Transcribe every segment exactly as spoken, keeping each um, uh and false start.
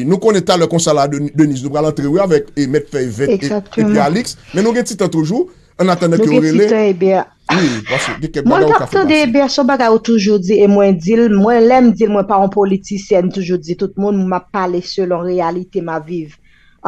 Nou konnen talè konsa la, Deni- Deniz, nou pral antre, wi, avèk e, Mèt Fèy Vèt e, epi Egzakteman. Alix. Men nou gen ti tan toujou. An atandan Nou ke yo gen ti rele. Tan, Ebè. Wi, paske gen kèk Mwen bagay ou t ka ap fè tande, pase. Ebè, se yon bagay ou toujou di, e mwen di l, mwen, lè m di l, mwen pa yon politisyèn, m toujou di tout moun, m ap pale selon reyalite m ap viv,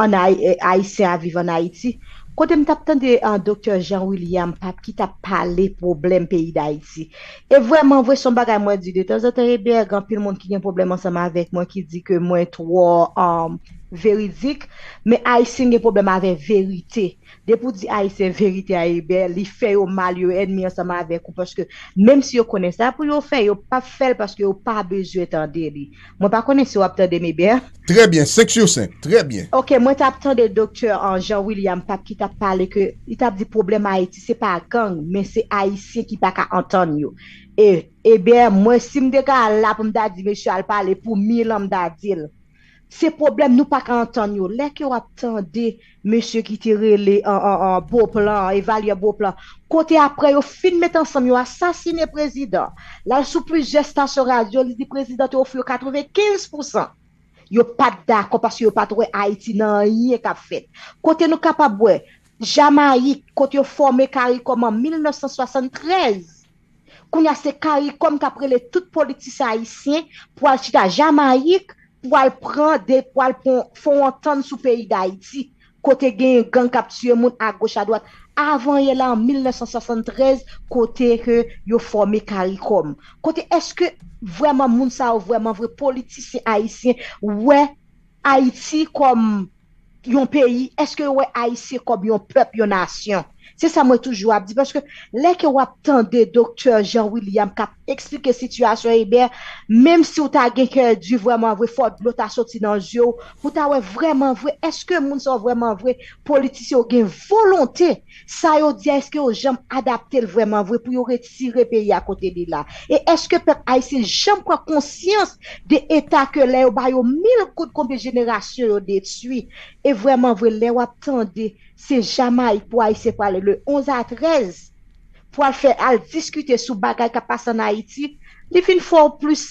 an Ay- e, Ayisyen ap viv an Ayiti. Kote m t ap tande an Doktè Jean William Pape ki t ap pale pwoblèm peyi Dayiti. E vrèman vre, se yon bagay mwen di de tanzantan, Ebè, gen anpil moun ki gen pwoblèm ansanm avèk mwen, ki di ke mwen twò um, veridik, men Ayisyen gen pwoblèm avèk verite. Depi w di Ayisyen verite a, Ebè, li fè yo mal, yo ènmi ansanm avèk ou, paske menm si yo konnen sa pou yo fè, yo p ap fè l paske yo pa bezwen tande li. Mwen pa konnen si w ap tande m, Ebè. Trè byen, senk sou senk. Trè byen. Ok, mwen t ap tande Doktè an Jean William Pape ki t ap pale ke li t ap di pwoblèm Ayiti se pa gang, men se Ayisyen ki pa ka antann yo. E Ebè, mwen si m te ka al la pou m ta di mesye al pale pou mil an m ta di l. Se pwoblèm nou pa ka antann yo. Lè ke w ap tande mesye ki te rele an, an, an Beauplan, Evalye Beauplan, kote apre yo fin met ansanm yo asasine prezidan. L al sou plizyè stasyon radyo, li di prezidan te ofri yo katrevenkenz pousan. Yo pa t dakò paske yo pa t wè Ayiti nan anyen k ap fèt. Kote nou kapab wè Jamayik, kote yo fòme CARICOM an mil nèf san swasanntrèz. Kounye a se CARICOM k ap rele tout politisyen ayisyen pou al chita Jamayik, pou al pran de, pou al pran, fè yon antant sou peyi Dayiti, kote genyen gang k ap tiye moun agoch adwat. Avan yè la, an mil nèf san swasanntrèz, kote ke yo fòme CARICOM. Kote èske vrèman moun sa yo vrèman vre politisyen ayisyen wè Ayiti kòm yon peyi, èske yo wè Ayisyen kòm yon pèp, yon nasyon? Se sa mwen toujou ap di, paske lè ke w ap tande Doktè Jean William k ap eksplike sitiyasyon Ebè, menm si w ta gen kè di vrèman vre, fò dlo ta soti nan zye w, pou w ta wè vrèman vre, èske moun sa yo vrèman vre, politisyen yo gen volonte, sa yo di a, èske yo janm adapte l vrèman vre pou yo retire peyi a kote li la? E èske pèp ayisyen janm pran konsyans de eta ke lè yo ba yo mil goud konbyen jenerasyon yo detwi? E vrèman vre, lè w ap tande se Jamayik pou Ayisyen prale le onz a trèz pou al fè, al diskite sou bagay k ap pase ann Ayiti, li vin fè w plis,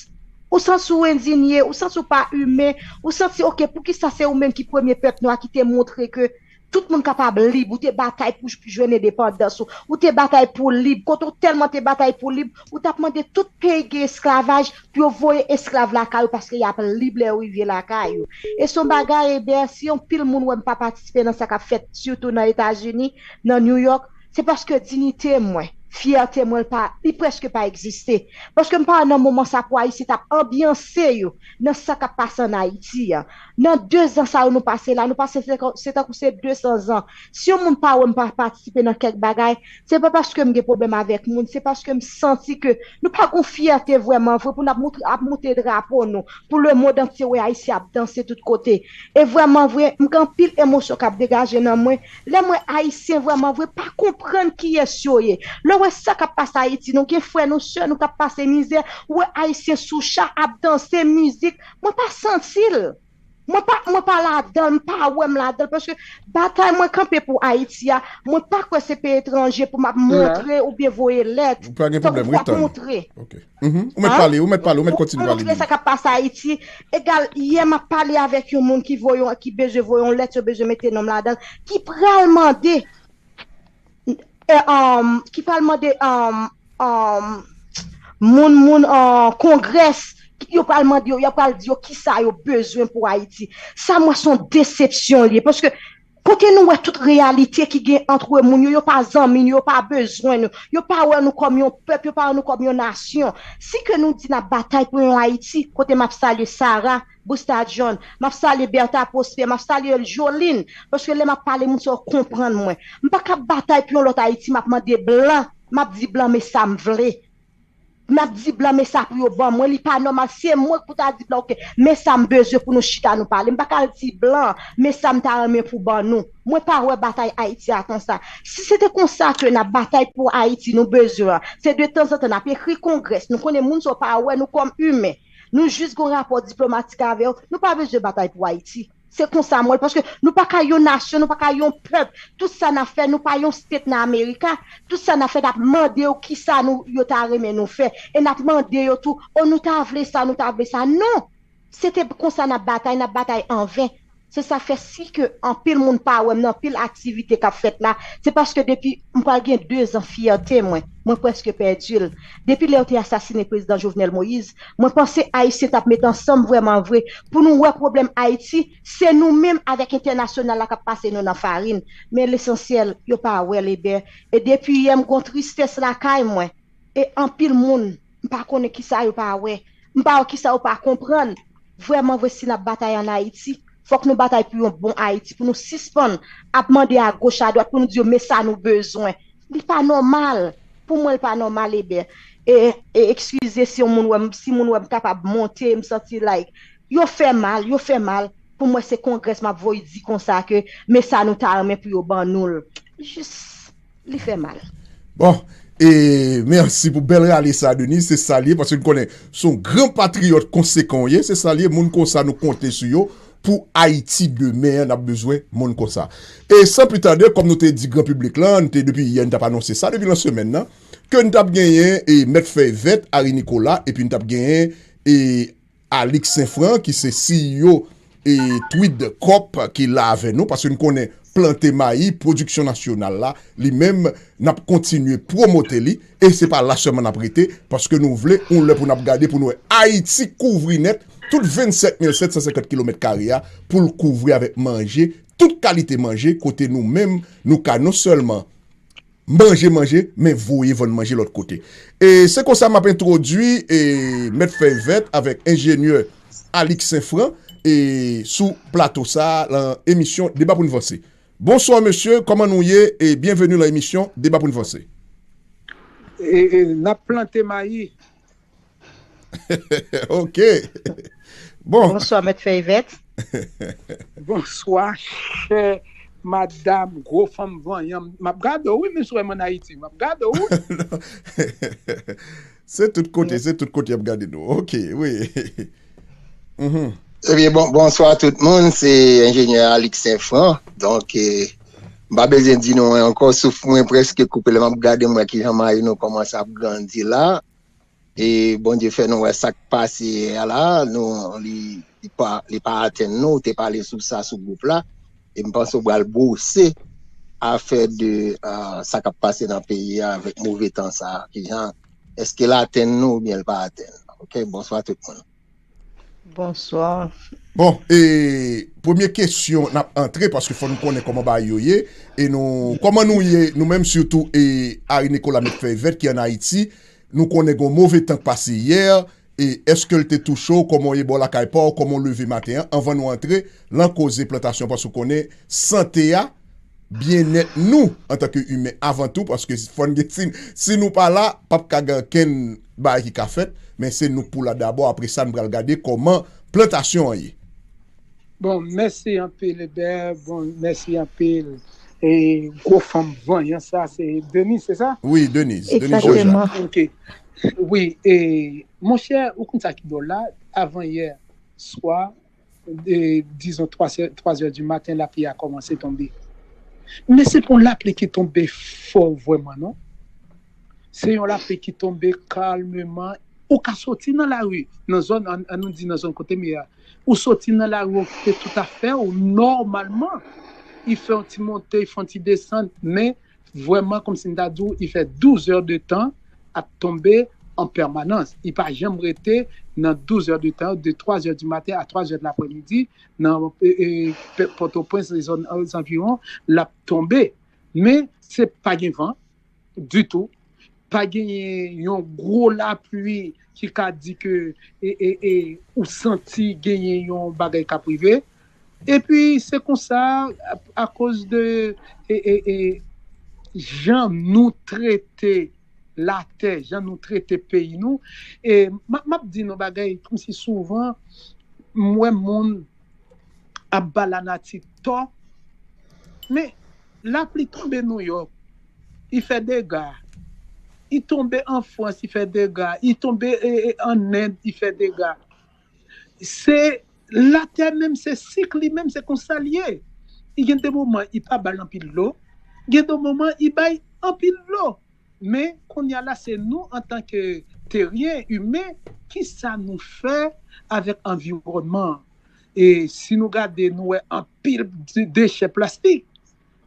ou santi w endinye, ou santi w pa imen, ou santi, ok, poukisa se ou menm ki premye pèp nwa ki te montre ke tout moun kapab lib, ou te batay pou jwenn endepandans ou, ou te batay pou lib, kote w tèlman te batay pou lib, ou t ap mande tout peyi gen esklavaj pou yo voye esklav lakay yo paske y ap lib lè yo rive lakay yo. E se yon bagay, Ebè, si yon pil moun wè m pa patisipe nan sa k ap fèt, sitou nan Etazini, nan New York, se paske diyite mwen, fyète mwen, li pa, li prèske pa egziste. Paske m pa wè nan moman sa pou Ayisyen t ap anbyanse yo nan sa k ap pase ann Ayiti a. Nan dezan sa yo nou pase la, nou pase se tankou se dezan. Si yon moun pa wè m pa patisipe nan kèk bagay, se pa paske m gen pwoblèm avèk moun, se paske m santi ke nou pa gon fyète vrèman vre pou n ap moutre, ap moute drapo nou, pou lemonn antye wè Ayisyen ap danse tout kote. E vrèman vre, m gen anpil emosyon k ap degaje nan mwen. Lè m wè Ayisyen vrèman vre pa konprann kiyès yo ye. Lè w wè sa k ap pase Ayiti, nou gen frè nou, sè nou k ap pase mizè, ou wè Ayisyen sou cha ap danse mizik, mwen pa santi l. Mwen pa, mwen pa ladan l, m pa wè m ladan l, paske batay mwen kanpe pou Ayiti a, mwen pa kwè se peyi etranje pou m ap montre oubyen voye lèt. Pa gen pwoblèm, wi, tann. Ou mèt pale, ou mèt pale, ou mèt kontinye pale. Montre sa k ap pase Ayiti. Egal, yè m ap pale avèk yon moun ki voye, ki bezwen voye yon lèt, yo bezwen mete non m ladan l, ki pral mande ki pral mande moun, moun Kongrès, yo pral mande yo, yo pral di yo kisa yo bezwen pou Ayiti. Sa mwen se yon desepsyon li ye, paske kote nou wè tout reyalite ki gen ant moun yo, yo pa zanmi nou, yo pa bezwen nou, yo pa wè nou kòm yon pèp, yo pa wè nou kòm yon nasyon. Si ke nou di n ap batay pou yon Ayiti, kote m ap salye Sarah, Busta John, m ap salye Bertha Prosper, m ap salye Joline, paske lè m ap pale moun sa yo konprann mwen. M pa ka batay pou yon lòt Ayiti, m ap mande blan, m ap di blan men sa m vle. M ap di blan men sa pou yo ban mwen, li pa nòmal, se mwen k pou ta di blan ok, men sa m bezwen pou nou chita nou pale. M pa ka al di blan men sa m ta renmen pou ban nou. Mwen pa wè batay Ayiti a konsa. Si se te konsa ke n ap batay pou Ayiti nou bezwen an, se detanzantan n ap ekri Kongrès, nou konnen moun sa yo pa wè nou kòm imen. Nou jis gon rapò diplomatik avè yo. Nou pa bezwen batay pou Ayiti. Se konsa m wè l, paske nou pa ka yon nasyon, nou pa ka yon pèp. Tout sa n ap fè, nou pa yon state nan Amerika. Tout sa n ap fè, n ap mande yo kisa nou, yo ta renmen nou fè. E n ap mande yo tou, o nou ta vle sa, nou ta vle sa. Non! Se te konsa n ap batay, n ap batay anven. Se sa fè si ke anpil moun pa wè m nan anpil aktivite k ap fèt la, se paske depi m pral gen de zan fyète mwen, mwen prèske pèdi l. Depi lè yo te asasine prezidan Jovenel Moïse, mwen panse Ayisyen t ap met ansanm vrèman vre pou nou wè pwoblèm Ayiti, se nou menm avèk entènasyonal la k ap pase nou nan farin. Men lesansyèl, yo pa wè l, Eber. E depi yè m gon tristès lakay mwen. E anpil moun, m pa konnen kisa yo pa wè. M pa wè kisa yo pa konprann. Vrèman vre, si n ap batay ann Ayiti, fòk nou batay pou yon bon Ayiti, pou nou sispann ap mande agoch adwat, pou nou di yo men sa nou bezwen. Li pa nòmal. Pou mwen, li pa nòmal, Eber. E, e ekskize si yon moun wè m, si moun wè m kapab monte, m santi like. Yo fè mal, yo fè mal. Pou mwen, se Congress m ap voye di konsa ke men sa nou ta renmen pou yo ban nou l. Jis, li fè mal. Bon, e mèsi pou bèl rale sa, Denise. Se sa l ye, paske n konnen se yon gran patriyòt konsekan w ye. Se sa l ye, moun konsa nou konte sou yo. Pou Ayiti demen an, n ap bezwen moun konsa. E san pli tade, kòm nou te di gran piblik lan, nou te depi yè, n t ap anonse sa depi lan semèn nan, ke n t ap genyen e Mèt Fèy Vèt, Harry Nicolas, epi n t ap genyen e Alix Saint-Franc, ki se C E O e Tweed Corp, ki la avè nou, paske n konnen plante mayi, pwodiksyon nasyonal la, li menm, n ap kontinye pwomote li, e se pa la sèlman n ap rete, paske nou vle yon lè pou n ap gade, pou nou wè Ayiti kouvri nèt, tout vennsèt mil sèt san senkant kilomèt kare a, pou l kouvri avèk manje, tout kalite manje, kote nou menm, nou ka non sèlman manje, manje, men voye vann manje lòt kote. E se konsa m ap entwodui e Mèt Fèy Vèt avèk enjenyè Alix Saint-Franc e sou plato sa a, lan emisyon Deba pou n vanse. Bonswa, mesye, kòman nou ye? E byenveni lan emisyon Deba pou n vanse. E, e, n ap plante mayi. Ok. Bon. Bonswa, Mèt Fèy Vèt. Bonswa, chè madam, gwo fanm vanyan. M ap gade w, wi, menm si w wè m ann Ayiti. M ap gade w, wi. Se tout kote, se tout kote y ap gade nou. Ok, wi. Mhm. Ebyen, bon, bonswa tout moun, se enjenyè Alix Saint-Franc. Donk, eh, m pa bezwen di nou ankò, souf mwen prèske koupe lè m ap gade m wè kijan mayi nou kòmanse ap grandi la. E Bondye fè nou wè sa k pase yè a la, nou, li, li pa, li pa atenn nou, ou te pale sou sa sou gwoup la. E m panse w pral bwose afè de ah, sa k ap pase nan peyi a avèk move tan sa a. Kijan, èske l atenn nou oubyen l pa atenn nou? Ok, bonswa tout moun. Bonswa. Bon, e premye kesyon n ap antre, paske fò n konnen kòman bagay yo ye. E nou, kòman nou ye, nou menm sitou, e Harry Nicolas Mèt Fèy Vèt ki ann Ayiti, nou konnen gon move tan k pase yè, e èske l te touche w, kòman w ye bò lakay pa w, kòman w leve maten an, anvan nou antre lan koze plantasyon, paske w konnen sante a, byennèt nou antanke imen avan tou, paske fò n gen, si, si nou pa la, p ap ka gen okenn bagay ki ka fèt, men se nou k pou la dabò, apre sa n pral gade kòman plantasyon an ye. Bon, mèsi anpil, Eber. Bon, mèsi anpil. E gwo fanm vanyan sa, se Denise, se sa? Wi, Denise. Denise Georgia. Egzakteman. Ok. Wi, e monchè, ou konn sa ki dwòl la, avan yè swa, e, dizon twa zè, twa zè di maten, lapli a kòmanse tonbe. Men se pa yon lapli ki tonbe fò vrèman, non. Se yon lapli ki tonbe kalmeman. Ou ka soti nan lari, nan zòn, an, an nou di nan zòn kote m ye a. Ou soti nan lari, ou kite tout afè ou nòmalman. I fè yon ti monte, i fè yon ti desann, men vrèman, kòmsi m ta di w, i fè douz è de tan ap tonbe an pèmanans. I pa janm rete nan douz è de tan, de twa zè di maten a twa zè de lapremidi, nan e, e, Pòtoprens, zòn, zanviwon, l ap tonbe. Men, se pa gen van ditou. Pa genyen yon gwo lapli ki ka di ke e, e, e, ou santi genyen yon bagay k ap rive. Epi, se konsa, akoz de e, e, e, jan nou trete latè, jan nou trete peyi nou, e m ap, m ap di nou bagay kòmsi souvan, m wè moun ap ba lanati tò, men lapli tonbe Nouyòk, i fè dega. I tonbe an Frans, i fè dega. I tonbe e, e, an End, i fè dega. Se latè menm, se sik li menm, se konsa l ye. I gen de moman, i pa bay anpil dlo. Gen de moman, i bay anpil dlo. Men, kounye a la, se nou, antanke teryen, imen, kisa nou fè avèk anviwònman an. E si nou gade, nou wè anpil de- dechè plastik.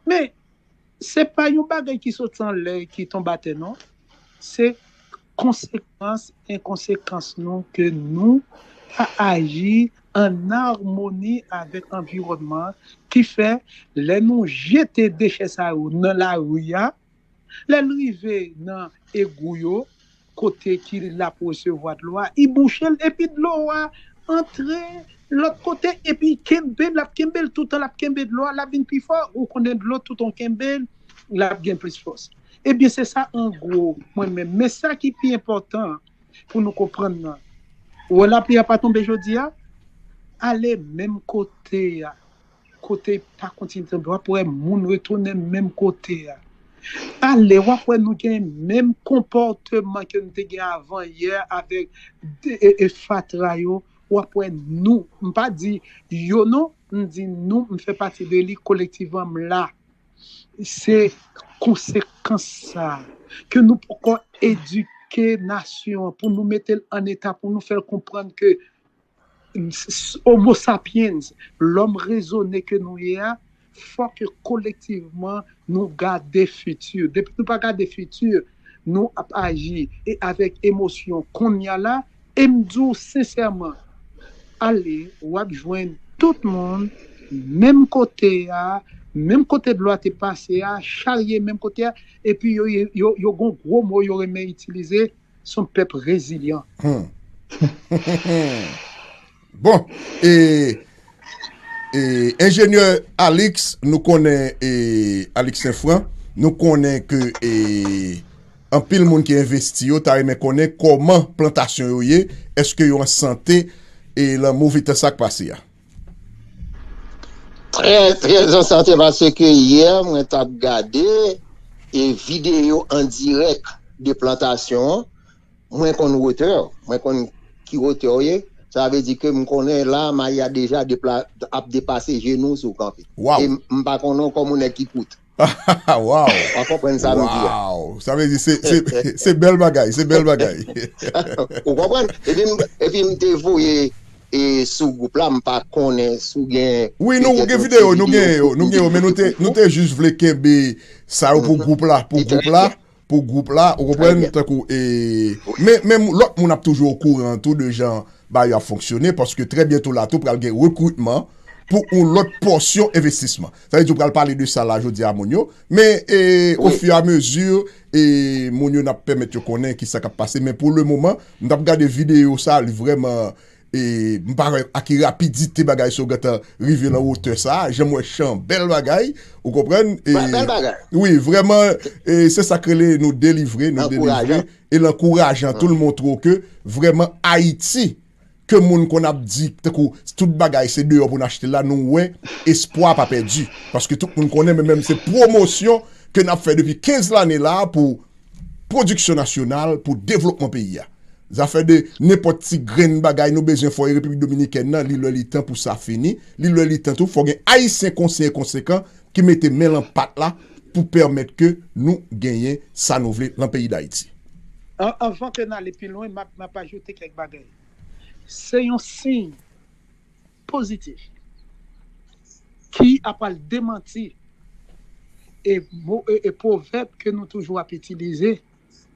Men, se pa yon bagay ki soti anlè, ki tonbe atè, non. Se konsekans, enkonsekans nou, ke nou pa aji an amoni avèk anviwònman an, ki fè, lè nou jete dechè sa yo nan lari a, lè l rive nan egou yo, kote ki l ap resevwa dlo a, li bouche l, epi dlo a antre lòt kote, epi kenbe, l ap kenbe l toutan, l ap kenbe dlo a, l ap vin pi fò, ou konnen dlo toutan w kenbe l, l ap gen plis fòs. Ebyen, se sa an gwo, mwen menm. Men sa ki pi enpòtan pou nou konprann nan, ou wè lapli a pa tonbe jodi a, ale menm kote a, kote pa kontinye tonbe, w ap wè moun retounen menm kote a. Ale, w ap wè nou gen menm konpòteman ke nou te gen avan yè avèk de- e, e fatra yo. W ap wè nou, m pa di yo non, m di nou, m fè pati de li, kolektivman m la. Se konsekans sa a, ke nou poko edike nasyon an pou nou mete l an eta, pou nou fè l konprann ke s- s- Homo sapiens, lòm rezone ke nou ye a, fò ke kolektivman nou gade fiti. Depi nou pa gade fiti, nou ap aji e avèk emosyon kounye a la. E m di w sensèman, ale, w ap jwenn tout moun menm kote a, menm kote dlo a te pase a, charye menm kote a, epi yo, yo, yo gon gwo mo yo renmen itilize, se yon pèp rezilyan. Hmm. Bon, e, e enjenyè Alix, nou konnen, e, Alix Saint-Franc, nou konnen ke, e, anpil moun ki envesti yo ta renmen konnen kòman plantasyon yo ye, èske yo an sante, e, lan move tan sa k pase a? Trè, trè an sante, paske yè mwen t ap gade e videyo an dirèk de plantasyon an, mwen konn wotè w, mwen konn ki wotè w ye. Sa vle di ke m konnen la, mayi a deja depla, ap depase jenou w si w kanpe. Waw. E m pa konnen w kòm yon nèg ki kout. Waw. W konprann sa m di a. Waw. Sa vle di se, se, se bèl bagay, se bèl bagay. Ou konprann? Epi m, epi m te voye e sou gwoup la, m pa konnen si w gen. Wi, nou gen videyo, nou gen yo, nou gen yo, men nou te, nou te jis vle kenbe sa yo pou gwoup la, pou gwoup la, pou gwoup la, ou konprann, tankou, e, men, men lòt moun ap toujou okouran tou de jan bagay yo ap fonksyone, paske trè byento la tou pral gen rekritman pou yon lòt pòsyon envestisman. Sa vle di w pral pale de sa la jodi a moun yo, men, e, ofiramezi, e, moun yo n ap pèmèt yo konnen kisa k ap pase, men pou lemoman, m t ap gade videyo sa, li vrèman, e, m pa wè a ki rapidite bagay sa yo gentan rive lan wotè sa, jan m wè chan, bèl bagay, ou konprann? E, Bèl bagay. Wi, vrèman, e, se sa k rele nou delivre, nou delivre, e l ankourajan tou, l montre w ke vrèman Ayiti, ke moun konn ap di, tankou tout bagay se deyò pou n achte la, nou wè espwa pa pèdi. Paske tout moun konnen, men menm se pwomosyon ke n ap fè depi kenz lane la pou pwodiksyon nasyonal, pou devlopman peyi a. Zafè de nenpòt ti grenn bagay nou bezwen fè Repiblik Dominikèn nan, li lè li tan pou sa fini, li lè li tan tou, fò gen Ayisyen konsyan e konsekan ki mete men lan pat la pou pèmèt ke nou genyen sa nou vle lan peyi Dayiti. An- Anvan ke n ale pi lwen, m ap, m ap ajoute kèk bagay. Se yon siy pozitif ki ap al demanti e, mo- e, e pwovèb ke nou toujou ap itilize,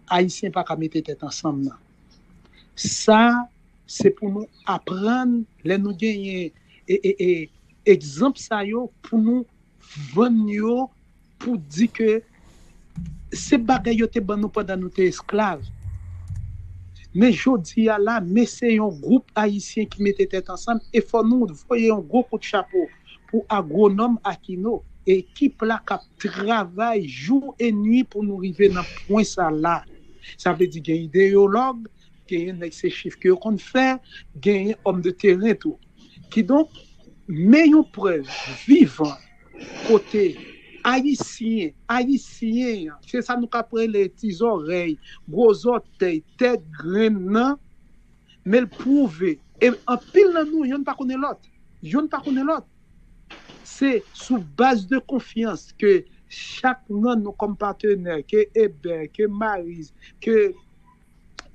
Ayisyen pa ka mete tèt ansanm nan. Sa, se pou nou aprann, lè nou genyen e, e, e, egzanp sa yo, pou nou vann yo, pou di ke se bagay yo te ban nou pandan nou te esklav. Men jodi a la, men se yon gwoup Ayisyen ki mete tèt ansanm, e fò nou voye yon gwo kout chapo pou agwonòm Aquino, ekip la k ap travay jou e nwi pou nou rive nan pwen sa la. Sa vle di gen ideyològ, genyen nèg se chif ke yo konn fè, genyen òm de teren tou. Kidonk, men yon prèv vivan kote Ayisyen, Ayisyen an, se sa nou ka rele ti zòrèy, gwo zòtèy, tèt grenn nan, men l pwouve. E anpil nan nou, yonn pa konnen lòt. Yonn pa konnen lòt. Se sou baz de konfyans ke chak nan nou kòm patenè, ke Eber, ke Maryse, ke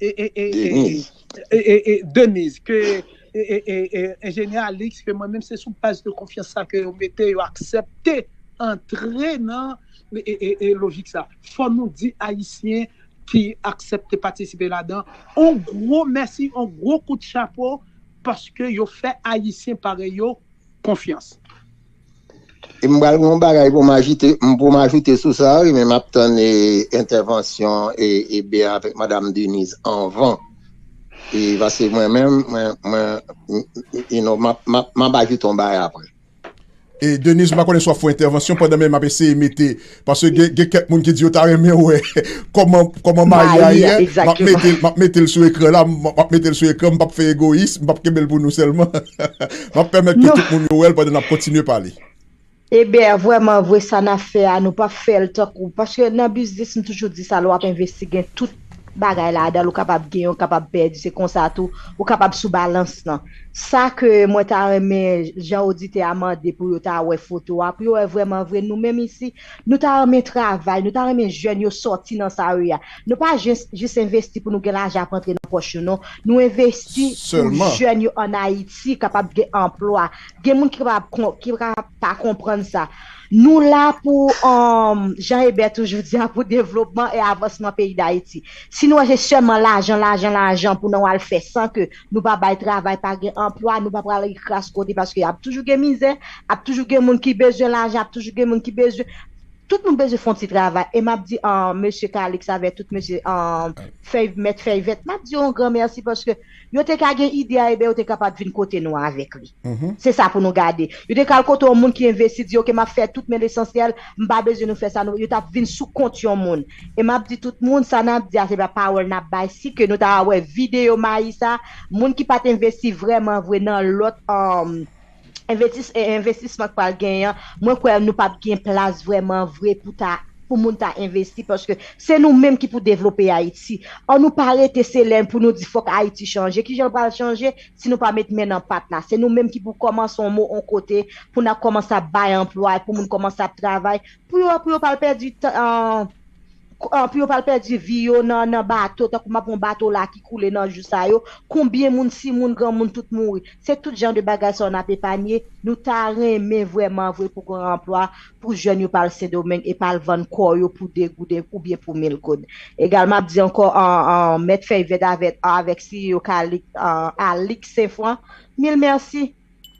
e, e, e, e, Denise. E, e, e, Denise, ke e, e, e, e, enjenyè Alix, ke mwen menm se sou baz de konfyans sa ke yo mete, yo aksepte antre nan e, e, e, e lojik sa. Fò nou di Ayisyen ki aksepte patisipe ladan, on gwo mèsi, on gwo kout chapo, paske yo fè Ayisyen parèy yo konfyans. E m pral gen yon bagay pou m ajoute, m pou m ajoute sou sa, wi, men m ap tann e, entèvansyon e, Eber avèk Madanm Denise anvan. E paske mwen menm, mwen, mwen, you know, m ap, m ap, m ap ajoute yon bagay apre. E Denise, m pa konnen si w ap fè yon entèvansyon pandan men m ap eseye mete, paske gen, gen kèk moun ki di yo ta renmen wè kòman, kòman Mayi a ye. M ap mete l, m ap mete l sou ekran la, m ap mete l sou ekran, m p ap fè egoyis, m p ap kenbe l pou nou sèlman. M ap pèmèt ke tout moun yo wè l pandan n ap kontinye pale. Eber, vrèman vre, sa n ap fè a, nou p ap fè l tankou, paske nan biznis, m toujou di sa, lè w ap envesti, gen tout bagay ladan l, ou kapab genyen, ou kapab pèdi, se konsa tou, ou kapab sou balans lan. Sa ke mwen ta renmen, jan oditè a mande pou yo ta wè foto a, pou yo wè vrèman vre, nou menm isi, nou ta renmen travay, nou ta renmen jèn yo sòti nan sa yo ye a. Nou pa jis, jis envesti pou nou gen lajan ap antre nan pòch yo, non. Nou envesti pou jèn yo ann Ayiti kapab gen anplwa. Gen moun ki kapab, ki kapab pa konprann sa. Nou la pou, um, jan Eber toujou di a, pou devlopman e avansman peyi Dayiti. Si nou wè se sèlman lajan, lajan, lajan pou nou al fè san ke nou pa bay travay, pa gen anplwa, nou pa pral ret kras kote paske ap toujou gen mizè, ap toujou gen moun ki bezwen lajan, ap toujou gen moun ki bezwen. Tout moun bezwen fè yon ti travay. E m ap di, uh, mesye Calix avèk tout mesye, uh, fèy, mèt fèy vèt, m ap di yon gran mèsi paske yo te ka gen ide a, ebyen yo te kapab vin kote nou avèk li. Se sa pou nou gade. Yo te ka al kote yon moun ki envesti, di, "Ok, m ap fè tout men lesansyèl, m pa bezwen nou fè sa, nou." Yo t ap vin sou kont yon moun. E m ap di tout moun, sa n ap di a, se pa pawòl n ap bay. Si ke nou ta wè videyo Mayi sa, moun ki pa t envesti vrèman vre nan lòt, um, envestis-, envestisman k pral genyen an, mwen kwè nou p ap gen plas vrèman vre pou ta, pou moun ta envesti, paske se nou menm ki pou devlope Ayiti. An nou pa rete se lè pou nou di fòk Ayiti chanje. Kijan l pral chanje si nou pa met men nan pat la? Se nou menm ki pou kòmanse yon mo, yon kote, pou n ap kòmanse ap bay anplwa, pou moun kòmanse ap travay, pou yo, pou yo pa al pèdi tan, pou yo pa al pèdi vi yo nan, nan bato, tankou m ap yon bato la ki koule nan jou sa yo. Konbyen moun, timoun, granmoun, tout mouri. Se tout jan de bagay sa yo n ap epanye. Nou ta renmen vrèman vre pou gen anplwa, pou jèn yo pa al Sendomeng e pa al vann kò yo pou de goud oubyen pou mil goud. Egalman, ap di ankò, an, an, mèt fèy vèt avèk, avèk C E O Calix, an, Alix Senfran, mil mèsi.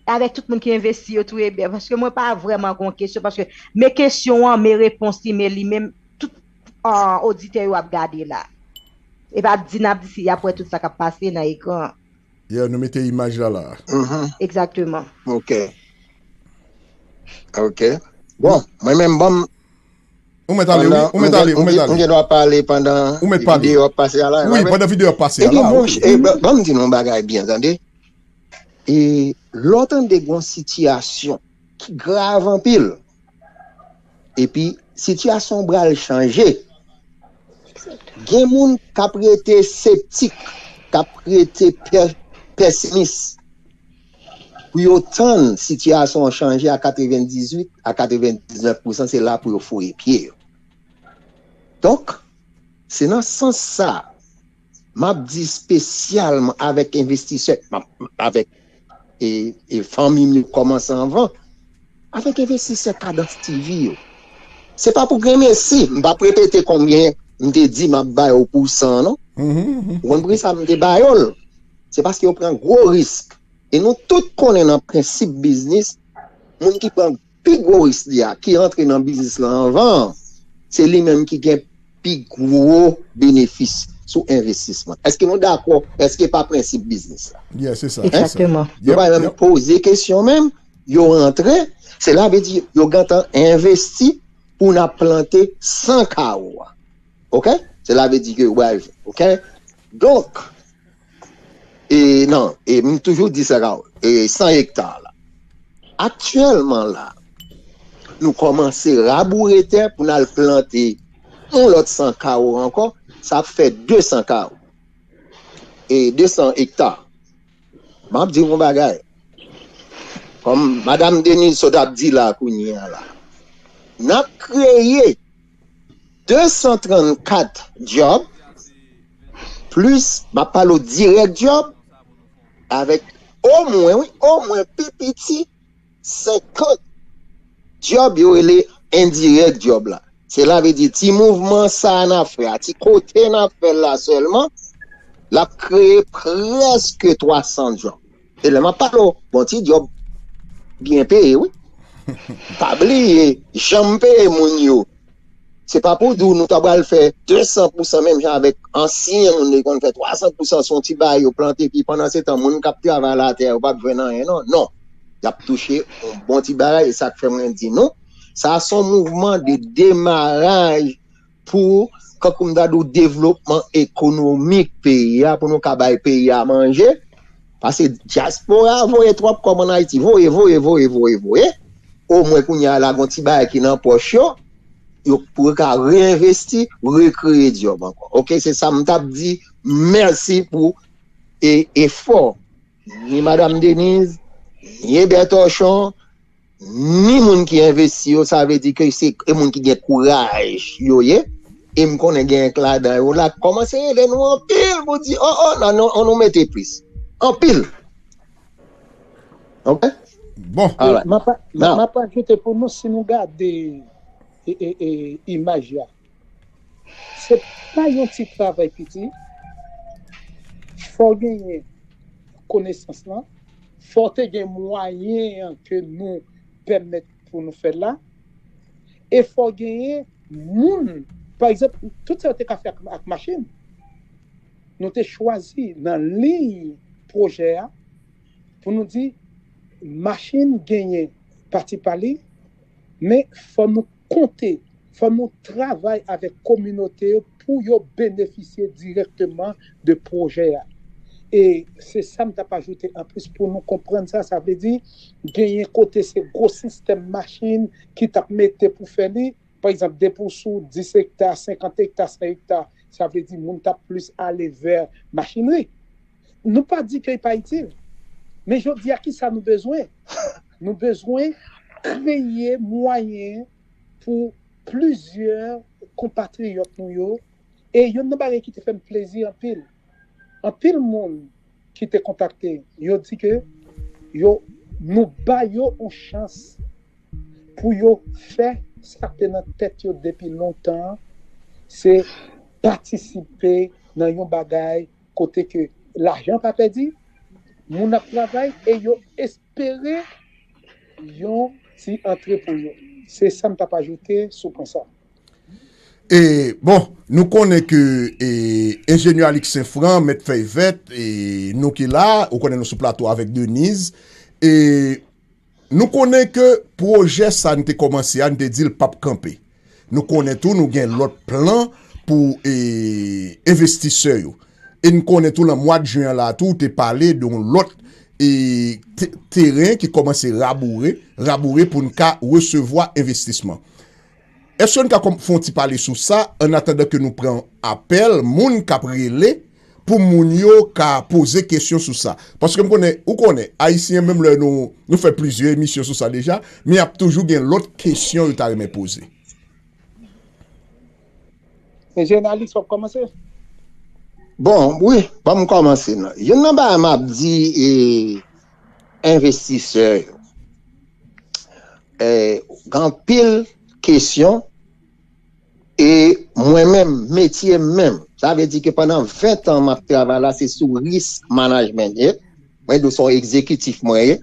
Avèk tout moun ki envesti yo tou, ebyen, paske mwen pa vrèman gon kesyon, paske men kesyon an, men repons li, men li menm, tout, an, oditè yo ap gade la. E pa di n ap di si y ap wè tout sa k ap pase nan ekran an. Yeah, nou mete imaj la la. Mhm. Egzakteman. Ok. Ok. Bon, mwen menm, bon, Ou mèt ale, wi, ou mèt ale, ou mèt ale. M gen dwa pale pandan Ou mèt pale. Videyo ap pase a la. Wi, pandan videyo ap pase a Ebyen, la. bon, e, ban, ban m di nou yon bagay byen, tande. E lè w tande gon sitiyasyon ki grav anpil, epi sitiyasyon pral chanje, gen moun k ap rete septik, k ap rete pè-, pesimis. Pou yo tann sitiyasyon an chanje a katrevendizuit a katrevendiznèf pousan, se la pou yo foure pye yo. Donk, se nan sans sa, m ap di espesyalman avèk envestisè, m ap, avèk e, e fanmi m yo kòmanse anvan, avèk envestisè Kadans T V yo. Se pa pou grenmesi, m p ap repete konbyen m te di m ap ba yo pousan, non. Ou konprann sa m te ba yo l? Se paske yo pran gwo risk. E nou tout konnen nan prensip biznis, moun ki pran pi gwo risk li a, ki rantre nan biznis lan anvan, se li menm ki gen pi gwo benefis sou envestisman. Èske nou dakò? Èske pa prensip biznis la? Yeah, se sa. Egzakteman. Yo pa menm poze kesyon menm, yo rantre, se la vle di yo gentan envesti pou n ap plante san kawo a. Ok? Se la vle di ke, brèf, ok? Donk, e non, e m toujou di sa, e san ekta la. Aktyèlman la, nou kòmanse raboure tè pou n al plante yon lòt san kawo ankò, sa ap fè de san kawo. E de san ekta. M ap di w yon bagay. Kòm Madanm Denise sot ap di la kounye a la. N ap kreye de san trannkat djòb plis, m ap pale w dirèk djòb, avèk omwen, wi, omwen pi piti senkant djòb yo rele endirèk djòb la. Sela vle di ti mouvman sa a n ap fè a, ti kote n ap fè l la sèlman, l ap kreye prèske twa san djòb. E lè m ap pale w, bon ti djòb byen peye, wi. Pa bliye, jan m peye moun yo, se pa pou di w nou ta pral fè de san pousan menm jan avèk ansyen moun yo ki konn fè twa san pousan sou yon ti bagay yo plante, epi pandan se tan, moun k ap travay latè yo p ap jwenn anyen, non, non. Y ap touche yon bon ti bagay, e sa k fè mwen di nou, sa se yon mouvman de demaraj pou, kankou m ta di w, devlopman ekonomik peyi a, pou nou ka bay peyi a manje. Paske dyaspora voye twòp kòb ann Ayiti, voye, voye, voye, voye, voye. Omwen kounye a la, gon ti bagay ki nan pòch yo, yo pou yo ka reenvesti, rekreye djòb ankò. Oke, se sa m t ap di. Mèsi pou e, efò ni Madanm Denise, ni Ebè Torchon, ni moun ki envesti yo, sa vle di ke se e moun ki gen kouraj yo ye. E m konnen gen k ladan yo la k kòmanse rele nou anpil pou di, o, o, non, non, ann nou mete plis. Anpil. Oke? Bon. Alright. M ap m ap ajoute pou nou, si nou gade e, e, e, imaj la, se pa yon ti travay piti. Fò genyen konesans lan, fò te gen mwayen an ke nou pèmèt pou nou fè l la, e fò genyen moun, pa egzanp, tout sa yo te ka fè ak, ak machin. Nou te chwazi nan liy pwojè a pou nou di machin genyen pati pa li, men fò nou konte, fò nou travay avèk kominote yo pou yo benefisye dirèkteman de pwojè a. E se sa m t ap ajoute anplis pou nou konprann sa. Sa vle di, genyen kote se gwo sistèm machin ki t ap mete pou fè li. Pa egzanp, depi w sou dis ekta, senkant ekta, san ekta, sa vle di moun t ap plis ale vè machinri. Nou pa di ke li pa itil. Men jodi a, kisa nou bezwen? Nou bezwen kreye mwayen pou plizyè konpatriyòt nou yo. E youn nan bagay ki te fè m plezi anpil, anpil moun ki te kontakte, yo di ke yo, nou ba yo yon chans pou yo fè sa k te nan tèt yo depi lontan, se patisipe nan yon bagay kote ke lajan pa pèdi, moun ap travay e yo espere yon ti antre pou yo. Se sa m t ap ajoute sou pwen sa. E, bon, nou konnen ke e, enjenyè Alix Senfran, mèt fèy vèt, e, nou ki la, ou konnen nou sou plato avèk Denise. E, nou konnen ke pwojè sa n te kòmanse a, n te di l p ap kanpe. Nou konnen tou, nou gen lòt plan pou e, envestisè yo. E n konnen tou, lan mwa d jen an la tou, ou te pale de yon lòt e, te- teren ki kòmanse raboure, raboure pou n ka resevwa envestisman. Èske n ka kòm- fè yon ti pale sou sa, an atandan ke nou pran apèl, moun k ap rele, pou moun yo ka poze kesyon sou sa? Paske m konnen, ou konnen, Ayisyen, menm lè nou, nou fè plizyè emisyon sou sa deja, men y ap toujou gen lòt kesyon yo ta renmen poze. Enjenyè Alix, w ap kòmanse? Bon, wi, ban m kòmanse non. Youn nan bagay m ap di e, envestisè yo. E, gen anpil kesyon e mwen menm, metye m menm. Sa vle di ke pandan ven tan m ap travay la, se sou risk management ye. Mwen di w se yon egzekitif mwen ye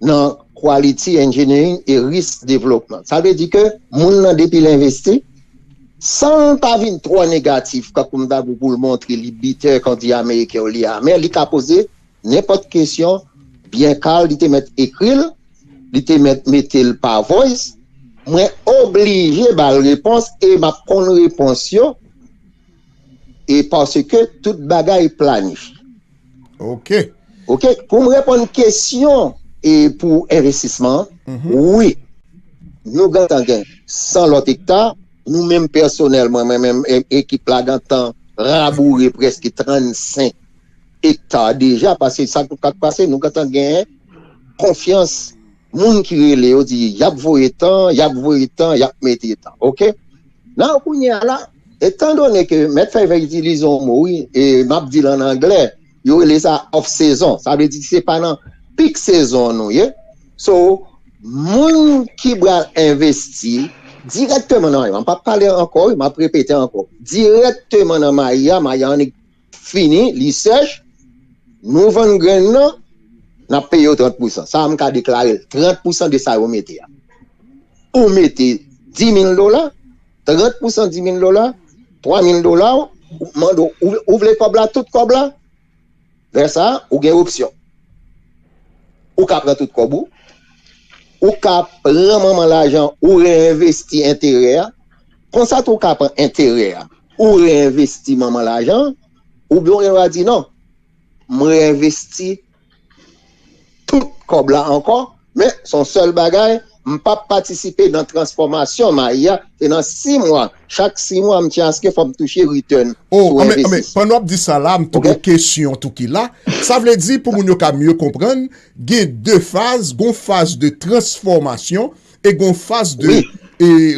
nan quality engineering e risk development. Sa vle di ke moun nan depi l envesti, san l pa vin twò negatif, kankou m ta di w pou l montre li bitè, kon di Ameriken yo li amè, li ka poze nenpòt kesyon byen kal, li te mèt ekri l, li te mèt mete l pa voice, mwen oblije ba l repons e m ap konn repons yo e paske tout bagay planifye. Oke. Oke, pou m reponn kesyon e pou envestisman an, wi, nou gentan gen san lòt ekta, nou menm pèsonèlman, mwen menm e- ekip la gentan raboure prèske trannsenk ekta deja, paske sa k ap pase, nou gentan gen konfyans moun ki rele yo di y ap voye tan, y ap voye tan, y ap mete tan, oke? Nan kounye a la, Etandone ke Mèt Fèy fè itilize yon mo, wi, e m ap di l ann anglè, yo rele sa off season. Sa vle di se pa nan pik sezon nou ye. So, moun ki pral envesti dirèkteman nan mayi, m p ap pale ankò, wi, m ap repete ankò, dirèkteman nan mayi a, mayi a annik fini, li sèch, nou vann grenn nan, n ap peye yo trant pousan. Sa a, m ka deklare l, trant pousan de sa yo mete a. Ou mete dis mil dola, trant pousan dis mil dola, twa mil dola, ou mande w, ou, ou vle kòb la, tout kòb la? Lè sa a, ou gen opsyon. Ou ka pran tout kòb ou, ou ka pran manman lajan, ou reenvesti enterè a. Konsa tou, ou ka pran enterè a, ou reenvesti manman lajan, oubyen ou gen dwa di non, m reenvesti tout kòb la ankò, men se yon sèl bagay, m p ap patisipe nan transfòmasyon mayi a, se nan sis mwa, chak sis mwa, m tyaske fò m touche return sou envestisman. Pandan w ap di sa la, m tou gen kesyon tou ki la. Sa vle di, pou moun yo ka mye konprann, gen de faz, gon faz de transfòmasyon e gon faz de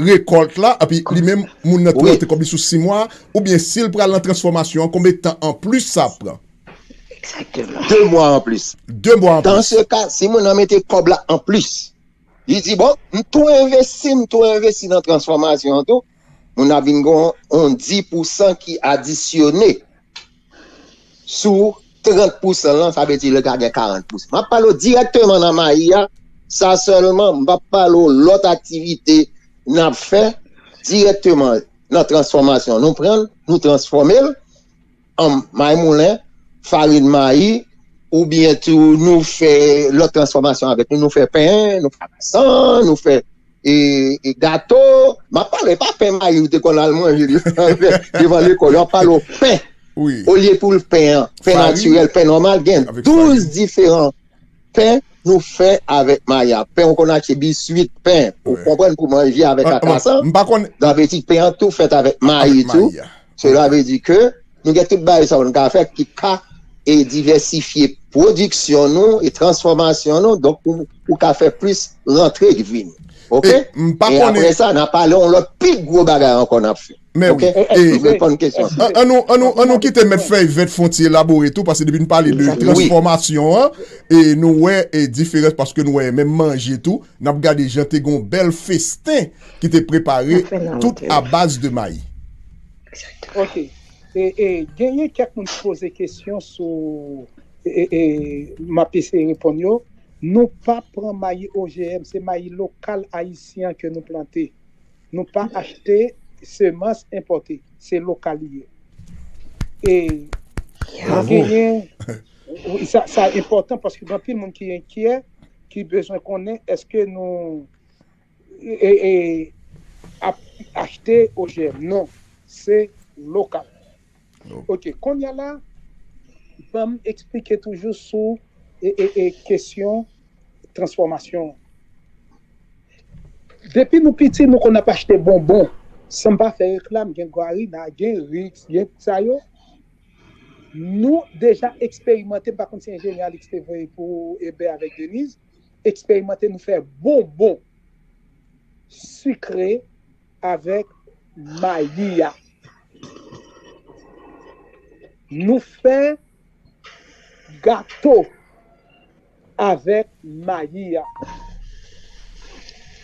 rekòlt la, epi li menm, moun nan tou mete kòb li sou sis mwa, oubyen si l pral nan transfòmasyon an, konbyen tan anplis sa ap pran? De mwa anplis. De mwa anplis. Dan se ka, si moun nan mete kòb la anplis, li di, bon, m tou envesti, m tou envesti nan transfòmasyon an tou, moun nan vin gen yon dis pousan ki adisyone sou trant pousan lan, sa vle di li ka gen karant pousan. M ap pale w dirèkteman nan mayi a, sa sèlman, m p ap pale w lòt aktivite n ap fè dirèkteman nan transfòmasyon. Nou pran l, nou transfòme l an mayi moulen, farin mayi, oubyen tou nou fè lòt transfòmasyon avèk li, nou fè pen, nou fè san, nou fè e, e gato, m ap pale pa pen mayi ou te konn al manje devan lekòl, m ap pale w pen. Olye pou l pen an, pen natirèl, pen nòmal, gen douz diferan pen nou fè avèk mayi a. Pen ou konn achte biswit, pen, ou konprann, pou manje avèk akasan. Sa vle di pen an tou fèt avèk mayi tou. Sela vle di ke nou gen tout bagay sa yo nou ka fè ki ka e divèsifye pwodiksyon nou e transfòmasyon nou, donk ou, ou ka fè plis rantre k vini. Oke? E apre sa, n a pale yon lòt pi gwo bagay ankò n ap fè. Oke? Reponn kesyon. An nou, an nou, an nou kite Mèt Fèy Vèt Fon ti elabore tou, paske depi n pale de transfòmasyon an, e nou wè e diferans, paske nou wè menm manje tou, n ap gade jan te gen yon bèl festen ki te prepare tout a baz de mayi. Oke. E, e, genyen kèk moun ki poze kesyon sou, e, e, e, m ap eseye reponn yo. Nou pa pran mayi O G M, se mayi lokal ayisyen an ke nou plante. Nou pa achte semans enpòte, se lokal li ye. E genyen, sa, sa enpòtan paske gen anpil moun ki enkyè, ki bezwen konnen èske nou e, e, ap achte O G M. Non, se lokal. Oke, kounye a la, ban m eksplike toujou sou e, e, e, kesyon transfòmasyon an. Depi nou piti, nou konn ap achte bonbon. San m pa fè reklam, gen Guarina, gen Rix, gen sa yo. Nou deja eksperimante, m pa konn si enjenyè Alix te voye pou Eber avèk Denise, eksperimante nou fè bonbon sikre avèk mayi a. Nou fè gato avèk mayi a.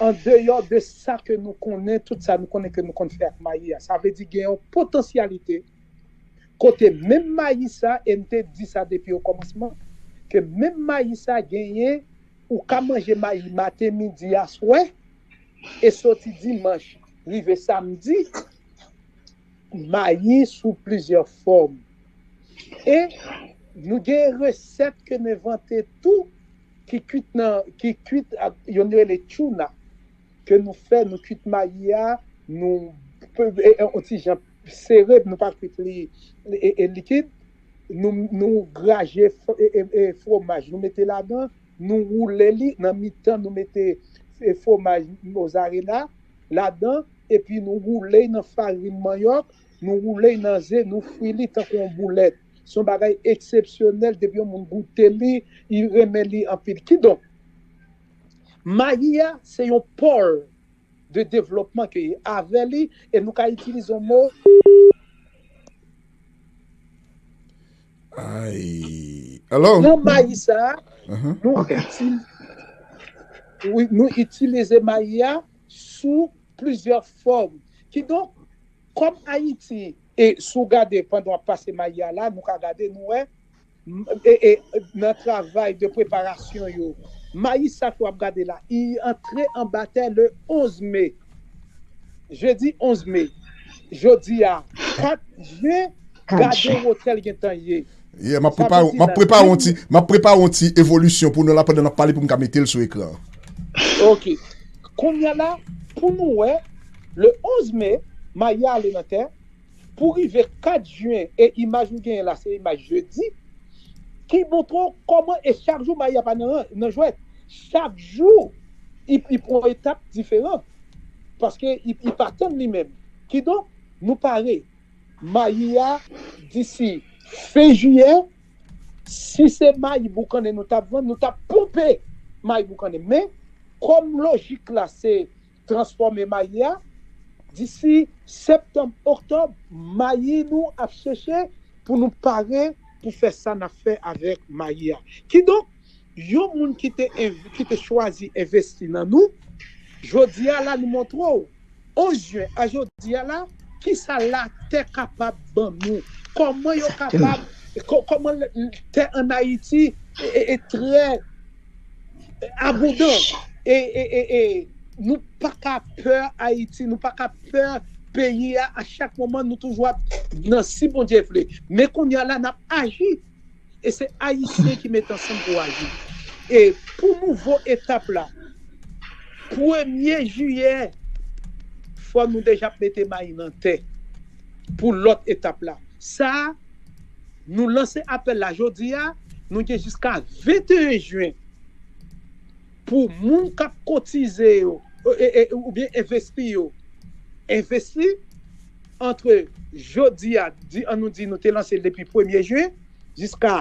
Andeyò de sa ke nou konnen, tout sa nou konnen ke nou konn fè ak mayi a. Sa vle di gen yon potansyalite kote menm mayi sa, e m te di sa depi okòmansman, ke menm mayi sa genyen, ou ka manje mayi maten, midi, aswè, e soti dimanch rive samdi, mayi sou plizyè fòm. E nou gen resèt ke n envante tou ki kwit nan, ki kwit ak, yo rele tuna, ke nou fè, nou kwit mayi a, nou, e, e, yon ti jan sere, nou pa kwit li e, e, likid, nou, nou graje e, e, e, fwomaj, nou mete ladan, nou woule li, nan mitan nou mete e, fwomaj mozarela ladan, epi nou woule nan farin manyòk, nou woule nan ze, nou fri li tankou yon boulèt. Se yon bagay eksepsyonèl, depi yon moun goute li, li renmen li anpil. Kidonk, mayi a, se yon pòl. de devlopman ke ye avè li, e nou ka itilize yon mo Ay. Hello? Nan mayi sa, Uh-huh. nou, Ok. itil, wi, nou itilize mayi a sou plizyè fòm. Kidonk, kòm Ayiti, e si w gade pandan w ap pase mayi a la, nou ka gade, nou wè, m- e, e, nan travay de preparasyon yo, mayi sa ke w ap gade la, li antre anba tè le onz me. Jedi onz me. Jodi a, kat jen, Kat gade jen. wotè l gentan ye. Yeah, m ap Sa prepare, vle di m ap la, prepare yon si- ti, m ap prepare yon ti evolisyon pou nou la pandan n ap pale pou m ka mete l sou ekran. Ok. Kounye a la, pou nou wè, le onz me, mayi a ale nan tè, pou rive kat jen, e imaj ou genyen la, se imaj jedi, ki montre w kòman, e chak jou mayi a pa nan, nan jwèt. Chak jou, li, li pran yon etap diferan. Paske li, li pa tann li menm. Kidonk, nou pare. Mayi a, disi fen jiyè, si se mayi boukannen nou t ap vann, nou t ap ponpe mayi boukannen. Men, kòm lojik la se transfòme mayi a, disi septanm, oktòb, mayi nou ap chèche pou nou pare pou fè sa n ap fè avèk mayi a. Kidonk, yon moun ki te env- ki te chwazi envesti nan nou, jodi a la nou montre w, onz jen a jodi a la, kisa latè kapab ban nou, kòman yo kapab, kò- kòman l- tè ann Ayiti e, e, e trè abondan. E, e, e, e, nou pa ka pè Ayiti, nou pa ka pè peyi a. A chak moman, nou toujou ap nan si Bondye vle. Men kounye a la, n ap aji. E se Ayisyen ki met ansanm pou aji. E pou nouvo etap la, premye jiyè, fò nou deja ap mete mayi nan tè pou lòt etap la. Sa, nou lanse apèl la jodi a, nou gen jiska venteyen jen pou moun k ap kotize yo, e, e, oubyen envesti yo, envesti antre jodi a, di, an nou di nou te lanse l depi premye jen, jiska,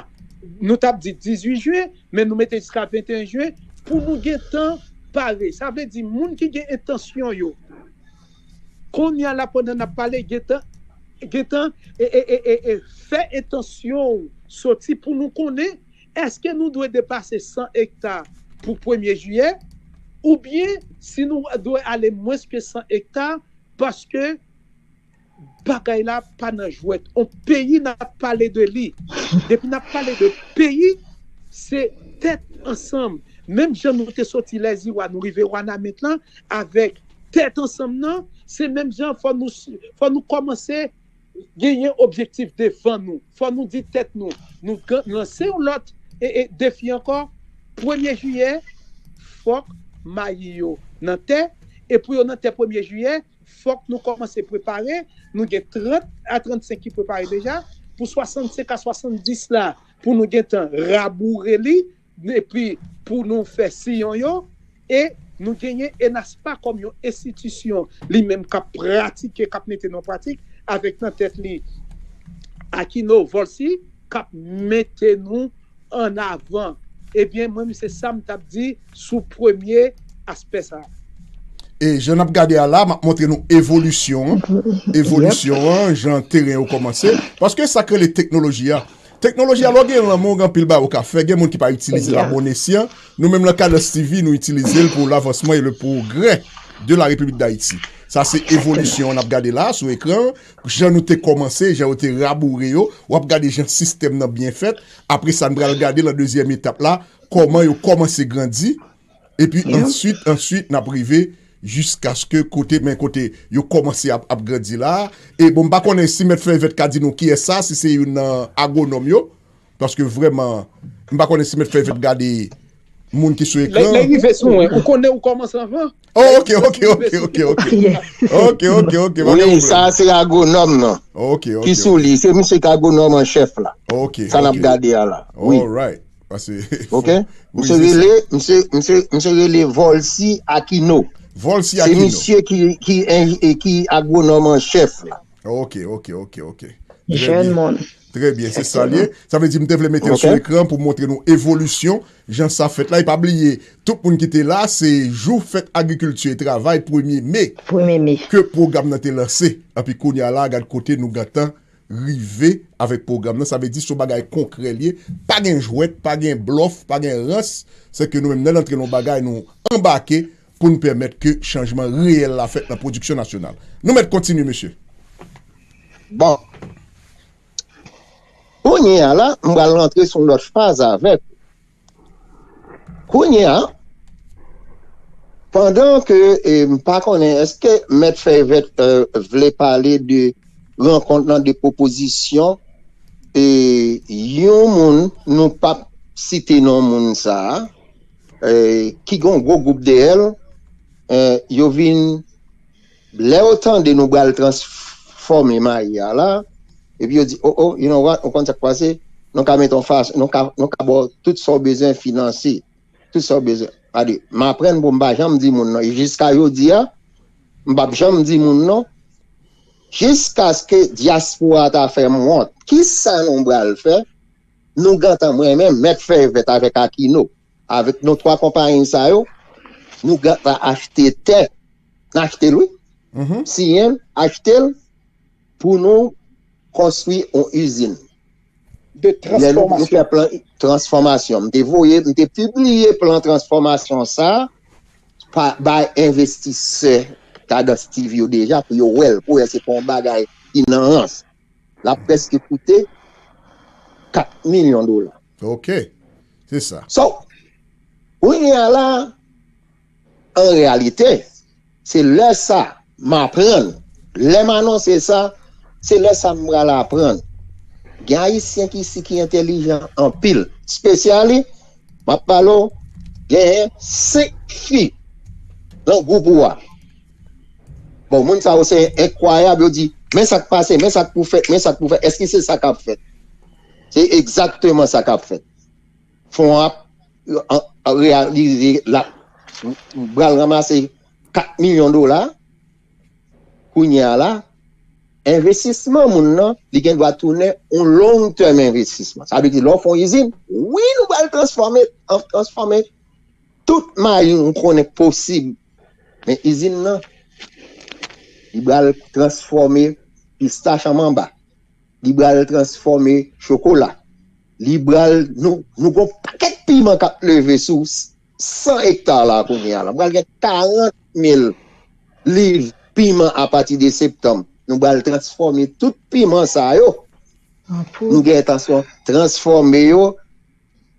nou t ap di dizuit jen, men nou mete jiska venteyen jen, pou nou gentan pare. Sa vle di, moun ki gen entansyon yo, kounye a la pandan n ap pale, gentan, gentan e, e, e, e, e fè entansyon w soti pou nou konnen èske nou dwe depase san ekta pou premye jiyè, oubyen si nou dwe ale mwens ke san ekta, paske bagay la pa nan jwèt. On peyi n ap pale de li. Depi n ap pale de peyi, se tèt ansanm. Menm jan nou te soti Lèziwa, nou rive Wanament lan, avèk tèt ansanm nan, se menm jan fò nou, fò nou kòmanse genyen objektif devan nou. Fò nou di tèt nou, nou gan- lanse yon lòt e, e, defi ankò. Premye jiyè, fòk mayi yo nan tè. E pou yo nan tè premye jiyè, fòk nou kòmanse prepare. Nou gen trant a trannsenk ki prepare deja. Pou swasannsenk a swasanndis la, pou nou gentan raboure li, epi pou nou fè siyon yo. E nou genyen ENASPA kòm yon enstitisyon, li menm k ap pratike, k ap mete nan pratik, avèk nan tèt li Aquino Volcy, k ap mete nou an avan. Ebyen, mwen, se sa m t ap di sou premye aspè sa a. E jan n ap gade a la, m ap montre nou evolisyon an. Evolisyon an, jan teren yo kòmanse. Paske sa k rele teknoloji a. Teknoloji a, lè w gen lanmou, gen anpil bagay ou ka fè. Gen moun ki pa itilize l a bon esyan. Nou menm nan Kadans T V, nou itilize l pou lavansman e le progrès de la République d'Haïti. Sa se evolisyon an n ap gade la, sou ekran. Jan nou te kòmanse, jan yo te raboure yo. W ap gade jan sistèm nan byen fèt. Apre sa, n pral gade nan dezyèm etap la, kòman yo kòmanse grandi. Epi answit, answit, n ap rive jiskaske kote, men kote yo kòmanse ap, ap grandi la. E bon, m pa konnen si Mèt Fèy Vèt ka di nou kiyès sa, si se youn nan agwonòm yo. Paske vrèman, m pa konnen si Mèt Fèy Vèt gade moun ki sou Lè, ekran. lè rive sou mwen, ou konnen ou kòmanse anvan. Oh, ok, ok, ok, ok, ok. Ok, ok, ok, pa gen Wi, pwoblèm. Sa se agwonòm nan Ok, ok. ki sou li. Se misye ki agwonòm an chèf la. Ok, Sa n ap ok. Gade a la. Wi. Alright. Paske Ok? Wi, Misye se sa. Rele, misye, misye, misye rele Volcy Aquino. Volcy Se Aquino. Misye ki, ki, en- e ki agwonòm an chèf la. Ok, ok, ok, ok. Jèn moun. Trè byen, se sa l ye. Sa vle di, m te vle mete l sou ekran pou montre nou evolisyon, jan sa fèt la. E pa bliye, tout moun ki te la, se jou fèt agrikilti e travay, premye me, Premye me. ke pwogram nan te lanse. Epi kounye a la, gad kote nou gentan rive avèk pwogram nan. Sa vle di, se yon bagay konkrè l ye. Pa gen jwèt, pa gen blòf, pa gen rans. Se ke nou menm, nan antre nan yon bagay, nou anbake pou n pèmèt ke chanjman reyèl la fèt nan pwodiksyon nasyonal. Nou mèt kontinye, mesye. Bon. Kounye a la, m pral rantre sou yon lòt faz avèk. Kounye a, pandan ke, e, m pa konnen, èske Mèt Fèy Vèt, e, vle pale de rankont lan, de pwopozisyon, e, yon moun, nou p ap site non moun sa a, e, ki gen yon gwo gwoup dèyè l, e, yo vin, lè yo tande nou pral transfòme mayi a la, epi yo di, oh, oh, you know what, ou konn sa k pase, nou ka mete yon fason, nou ka, nou ka ba w tout sa w bezwen finanse, tout sa w bezwen. Gade, m aprann pou m pa janm di moun non. E jiska jodi a, m p ap janm di moun non. Jiskaske dyaspora ta fè m wont. Kisa nou pral fè? Nou gentan, mwen menm, Mèt Fèy Vèt avèk Akino, avèk nou twa konpayi sa yo, nou gentan achte tè. N achte l, wi. Siyen l, achte l pou nou konstwi yon izin. De transfòmasyon. Lè nou, nou fè plan transfòmasyon. M te voye, m te pibliye plan transfòmasyon sa a pa, bay envestisè Kadans T V yo deja pou yo wè l, pou wè se pa yon bagay ki nan rans. L ap prèske koute kat milyon dola. Ok. Se sa. So, kounye a la, an reyalite, se lè sa m aprann, lè m anonse sa, se lè sa m pral aprann. Gen Ayisyen ki isi ki entèlijan anpil. Spesyali, m ap pale w, genyen senk fi nan gwoup ou a. Bon, moun sa yo se enkwayab, yo di, men sa k pase, men sa k pou fèt, men sa k pou fèt. Èske se sa k ap fèt? Se egzakteman sa k ap fèt. Fon ap an, an reyalize la, pral ranmase kat milyon dola. Kounye a la, envestisman moun nan, li gen dwa tounen yon long term envestisman. Sa vle di, lè w fè yon izin, wi, nou pral transfòme, an transfòme tout mayi nou konnen k posib. Men izin nan, li pral transfòme pistach an manba. Li pral transfòme chokola. Li pral, nou, nou gon pakèt piman k ap leve sou san ekta la kounye a la. Pral gen karant mil liv piman apati de septanm. Nou pral transfòme tout piman sa yo. Nou gen entansyon transfòme yo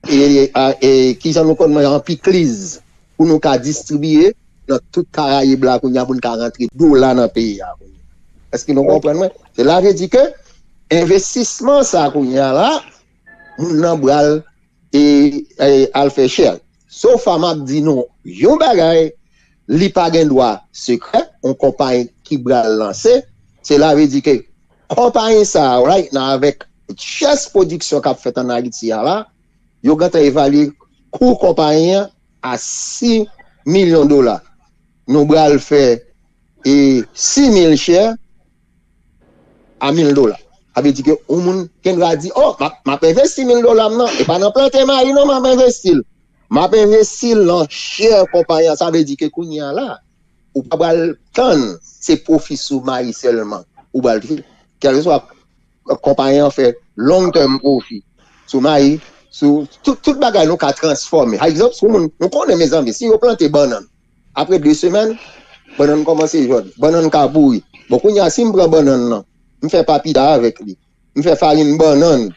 e, a, e kijan nou konn manje an pikliz pou nou ka distribiye nan tout Karayib la kounye a pou n ka rantre dola nan peyi a kounye a. Èske nou konprann mwen? Sela vle di ke envestisman sa kounye a la, moun nan pral e, e al fè chè. So far m ap di nou yon bagay, li pa gen dwa sekrè, yon konpayi ki pral lanse, sela vle di ke konpayi sa a, right now, avèk just pwodiksyon k ap fèt ann Ayiti a la, yo gentan evalye kou konpayi an a sis milyon dola. Nou pral fè e sis mil chè a mil dola. Sa vle di ke yon moun gen dwa di, oh, m ap, m ap envesti mil dola m nan, e pa nan plante mayi non m ap envesti l. M ap envesti l nan chè konpayi an. Sa vle di ke kounye a la, ou pa pral tann se pwofi sou mayi sèlman. Ou pral, kèlkeswa konpayi an fè long term pwofi sou mayi, sou tout, tout bagay nou ka transfòme. Pa egzanp, si yon moun, nou konnen, mezanmi, si yo plante bannann, apre de semèn, bannann kòmanse jòn, bannann ka pouri. Bon, kounye a, si m pran bannann nan, m fè papita avèk li, m fè farin bannann,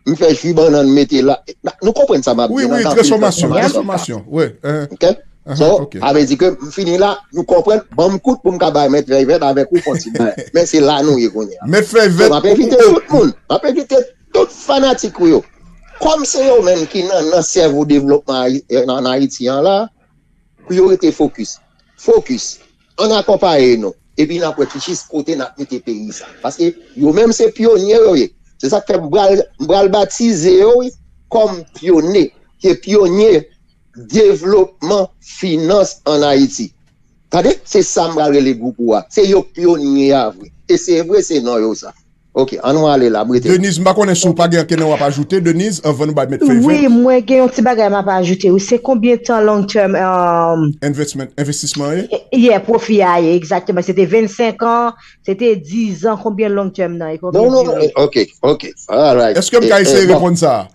m fè ji bannann, m mete la. Nou konprann sa m ap di. Wi, wi, transfòmasyon, transfòmasyon, wi. Ok? So, sa vle di ke m fini la, nou konprann, ban m kout pou m ka bay Mèt Fèy Vèt avèk ou fon ti bagay. Men se la nou ye kounye a. Mèt Fèy Vèt. So, m ap envite tout moun, m ap envite tout fanatik ou yo. Kòm se yo menm ki nan, nan sèvo devlopman an Ayiti an la, pou yo rete fokis. Fokis. Ann akonpaye nou. Epi n ap wè ki jis kote n ap mete peyi sa. Paske yo menm se pyonye yo ye. Se sa k fè m pral, m pral batize yo, wi, kòm pyone. Se pyonye devlopman finans ann Ayiti. Tande, se sa m pral rele gwoup ou a. Se yo k pyonye a vre. E se vre, se non yo sa. Ok, ann nou ale la, m rete. Denise, m pa konnen si w pa gen ankenn w ap ajoute, Denise, anvan nou bay mèt fèy vèt. Wi, mwen gen yon ti bagay m ap ajoute. Wi, se konbyen tan long term, um, investment, envestisman ye? Yeah, pwofi a ye, egzakteman. Se te vennsenk an, se te diz an, konbyen long term nan? E konbyen dire? Non, non, ok, ok. Alright. Èske m ka eseye reponn sa?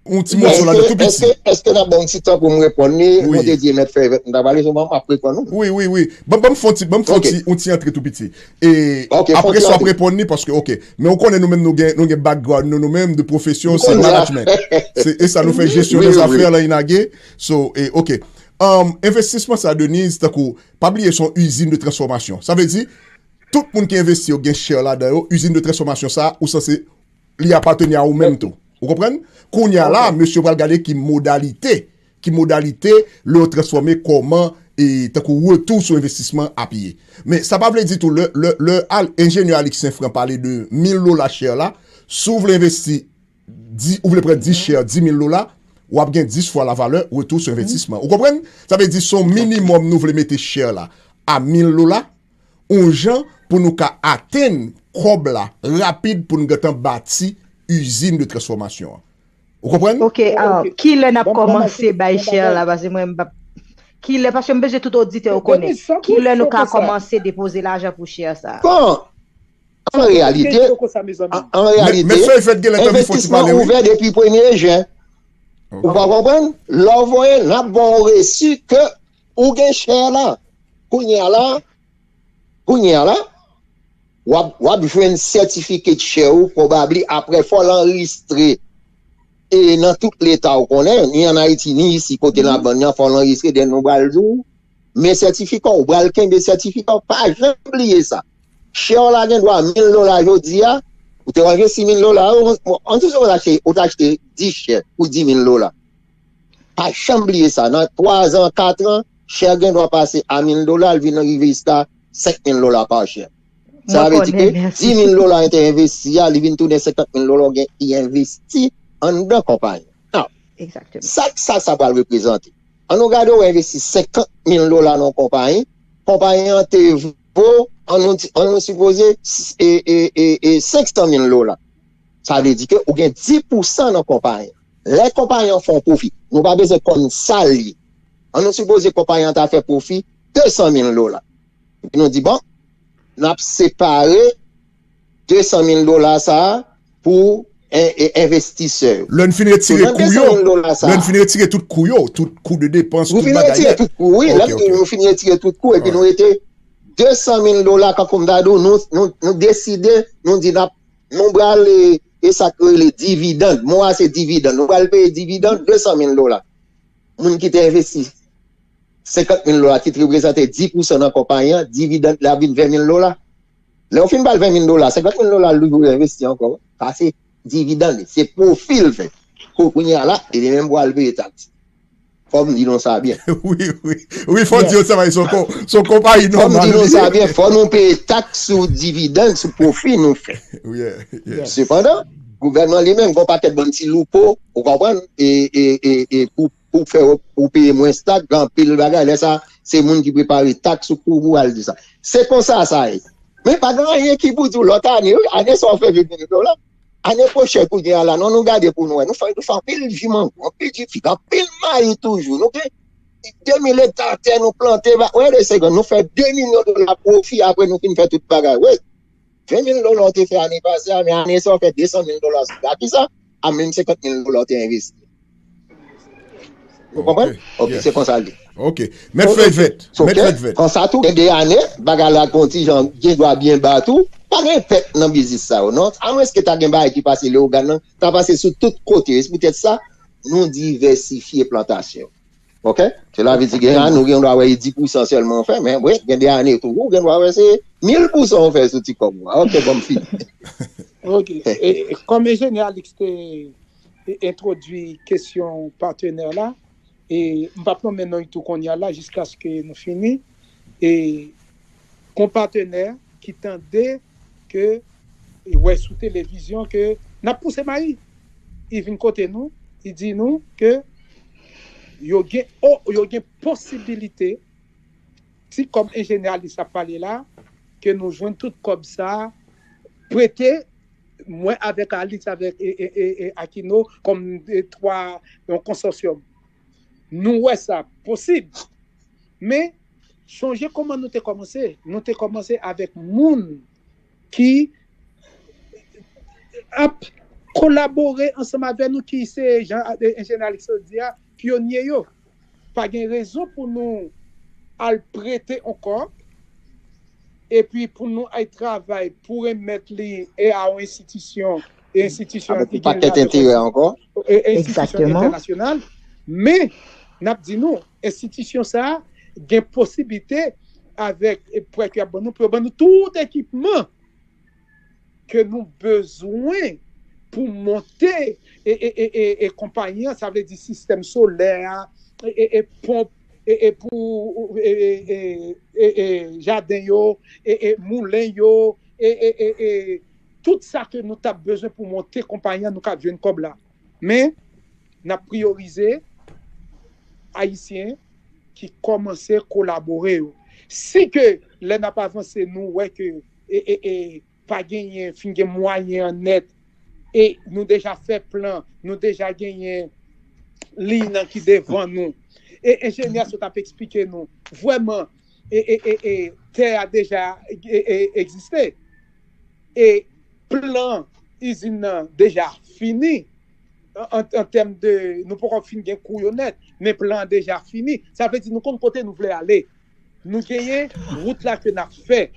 Yon ti moso ladan tou piti. Èske, èske, èske n ap ba w yon ti tan pou m reponn li? Wi. Nou te di mèt fèy vèt, nou ta pale sou mwen, m ap reponn ou. Wi, wi, wi. Ban, ban m fè yon ti, ban m fè yon ti, yon ti antre tou piti. E apre sa w ap reponn li, paske, ok. Men ou konnen nou menm nou gen, nou gen background nou, nou menm de pwofesyon, se management. Se, e sa nou fè, jesyon de zafè lan inage. So, e, ok. Um, envestisman sa, Denise, tankou, pa bliye se yon izin de transfòmasyon. Sa vle di, tout moun ki envesti yo gen share ladan yo, izin de transfòmasyon sa, ou sanse li apateni a ou menm tou. Ou konprann? Kounye a la, mesye pral gade ki modalite, ki modalite lè yo transfòme kòman, e tankou retou sou envestisman ap ye. Men sa pa vle di tou lè, lè, lè al, enjenyè Alix Senfran pale de mil dola share la, si w vle envesti, di, ou vle pran dis share, dis mil dola, w ap gen dis fwa la valè retou sou envestisman. Ou konprann? Sa vle di se yon minimòm nou vle mete share la a mil dola, yon jan pou nou ka atenn kòb la rapid pou nou gentan bati izin de transfòmasyon an. Ou konprann? Ok, ah, kilè n ap kòmanse bay share la? Paske mwen, m p ap, kilè, paske m bezwen tout oditè yo konnen. Kilè nou ka kòmanse depoze lajan pou share sa? Bon, an reyalite, an, an reyalite, envestisman ouvè depi premye jen. Ou pa konprann? Lè w voye, n ap ba w resi ke ou gen share la. Kounye a la, Kounye a la, w ap, w ap jwenn certificate share ou, probably, apre fò l anrejistre. E nan tout leta ou konnen, ni ann Ayiti, ni isi, kote labann nan, fò l anrejistre, then nou pral di w, men sètifika w, ou pral kenbe sètifika w, pa janm bliye sa. Share w la gen dwa mil dola jodi a, ou te envesti mil dola, ou, ou, ou, ou t achte, ou t achte dis share pou dis mil dola. Pa janm bliye sa, nan twa zan, kat an, share gen dwa pase a mil dola, l vin rive jiska senk mil dola pa share. Sa vle di ke dis mil dola ou te envesti a, li vin tounen senkant mil dola ou gen ki envesti anndan konpayi an. Now, sa, sa, sa pral reprezante? An nou gade ou envesti senkant mil dola nan yon konpayi, konpayi an te vo, an nou di, an nou sipoze, e, e, e, e senk san mil dola. Sa vle di ke ou gen dis pousan nan konpayi an. Lè konpayi an fè yon pwofi, nou pa bezwen konn sa l ye. An nou sipoze konpayi an ta fè pwofi de san mil dola. Epi nou di, bon, n ap separe de san mil dola sa a pou en-, e-, envestisè yo. Lè n fin retire kou yo, lè n fin retire tout kou yo, tout kou de depans, tout bagay yo. Nou fin retire tout kou, wi. Lè nou fin retire tout kou, epi nou rete de san mil dola, kankou m ta di w, nou, nou, nou deside, nou di n ap Nou pral, e, e sa k rele dividend. Mo a se dividend. Nou pral peye dividend de san mil dola. Moun ki te envesti senkant mil dola, ki te reprezante dis pousan nan konpayi an, dividend la vin ven mil dola. Lè w fin ba l ven mil dola, senkant mil dola l toujou envesti ankò. Sa se dividend li. Se pwofi l fè. Kou kounye a la, e li menm pral peye taks. Fò m di nou sa byen. Wi, wi. Wi, fò di yo sa, se yon kon-, se yon konpayi nòmal. Fò m di nou sa byen, fò nou peye taks sou dividend, sou pwofi nou fè. Sepandan, gouvènman li menm, gen yon pakèt bann ti loupo, ou konprann, e, e, e, e pou, pou fè ou, ou peye mwens taks, gen anpil bagay. Lè sa, se moun ki prepare taks ou pou, pou al di sa. Se konsa sa ye. Men pa gen anyen ki pou di w lòt ane, wi, ane sa w fè ven mil dola. Ane pwochèn kounye a la, non, nou gade pou nou wè. Nou fè, nou fè anpil ji mango, anpil ji fig, anpil mayi toujou. Nou gen de mil ekta tè nou plante, ba, wè de segonn, nou fè de milyon dola pwofi apre nou fin fè tout bagay. Wi, ven mil dola w te fè ane pase a, men ane sa w fè de san mil dola sou gati sa, a menm senkant mil dola w te envesti. Ou konprann? Ok, se konsa l ye. Ok. Mèt fèy vèt. Mèt fèy vèt. Konsa tou, gen de ane, bagay la gon ti jan, gen dwa byen ba tou. Pa gen pèt nan biznis sa yo, non. Amwenske ta gen bagay ki pase Leyogàn nan, ta pase sou tout kote. Se poutèt sa, nou divèsifye plantasyon. Ok? Sela vle di gen ane, ou gen dwa wè e dis pousan sèlman w fè, men wi, gen de ane tou, ou gen dwa wè se mil pousan w fè sou ti kòb ou a. Ok, bon, m fini. Ok. E, e, kòm enjenyè Alix te e, entwodui kesyon patnè la. E m p ap nonmen non tou kounye a la jiskaske nou fini. E gon patnè ki tande ke, e wè sou televizyon ke n ap pouse mayi. Li vin kote nou, li di nou ke yo gen, o, yo gen posibilite, ti kòb enjenyè Alix ap pale la, ke nou jwenn tout kòb sa, prete mwen avèk Alix, avèk e, e, e, e Aquino, kòm e, twa, yon konsòsyòm. Nou wè sa posib. Men, chonje kòman nou te kòmanse. Nou te kòmanse avèk moun ki ap kolabore ansanm avè nou, ki se, jan enjenyè Alix di a, pyonye yo. Pa gen rezon pou nou al prete yon kòb, epi pou nou al travay pou remèt li e a yon enstitisyon, e enstitisyon an ki gen li avèk yon enstitisyon entènasyonal. Men, n ap di nou, enstitisyon sa a gen posiblite avèk prè ke y ap ban nou, pou yo ban nou tout ekipman ke nou bezwen pou monte e, e, e, e, e konpayi an, sa vle di sistèm solè a, e, e, e ponp, e, e pou e, e, e, e, e, jaden yo, e, e moulen yo, e, e, e, e tout sa ke nou t ap bezwen pou monte konpayi an, nou ka jwenn kòb la. Men, n ap priyorize Ayisyen ki kòmanse kolabore yo. Si ke lè n ap avanse, nou wè ke e, e, e, pa genyen, fin gen mwayen an nèt, e nou deja fè plan, nou deja genyen liy nan ki devan nou. E enjenyè sot ap eksplike nou, vrèman, e, e, e, e, tè a deja e, e, egziste. E plan izin nan deja fini. An, an, an tèm de, nou poko fin gen kou yo nèt, men plan an deja fini. Sa vle di nou konn kote nou vle ale. Nou genyen wout la ke n ap fè.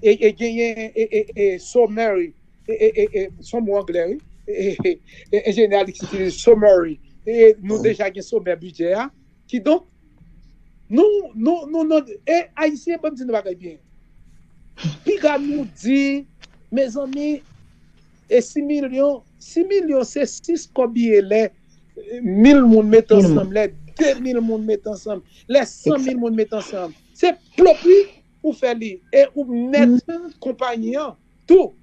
E, e genyen e, e, e, summary, e, e, e, e, se yon mo anglè, wi. E, e, e, enjenyè Alix itilize summary. E nou deja gen somè bidjè a. Kidonk, nou, nou, nou, nou, e Ayisyen, ban m di nou bagay byen. Piga nou di, mezanmi, e sis milyon, sis milyon se sis kòb ye lè mil moun met ansanm, lè de mil moun met ansanm, lè san mil moun met ansanm. Se plopi ou fè li e ou mèt konpayi an tou.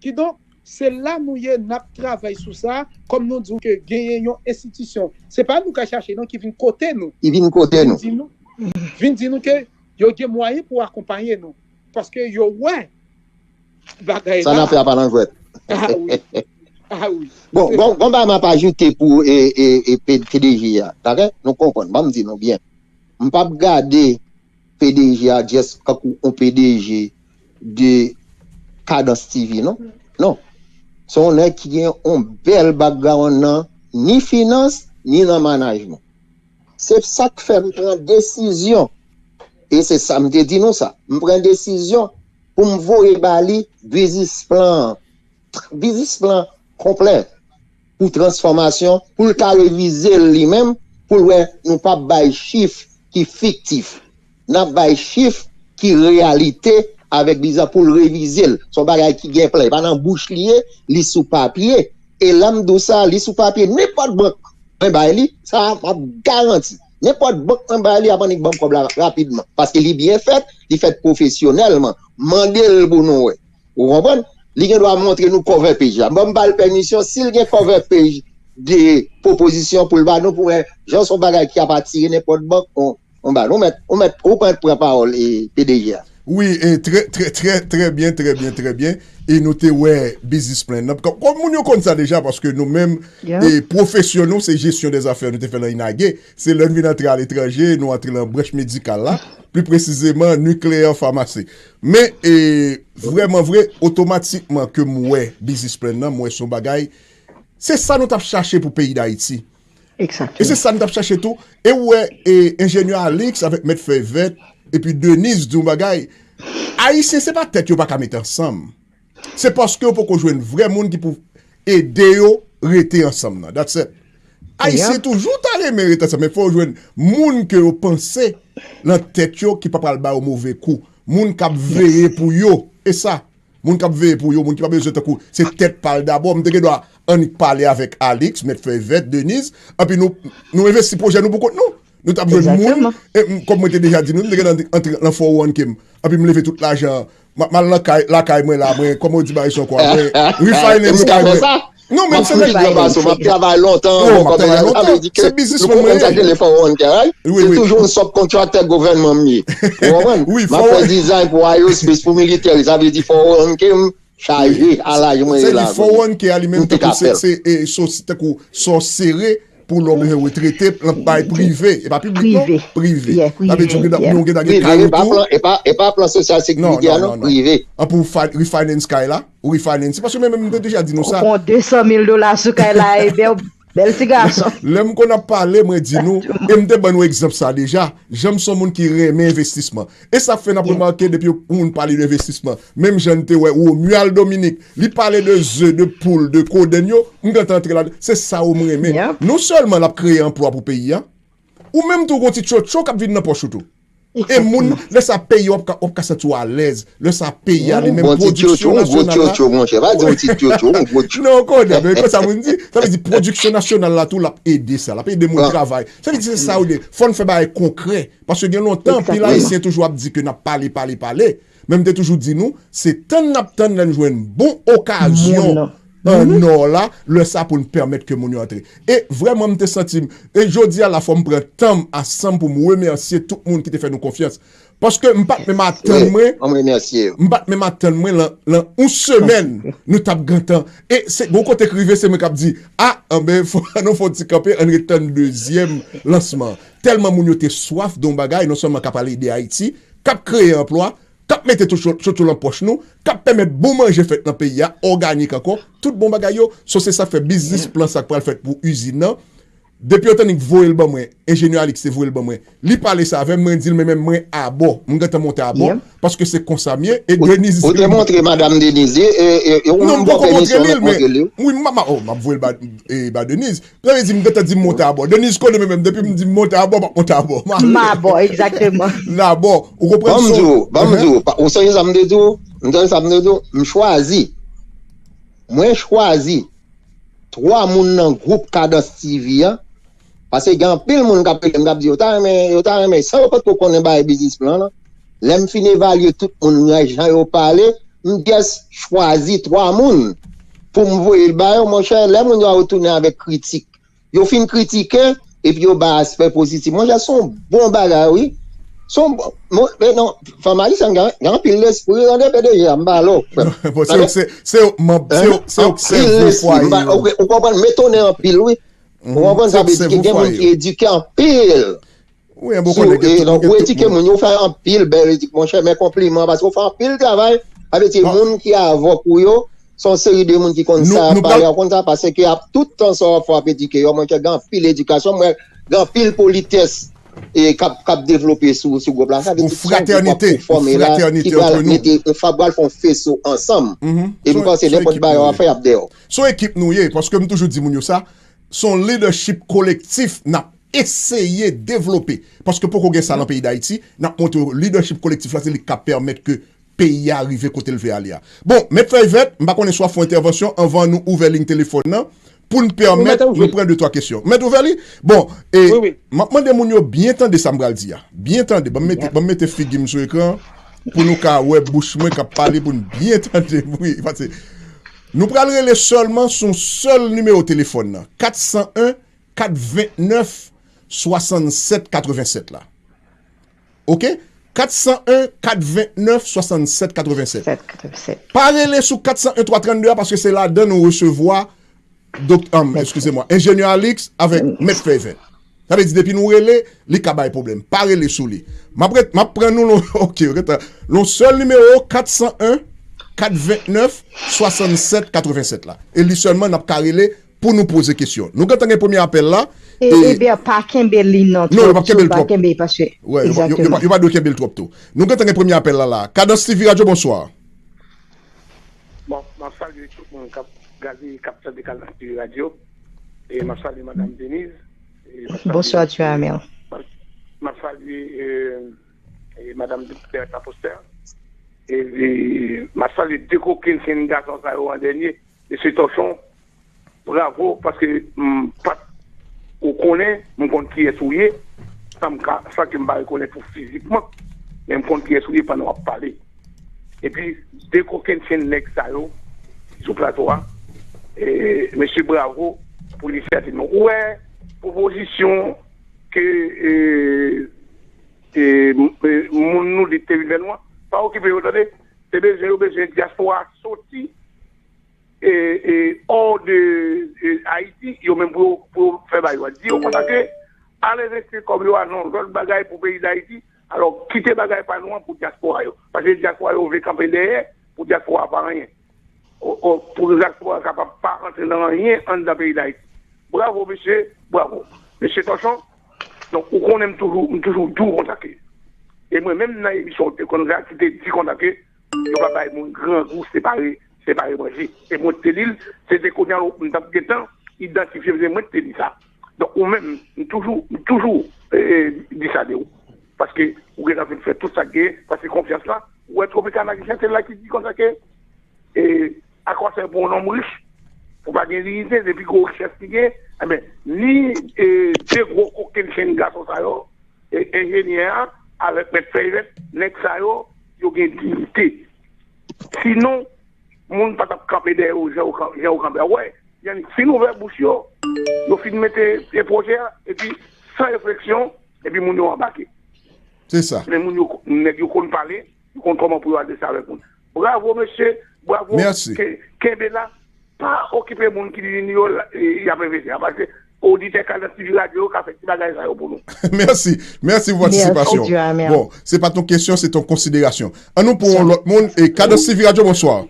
Kidonk, se la nou ye, n ap travay sou sa, kòm nou di w ke genyen yon enstitisyon. Se pa nou k al chache non, ki vin kote nou. Ki vin kote nou. Vin di nou, vin di nou ke yo gen mwayen pou akonpaye nou. Paske yo wè bagay la. Sa n ap fè a pa nan jwèt. Ah wi. Ah wi. Bon, gon, gon bagay m ap ajoute pou e, e, e P D G a. Dakò? Nou konprann. Ban m di nou byen. M p ap gade P D G a just kankou yon P D G de Kadans T V, non. Non. Se yon nèg ki gen yon bèl background nan ni finans, ni nan manajman. Se sa k fè m pran desizyon. E se sa m te di nou sa. M pran desizyon pou m voye ba li biznis plan an. Biznis plan konplè pou transfòmasyon, pou l ka revize l li menm, pou l wè nou p ap bay chif ki fiktif. N ap bay chif ki reyalite avèk biznis pou l revize l. Se yon bagay ki gen plan, e pa nan bouch li ye, li sou papye. E lè m di w sa, li sou papye, nenpòt bank mwen bay li, sa m ap garanti. Nenpòt bank mwen bay li, ap annik ban m kòb la rapidman. Paske li byen fèt, li fèt pwofesyonèlman. Mande l pou nou wè. Ou konprann? Li gen dwa montre nou cover page la. Bon, m ba l pèmisyon, si l gen cover page de pwopozisyon pou l ba nou, pou wè jan se yon bagay ki ap atire nenpòt bank, on, on ba nou. Ou mèt, ou mèt, ou mèt pran pawòl e P D G a. Wi, e trè, trè, trè, trè byen, trè byen, trè byen. E nou te wè business plan nan. Kòm, kòm moun yo konn sa deja, paske nou menm, e pwofesyon nou, se jesyon dè zafè, nou te fè nan INAGE. Se lè n vin antre aletranje, nou antre nan branch medikal la, pli presizeman, nuclear pharmacy. Men, e, vrèman vre, otomatikman ke m wè business plan nan, m wè se yon bagay, se sa nou t ap chache pou peyi Dayiti. E se sa n t ap chache tou. E ou wè, e, enjenyè Alix avèk mèt Fèy Vèt, epi Denise di yon bagay. Ayisyen, se pa tèt yo pa ka met ansanm. Se paske yo poko jwenn vrè moun ki pou ede yo rete ansanm nan. That's it. Ayisyen toujou ta renmen rete ansanm, men fò yo jwenn moun ke yo panse nan tèt yo ki pa pral ba yo move kou. Moun k ap veye pou yo. E sa. Moun k ap veye pou yo, moun ki pa bezwen tankou se tèt pa l dabò. M te gen dwa annik pale avèk Alix, mèt Fèy Vèt, Denise, anpi nou, nou envesti pwojè nou pou kont nou. Nou t ap jwenn moun, e, m, kòm mwen te deja di nou, m te gen antre nan four oh one K m, anpi m leve tout lajan, m ap, m al nan kay, lakay mwen la, mwen, kòman yo di bagay sa ankò, mwen refinance kay mwen. Non, men se nèg la, m ap travay lontan, non, m ap travay lontan, sa vle di ke nou konprann sa k rele four oh one K, right? Se toujou yon subcontractor gouvènman m ye. Ou konprann? M ap fè design pou aerospace, pou military, sa vle di four oh one K m, chaje a laj mwen ye la. Sètadi four one k a li menm tankou se e so tankou sa w sere pou lè w bezwen retrete l ap bay prive, e pa piblik non, prive. Sa vle di nou gen dwa gen kay otou. E pa plan sosyal sekirite a non, prive. An pou refinance kay la, ou refinance paske mwen menm m te deja di nou sa. Ou pran de san mil dola sou kay la, e byen bèl ti gason. Lè m konn ap pale, mwen di nou, e m te ban nou egzanp sa deja, jan m se yon moun ki renmen envestisman. E sa k fè n ap remake depi yon moun pale de envestisman, menm jan n te wè Romuald Dominique, li pale de ze, de poul, de kodenn yo, m gentan antre ladan. Se sa yo m renmen. Non sèlman l ap kreye anplwa pou peyi a, ou menm tou w gen yon ti tchotcho k ap vin nan pòch ou tou. E moun, lè sa peyi a w ap ka, w ap ka santi w alèz. Lè sa peyi a li menm pwodiksyon nasyonal la. Non, w konnen, men konsa moun di. Sa vle di pwodiksyon nasyonal la tou, l ap ede sa. L ap ede moun travay. Sa vle di se sa yo ye. Fò n fè bagay konkrè. Paske gen lontan, anpil Ayisyen toujou ap di ke n ap pale, pale, pale. Men m te toujou di nou, se tann n ap tann lè n jwenn bon okazyon an Nò la, lè sa pou n pèmèt ke moun yo antre. E vrèman, m te santi m, e jodi a la, fò m pran tan m ansanm pou m remèsye tout moun ki te fè nou konfyans. Paske m pa t menm atann mwen, m pa t menm atann mwen lan yon semèn, nou t ap gentan. E se gon kote k rive, se mwen k ap di, a, anben, fò nou fè yon ti kanpe, ann ret tann dezyèm lansman an. Tèlman moun yo te swaf de yon bagay, non sèlman k ap al ede Ayiti, k ap kreye anplwa, k ap mete tchotcho lan pòch nou, k ap pèmèt bon manje fèt nan peyi a, òganik ankò, tout bon bagay yo. So se sa k fè biznis plan sa k pral fèt pou izin nan. Depi yo t annik voye l ban mwen, enjenyè Alix te voye l ban mwen. Li pale sa avè m, mwen di l men menm mwen abò. M gentan monte abò, paske se konsa m ye. E Denise. Ou te montre madanm Denise, e, e, e ou menm ba w pèmisyon mèt montre l yo? Wi, m ap, oh, m ap voye l ba, e, ba Denise. Sa vle di m gentan di m monte abò. Denise konnen mwen menm, depi m di m monte abò, m ap monte abò. M ale. M abò, egzakteman. M abò. Ou konprann? Ban m di w, ban m di w, ou sonje sa m te di w? M sonje sa m te di w? M chwazi. Mwen chwazi twa moun nan gwoup Kadans TV an. Paske gen anpil moun k ap rele m, k ap di yo ta renmen, yo ta renmen, san yo potko konnen bagay biznis plan lan. Lè m fin evalye tout moun nan jan yo pale, m just chwazi twa moun pou m voye l ba yo, monchè, lè moun yo a retounen avèk kritik, yo fin kritike, epi yo bay aspè pozitif. Monchè, se yon bon bagay, wi. Se yon bon, men non, fanm ayisyen gen, gen anpil lespri, tande, PDG a, m pale w, frè m. Bon, se yo k se, se yo k, se yo k, se yo k sèvi fwaye yo. Ou konprann, m etone anpil, wi. Ou konprann, sa vle di ke gen moun ki edike anpil. Wi, bon, konnen gen tout, gen tout moun. Ou edike moun, ou fè anpil bèl etik, monchè, men konpliman, paske ou fè anpil travay avèk ti moun ki avèk ou yo, se yon seri de moun ki konn sa y ap pale, ou konn sa, paske ap tout tan sa w ap fè, w ap edike yo, monchè, gen anpil edikasyon, mwen, gen anpil politès e k ap, k ap devlope sou, sou gwoup la. Sa vle di se yon gwoup w ap pou fòme la, ki pral mete, w ap pral fè yon feso ansanm. E m panse nenpòt bagay w ap fè, y ap dèyè w. Se yon ekip nou ye, paske m toujou di moun yo sa, se yon leadership kolektif n ap eseye devlope. Paske poko gen sa nan peyi Dayiti, n ap montre w leadership kolektif la, se li k ka pèmèt ke peyi a rive kote l vle ale a. Bon, Mèt Fèy Vèt, m pa konnen si w ap fè yon entèvansyon anvan nou ouvè liy telefòn nan, pou n pèmèt nou pran de twa kesyon. Mèt ouvè li? Bon, e, m ap mande moun yo byen tande sa m pral di a. Byen tande, ban m mete, ban m mete figi m sou ekran an, pou nou ka wè bouch mwen k ap pale, pou n byen tande. Wi, paske nou pral rele sèlman sou yon sèl nimewo telefòn nan, kat san en, kat vennèf, swasannsèt, katrevennsèt la. Oke? Kat san en, kat vennèf, swasannsèt, katrevennsèt. Pa rele sou kat san en, twa trannde a, paske se ladan nou resevwa dok, um, eskize mwa, enjenyè Alix avèk Mèt Fèy Vèt. Sa vle di, depi nou rele, li ka bay pwoblèm. Pa rele sou li. M ap ret, m ap pran nou lon, oke, ret, lon sèl nimewo, kat san en, kat vennèf, swasannsèt, katrevennsèt la. E li sèlman n ap ka rele pou nou poze kesyon. Nou gentan gen premye apèl la. E, e, ebyen, pa kenbe li non, non, yo p ap kenbe l twòp. Kenbe, paske, egzakteman. Yo pa dwe kenbe l twòp tou. Nou gentan gen premye apèl la la. Kadans TV Radio, bonswa. Bon, m ap salye tout moun k ap gade, k ap tande Kadans TV Radio. E m ap salye Madanm Denise. Bonswa, Duhamel. M ap salye, e, e, Madanm Bertha Foster. E, e, m ap salye de kokenn gason sa yo an dènye. Mesye Tòchon, bravo, paske m pa t, ou konnen, m konn kiyès ou ye, san m ka, san ke m pa rekonèt ou fizikman, men m konn kiyès ou ye pandan w ap pale. Epi, de kokenn chenn nèg sa yo, ki sou plato a, e, mesye bravo pou inisyativ nou. Ou wè, pwopozisyon ke, e, e, e, moun nou li te vin fè nou an, pa okipe yo, tande. Se bezwen, yo bezwen dyaspora soti e, e, hors de e, Ayiti, yo menm pou yo, pou yo fè bagay yo. Di yo konsa ke al envesti kòb yo a nan lòt bagay pou peyi Dayiti. Alò, kite bagay pa nou an pou dyaspora yo. Paske dyaspora yo vle kanpe dèyè pou dyaspora pa anyen. O, o, pou dyaspora kapab pa antre nan anyen anndan peyi Dayiti. Bravo, mesye, bravo. Mesye Tòchon, donk, ou konnen m toujou, m toujou di w konsa ke. E mwen menm nan emisyon ou te konn la, ki te di konsa ke yo pa bay moun grangou separe, separe manje. E mwen te di l, se te kounye a m t ap gentan idantifye, se mwen ki te di sa. Donk, ou menm, m toujou, m toujou eh, di sa de ou. Paske ou gentan fin fè tout sa k genyen, paske konfyans la, ou wè Tropicana ki chante la ki di konsa ke eh, à quoi ça bon yon nonm rich, pou pa gen diyite, depi gwo richès li gen, enben, ni eh, de gwo kokenn chenn gason sa yo, eh, enjenyè a, avèk mèt fèy vèt, nèg sa yo, yo gen diyite. Sinon, moun pa t ap kanpe dèyè yo, jan yo kan- jan yo kanpe a. Wè, Yannick, fin ouvè bouch yo, yo fin mete e pwojè a, epi san refleksyon, epi moun yo anbake. Se sa. Men moun yo, nèg yo konn pale, yo konn kòman pou yo adrese avèk moun. Bravo, mesye, bravo, Mèsi. Ke- kenbe la, pa okipe moun ki di yo la- y ap envesti a, paske oditè Kadans T V radyo yo ka fè ti bagay sa yo pou nou. Mèsi. Mèsi pou patisipasyon. Mèsi, Duhamel. Bon, se pa t yon kesyon, se t yon konsiderasyon. An nou pran yon lòt moun. E Kadans T V radyo, bonswa.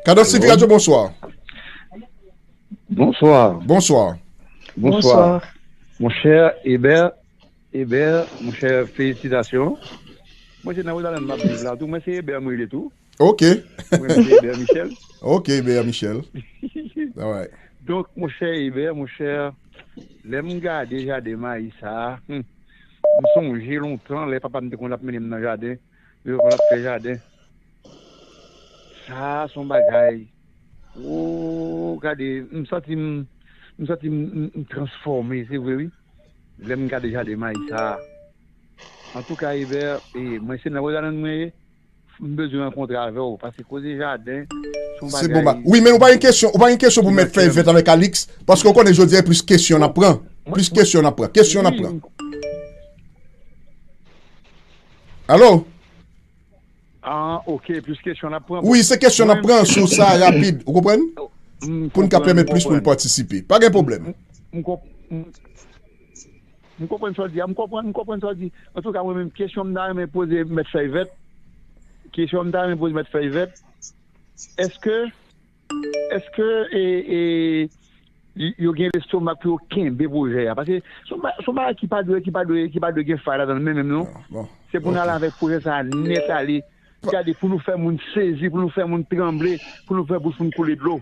Kadans T V radyo, bonswa. Bonswa. Bonswa. Bonswa. Monchè Eber, Eber, monchè, felisitasyon. Mwen se nan Wodalan m ap viv la tou, mwen se Eber mwen rele tou. Ok. Mwen se Eber Michel. Ok, Eber Michel. Alright. Donk, monchè Eber, monchè, lè m gade jaden mayi sa a, hmm, m sonje lontan lè papa m te konn ap mennen m nan jaden, yo te konn ap fè jaden. Sa a se yon bagay. Oh, gade, m santi m, m santi m, m, m transfòme, se vre wi. Lè m gade jaden mayi sa a. Antouka, Eber, e, mwen se nan Wodalan mwen ye, m bezwen rankontre avè w, paske koze jaden, se yon Se bagay. Bon ba. Wi, men ou pa gen kesyon, ou pa gen kesyon pou mèt fèy vèt avèk Alix, paske ou konnen jodi a plis kesyon n ap pran. Plis kesyon n ap pran. Kesyon n ap pran. Alo? Ah, ok, plis kesyon n ap pran. Wi, se kesyon n ap pran sou sa rapid. Ou konprann? M Pou n ka konprann, pèmèt m plis moun konprann. Patisipe. Pa gen pwoblèm. M konp- m- M konprann sa w di a, m konprann, m konprann sa w di. Antouka, mwen menm, kesyon m ta renmen poze mèt fèy vèt, kesyon m ta renmen poze mèt fèy vèt, èske, èske e, e, y- yo gen lestomak pou yo kenbe pwojè a? Paske se yon ba- se yon bagay ki pa dwe, ki pa dwe, ki pa dwe gen fay ladan l menm, menm non. Bon. Se pou n ale avèk pwojè sa a nèt ale. Gade, pou nou fè moun sezi, pou nou fè moun tranble, pou nou fè bouch moun koule dlo.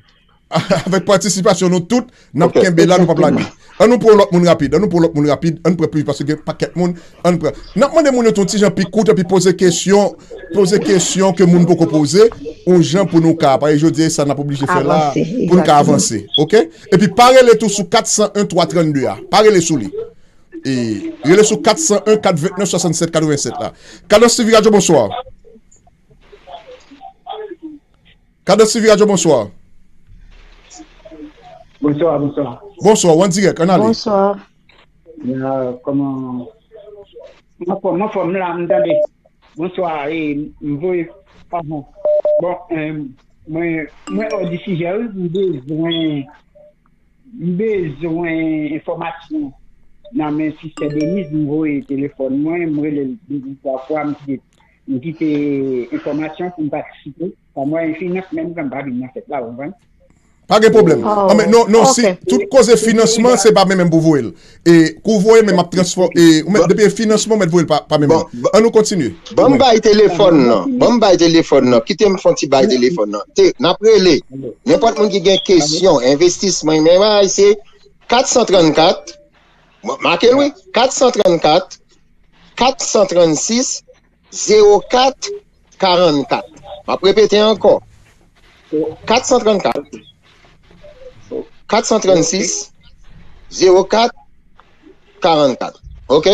Avèk patisipasyon nou tout, n ap kenbe la, nou p ap lage. An nou pran lòt moun rapid, an nou pran lòt moun rapid, an pran plis paske gen pakèt moun, an pran. N ap mande moun yo tou ti jan pi kout, epi poze kesyon, poze kesyon ke moun poko poze, yon jan pou nou ka, paske jodi a sa n ap oblije fè la, Avanse, pou nou ka avanse, ok? Epi pa rele tou sou kat san en twa trannde a, pa rele sou li. E, rele sou kat san en kat vennèf swasannsèt katrevennsèt la. Kadans T V radyo, bonswa. Kadans T V radyo, bonswa. Bonswa, bonswa. Bonswa, ou an dirèk, ann ale. Bonswa. Ya, kòman? Mwen fò, mwen fò, m la, m tande. Bonswa, e, m voye, pardon. Bon, e, mwen, mwen odi sijè, wi, m bezwen, m bezwen enfòmasyon nan men Sistè Deniz, m voye telefòn mwen, m rele l de twa fwa, m kite, m kite enfòmasyon pou m patisipe. Sa mwen finans menm, m pa vin nan fèt la, ou konprann? Pa gen pwoblèm. Anben, non, non, si tout koze finansman, se pa mwen menm pou voye l. E kou voye, men m ap transfò, e ou mèt, depi e finansman, ou mèt voye l pa, pa mwen menm. An nou kontinye. Ban m bay telefòn nan. Ban m bay telefòn nan. Kite m fè yon ti bay telefòn nan. Te, n ap rele. Nenpòt moun ki gen kesyon, envestisman, men bay, se kat san trannkat, make l wi, kat san trannkat, kat san trannsis, zewo kat karannkat. M ap repete ankò. Kat san trannkat, kat san trannsis, zewo kat karannkat. Ok?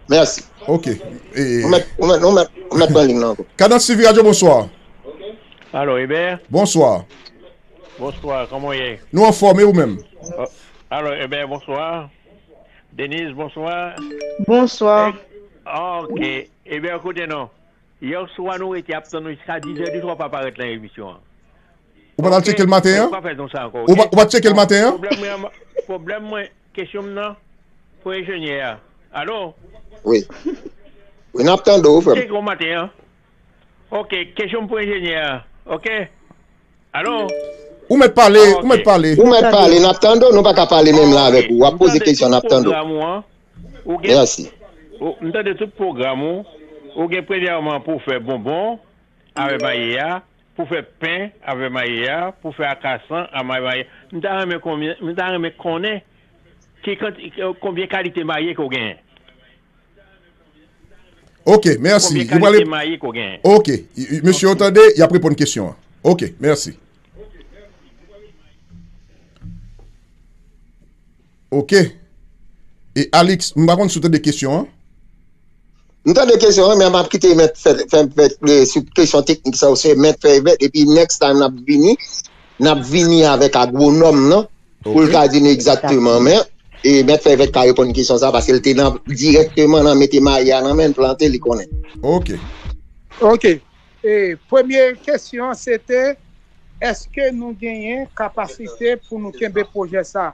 Mèsi. Ok. Ou mèt, ou mèt, ou mèt, ou mèt pran liy nan ankò. Kadans T V radyo, bonswa. Alo, Eber? Bonswa. Bonswa, kòman w ye? Nou anfòm, e ou menm? Alo, Eber, bonswa. Deniz, bonswa. Bonswa. Ok. Eber, koute non. Yè swa nou rete ap tann ou jiska dizè di swa, w pa parèt nan emisyon an. Ou pa t al tcheke l maten an? Ou pa fè nou sa ankò. Ou pa t tcheke l maten an? Pwoblèm mwen, pwoblèm mwen, kesyon m nan, pou enjenyè a. Alo? Wi. Wi, n ap tande w, frè m. Tcheke w maten an. Ok, kesyon m pou enjenyè a. Ok? Alo? Ou mèt pale, ou mèt pale. Ou mèt pale, n ap tande w, nou pa ka pale menm la avèk ou. W ap poze kesyon, n ap tande w. Ou gen, Mèsi. Ou, m tande tout pwogram ou. Ou gen premyèman pou fè bonbon avè mayi a, pou fè pen avè mayi a, pou fè akasan avè mayi a. M ta renmen konbyen, m ta renmen konnen ki kanti, konbyen kalite mayi ke w genyen. Ok, mèsi. Konbyen kalite mayi ke w genyen. Ok, mesye yo tande, y ap reponn kesyon an. Ok, mèsi. Ok. E Alix, m pa konn si w tande kesyon an. M tande kesyon an, men m ap kite mèt fè, fè, fè, fè sou kesyon teknik sa yo, se mèt fè evèt, epi next time n ap vini, n ap vini avèk agwonòm nan, pou l ka di nou egzakteman, men, e mèt fè evèt ka reponn kesyon sa, paske l te nan, dirèkteman nan mete mayi a nan men l, plante, li konnen. Ok. Ok. E, premye kesyon an, se te, èske nou genyen kapasite pou nou kenbe pwojè sa?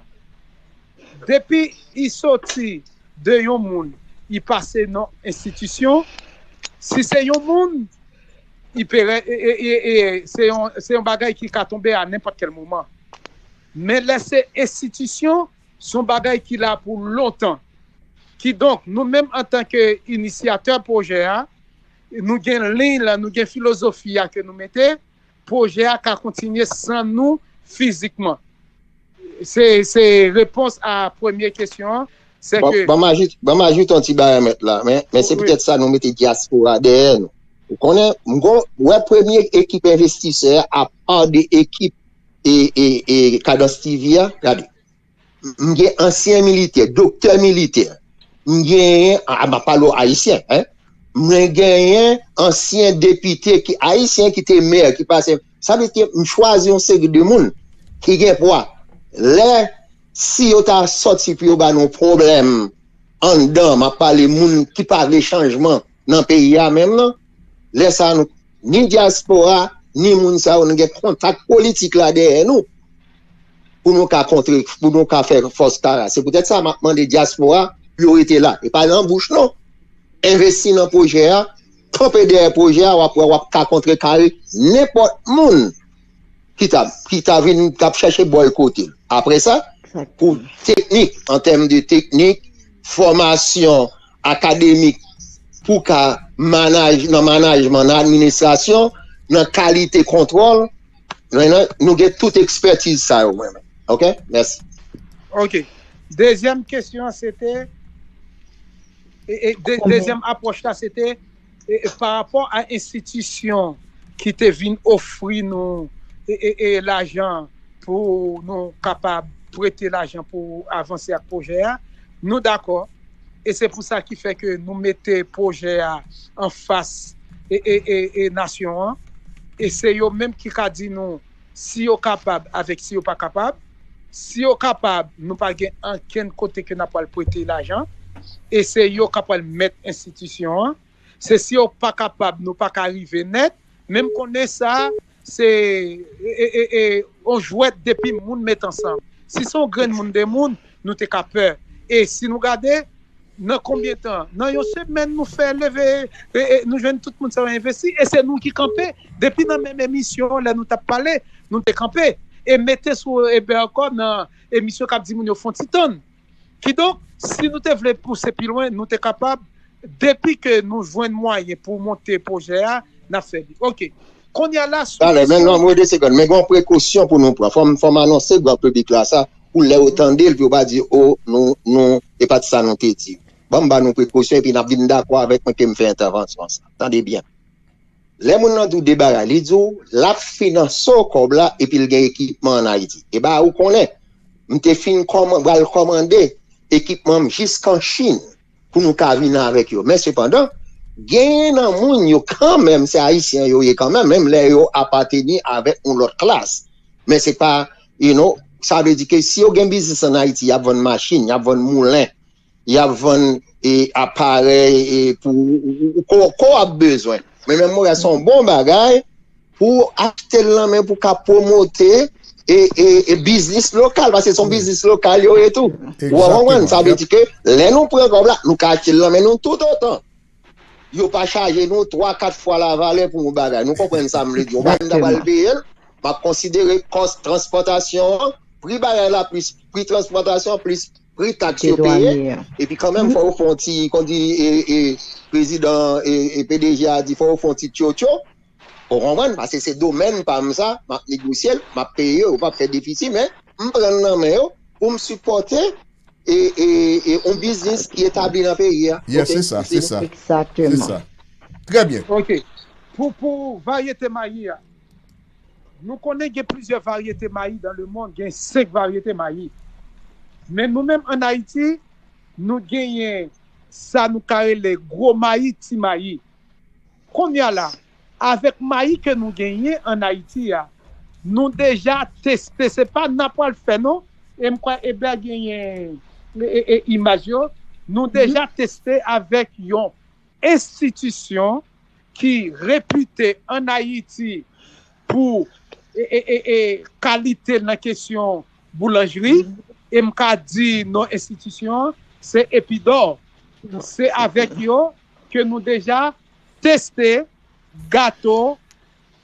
Depi i soti de yon moun, i pase nan enstitisyon, si se yon moun, i pere, e, e, e, e, se yon, se yon bagay ki ka tonbe a nenpòt kèl moman. Men lè se enstitisyon, se yon bagay ki la pou lontan. Kidonk, nou menm antanke inisyatè pwojè a, nou gen liy la, nou gen filozofi a ke nou mete, pwojè a ka kontinye san nou fizikman. Se, se repons a premye kesyon an. Se Ban, ke ban m ajoute, ban m ajoute yon ti bagay mèt la, men, men se Wi. Petèt sa nou mete dyaspora dèyè nou. Ou konnen, m gon, wè premye ekip envestisè a, apa de ekip e, e, e Kadans T V a, gade. M gen ansyen militè, doktè militè. M genyen, a, a, m ap pale w ayisyen, en. Mwen genyen ansyen depite ki ayisyen ki te mè, ki pase. Sa vle di m chwazi yon seri de moun ki gen pwa. Lè si yo ta sòti pou yo ba nou pwoblèm anndan, m ap pale moun ki pa vle chanjman nan peyi a menm nan, lè sa a nou, ni dyaspora, ni moun sa yo, nou gen kontak politik la dèyè nou. Pou nou ka kontre, pou nou ka fè fòs kara. Se poutèt sa m ap mande dyaspora pou yo rete la. E pa nan bouch non. Envesti nan pwojè a, kanpe dèyè pwojè a, w ap wè w ap ka kontrekare nenpòt moun ki ta, ki ta vin, k ap chèche bòykote l. Apre sa, pou teknik, an tèm de teknik, fòmasyon akademik, pou ka manaj, nan manajman, nan administrasyon, nan kalite kontwòl, nou, nou gen tout ekspètiz sa yo, mwen menm. Ok? Mèsi. Ok. Dezyèm kesyon an, se te, e, e, de, dezyèm apwòch la, se te, e, e, pa rapò a enstitisyon ki te vin ofri nou, e, e, e, lajan pou nou kapab prete lajan pou avanse ak pwojè a, nou dakò. E se pou sa ki fè ke nou mete pwojè a anfas e, e, e, e nasyon an. E se yo menm ki ka di nou si yo kapab avèk si yo pa kapab. Si yo kapab, nou pa gen ankenn kote ke n ap pral prete lajan. E se yo k ap pral mèt enstitisyon an. Se si yo pa kapab, nou pa ka rive nèt. Men m konnen sa, se e, e, e, e, on jwèt depi moun met ansanm. Si se yon grenn moun, de moun, nou te ka pè. E si nou gade, nan konbyen tan? Nan yon semèn nou fè leve, e, e, nou jwenn tout moun sa yo envesti, e se nou ki kanpe. Depi nan menm emisyon, lè nou t ap pale, nou te kanpe. E mete sou Eber ankò nan emisyon k ap di moun yo fè yon ti tann. Kidonk, si nou te vle pouse pi lwen, nou te kapab, depi ke nou jwenn mwayen pou monte pwojè a, n ap fè li. Ok. Kounye a la, sou Talè, men kesyon non, mwen de segonn. Men gen yon prekosyon pou nou pran. Fò m, fò m anonse gran piblik la sa, pou lè yo tande l, pou yo pa di, o, nou, nou, e pa t sa nou te di. Ban m ba nou prekosyon, epi n ap vin dakò avèk mwen ke m fè entèvansyon sa. Tande byen. Lè moun nan di w de bagay, li di w l ap finanse w kòb la, epi l gen ekipman ann Ayiti. E ba ou konnen, m te fin kòman, pral kòmande ekipman m jiskan Chin pou nou ka vin avèk yo. Men sepandan, genyen nan moun yo kanmenm, se Ayisyen yo ye kanmenm, menm lè yo apateni avèk yon lòt klas. Men se pa, you know, sa vle di ke si yo gen biznis ann Ayiti, y ap vann machin, y ap vann moulen, y ap vann e, aparèy e, pou ou, ou, ou, ko, ko w ap bezwen. Men menm mwen wè se yon bon bagay pou achte l nan men pou ka pwomote e, e, e biznis lokal, paske se yon biznis lokal yo ye tou. Ou konprann? Sa vle di ke lè nou pran kòb la, nou ka achte l nan men nou toutotan yo pa chaje nou twa, kat fwa lavalè pou yon bagay. Nou konprann sa m vle di. Yon bagay m ta pral peye l, m ap konsidere kòs transpòtasyon an, pri bagay la plis pri transpòtasyon an plis pri taks yo peye. Epi kanmenm, fò yo fè yon ti, kon di e, e, prezidan e, e P D G a di, fò yo fè yon ti tchotcho. Ou konprann? Paske se domèn pa m sa, m ap negosye l, m ap peye yo, yo p ap fè defisi, men m pran l nan men yo pou m sipòte e, e, e yon biznis ki etabli nan peyi a. Yes, se sa, se sa. Se sa. Trè byen. Ok. Pou, pou varyete mayi a, nou konnen gen plizyè varyete mayi dans le monde, gen senk varyete mayi. Men nou menm ann Ayiti, nou genyen sa nou ka rele gwo mayi, ti mayi. Kounye a la, avèk mayi ke nou genyen ann Ayiti a, nou deja teste, se pa n ap pral fè non, e m kwè Eber genyen e, e, e imaj yo, nou deja teste avèk yon enstitisyon ki repite ann Ayiti pou e, e, e, e, kalite nan kesyon boulanjri, e m ka di non enstitisyon an, se Epidor. Se avèk yo ke nou deja teste gato,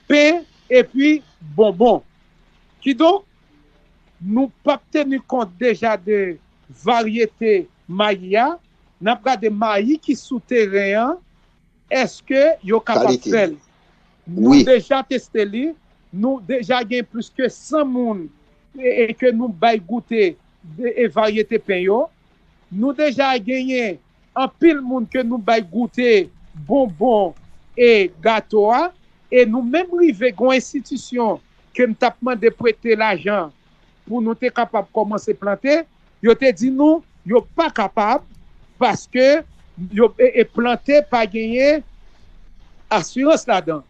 pen, epi bonbon. Kidonk, nou p ap teni kont deja de varyete mayi a, n ap gade mayi ki sou teren an, èske yo kapab fè l? Nou deja teste li, nou deja gen plis ke san moun e, e ke nou bay goute de, e varyete pen yo. Nou deja genyen anpil moun ke nou bay goute bonbon e gato a, e nou menm rive gon enstitisyon ke m t ap mande prete lajan pou nou te kapab kòmanse plante, yo te di nou yo pa kapab paske yo e, e plante pa genyen asirans ladan.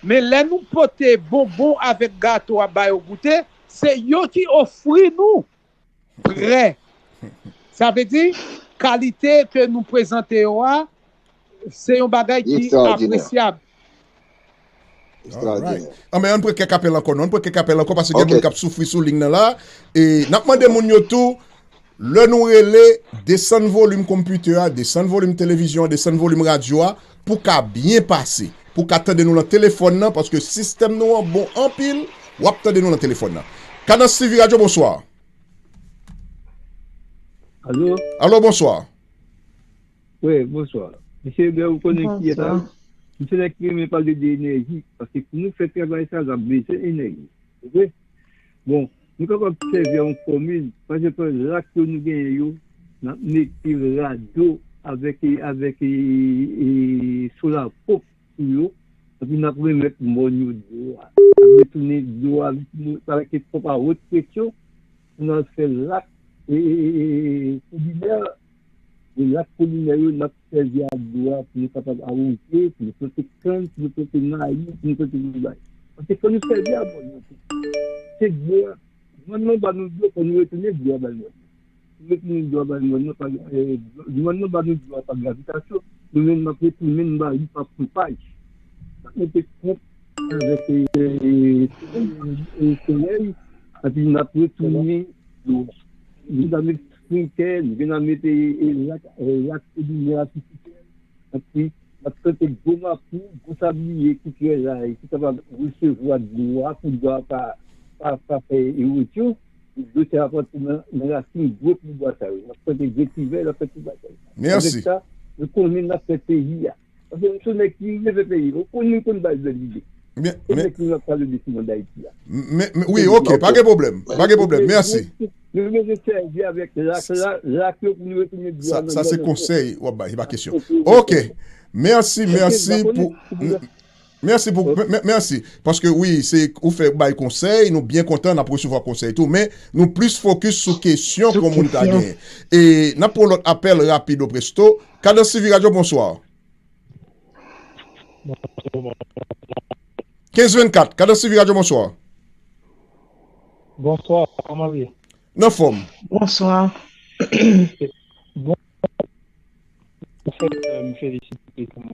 Men lè nou pote bonbon avèk gato a ba yo goute, se yo ki ofri nou prè. Sa vle di, kalite ke nou prezante yo a, se yon bagay ki apresyab. Alright. Anben, ann pran kèk apèl ankò, non? Ann pran kèk apèl ankò, paske gen moun k ap soufri sou liy nan la. E n ap mande moun yo tou, lè nou rele, desann volim konpitè a, desann volim televizyon an, desann volim radyo a, pou ka byen pase, pou ka tande nou nan telefòn nan, paske sistèm nou an bon anpil, w ap tande nou nan telefòn nan. Kadans T V Radyo, bonswa. Alo? Alo, bonswa. Wi, bonswa. Mesye Eber, ou konnen kiyès la? Misye nèk ki renmen pale de enèji, paske pou nou fè travay sa, n ap bezwen enèji. Oke? Bon, nou kapab sèvi a yon fòmil, pa egzanp, lak yo nou genyen yo, n ap mete rado avèk, avèk, e, e, sola ponp sou yo, epi n ap remèt mòn yo dlo a. N ap retounen dlo a avèk, avèk ponp a wot presyon, pou n al fè lak, e, e, e, e, kolinè, e lak kolinè yo, n ap sèvi ak dlo a pou nou kapab awoze, pou nou plante kann, pou nou plante mayi, pou nou plante tout bagay. Paske fò nou sèvi ak mòn nan tou. Se dlo a. Mòn nan ba nou dlo, fò nou retounen dlo a bay mòn nan. Nou retounen dlo a bay mòn nan, pa, e, mòn nan ba nou dlo a pa gravitasyon. Nou menm n ap retounen n ba li pa ponpaj. N ap mete ponp avèk, e, e, e, solèy, epi n ap retounen dlo a. Nou ta met sprinkè, nou gen ta met, e, e, lak, e, lak, e, limyè atitisyèl. Epi, n ap plante gwo mapou, gwo sabliye ki trè laj, ki kapab resevwa dlo a pou dlo a pa, pa, pa fè ewozyon. Dlo sa a ap rantre nan, nan rasin gwo pyebwa sa yo. N ap plante vetivè, n ap fè tout bagay. Avèk sa, nou konnen n ap fè peyi a. Paske nou se nèg ki leve peyi. Ou konn, nou konn bay bèl ide. Se nèg ki ap pale de sou mond Ayiti a. Men, men, wi, oke, pa gen pwoblèm. Pa gen pwoblèm. Mèsi. Nou bezwen sèvi avèk lak, lak, lak yo pou nou retounen dlo a nan zòn nan. Sa, sa se konsèy w ap bay, se pa kesyon. Oke. Mèsi, mèsi pou, mèsi pou, mè-, mèsi. Paske wi, se ou fè bay konsèy, nou byen kontan, n ap resevwa konsèy tou, men nou plis fokis sou kesyon ke yon moun ta genyen. E n ap pran lòt apèl rapido presto. Kadans T V Radyo, bonswa. Kenz vennkat, Kadans T V Radyo, bonswa. Bonswa, kòman w ye? Nan fòm. Bonswa. Bon, an fèt, euh, m felisite kòman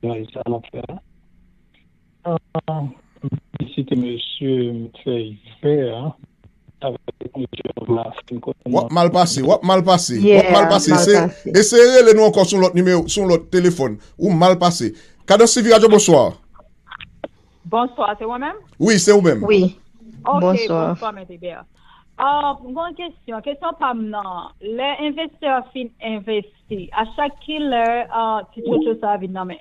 travay sa n ap fè a. Ah, m felisite mesye Fèy Vè a, avèk mesye Anvla Fin kote w ap mal pase, w ap mal pase, w ap mal pase. Se, eseye rele nou ankò sou lòt nimewo, sou lòt telefòn. Ou mal pase. Kadans T V Radio, bonswa. Bonswa, se mwen menm? Wi, se ou menm. Wi. Ok, bonswa, Mèt Eber. Ah, m gen yon kesyon. Kesyon pa m nan, lè envestè fin envesti, a chak ki lè, ah, ti tchotcho sa vin nan men?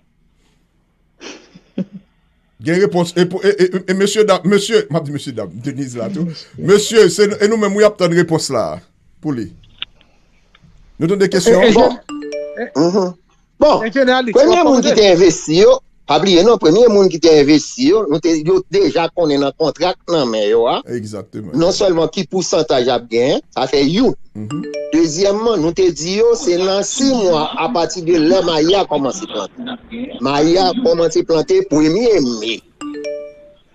Gen repons. E, pou- e, e, e mesye dam, mesye, m ap di mesye dam, Denise la tou. Mesye, se, e nou menm, wi, ap tann repons la pou li. Nou tande kesyon an? Bon. Bon, premye moun ki te envesti yo, pa bliye non, premye moun ki te envesti yo, nou te, yo deja konnen nan kontra k nan men yo a. Egzakteman. Non sèlman ki pousantaj y ap genyen, sa se youn. Dezyèmman, nou te di yo, se nan sis mwa apati de lè mayi a kòmanse plante. Mayi a kòmanse plante premye me.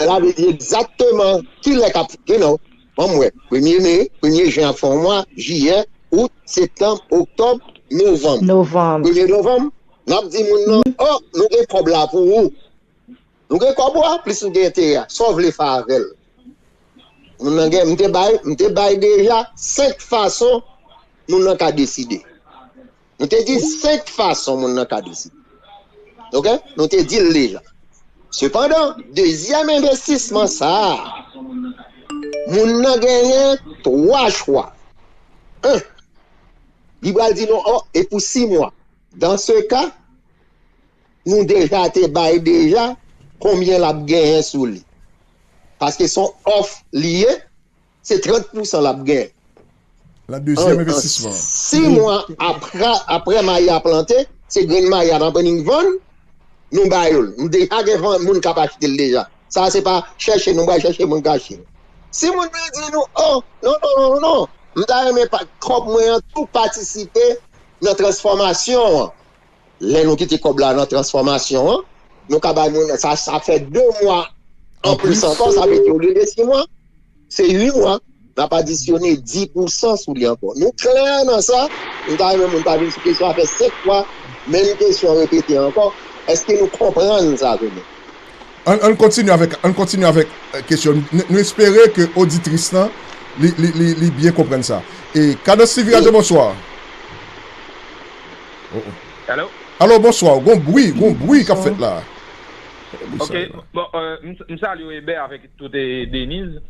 Sa vle di egzakteman ki lè k ap, you know, ban m wè, premye me, premye jen ap fè yon mwa, jiyè, out, septanm, oktòb, novanm. Novanm. Premye novanm, n ap di moun nan, oh, nou gen kòb la pou ou. Nou gen kòb ou a, plis nou gen enterè a. Sa w vle fè avè l? Moun nan gen, m te bay, m te bay deja senk fason moun nan ka deside. Nou te di senk fason moun nan ka deside. Ok? Nou te di l deja. Sepandan, dezyèm envestisman sa a, moun nan genyen twa chwa. En, li pral di nou, oh, e pou sis mwa. Dan se ka, nou deja te bay deja konbyen l ap genyen sou li. Paske se yon òf li ye, se trant pousan l ap genyen. La dezyèm envestisman. Sis mwa apre, apre mayi a plante, se grenn mayi a n ap annik vann, nou ba yo l. Nou deja gen van- moun k ap achte l deja. Sa se pa chèche, nou pral chèche moun k achte l. Si moun nan di nou, oh, non, non, non, non, non, m ta renmen pa- kòb mwen an tou patisipe nan transfòmasyon an. Lè nou kite kòb la nan transfòmasyon an, nou ka bay moun sa, sa fè de mwa anplis ankò, sa vle di olye de sis mwa, se uit mwa, n ap adisyone dis pousan sou li ankò. Nou klè nan sa, m ta renmen moun pa vin sou kesyon a fè senk fwa, menm kesyon repete ankò, èske nou konprann sa vre menm? Ann, ann kontinye avèk, ann kontinye avèk, eh, kesyon. N- nou espere ke oditris lan, li, li, li, li byen konprann sa. E Kadans T V Radio, bonswa. Oh, oh. Alo? Alo, bonswa. Gon bri, gon bri k ap fèt la. Ok, bon, euh, m, m salye w, Eber, avèk tout, eh, Denise.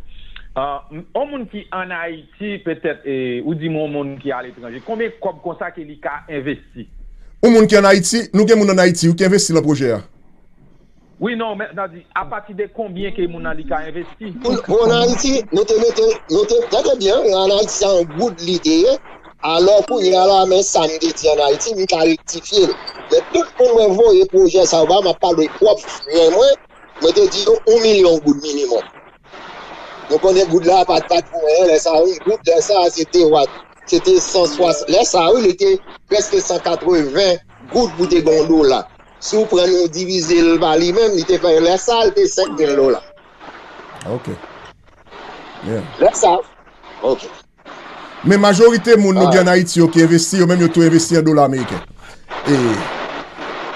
Ah, m- yon moun ki ann Ayiti, petèt, eh, ou di m yon moun ki aletranje. Konbyen kòb konsa ke li ka envesti? Yon moun ki ann Ayiti, nou gen moun ann Ayiti, wi, ki envesti nan pwojè a. Wi, non, men, sa di, apati de konbyen ke moun nan li ka envesti? Pou, pou ann Ayiti, nou te mete, nou te, tande byen, ann Ayiti, se yon goud li te ye. Alò, kounye a la, men sa m te di ann Ayiti, m ka rektifye l. Men tout moun mwen voye pwojè sa yo ba, m ap pale pwòp frè mwen, mwen te di yo yon milyon goud minimòm. Nou konnen goud la pa t, pa t pou anyen, lè sa, yon goud, lè sa, se te, what, se te san swasant, lè sa, wi, li te prèske san katreven goud pou te gen yon dola. Si w pran l, ou divize l pa li menm, li te fè, lè sa, li te senk mil dola. Ok. Yeah. Lè sa, ok. Men majorite moun nou gen an Ayiti yo ki envesti, yo menm yo tou envesti an dola ameriken. E,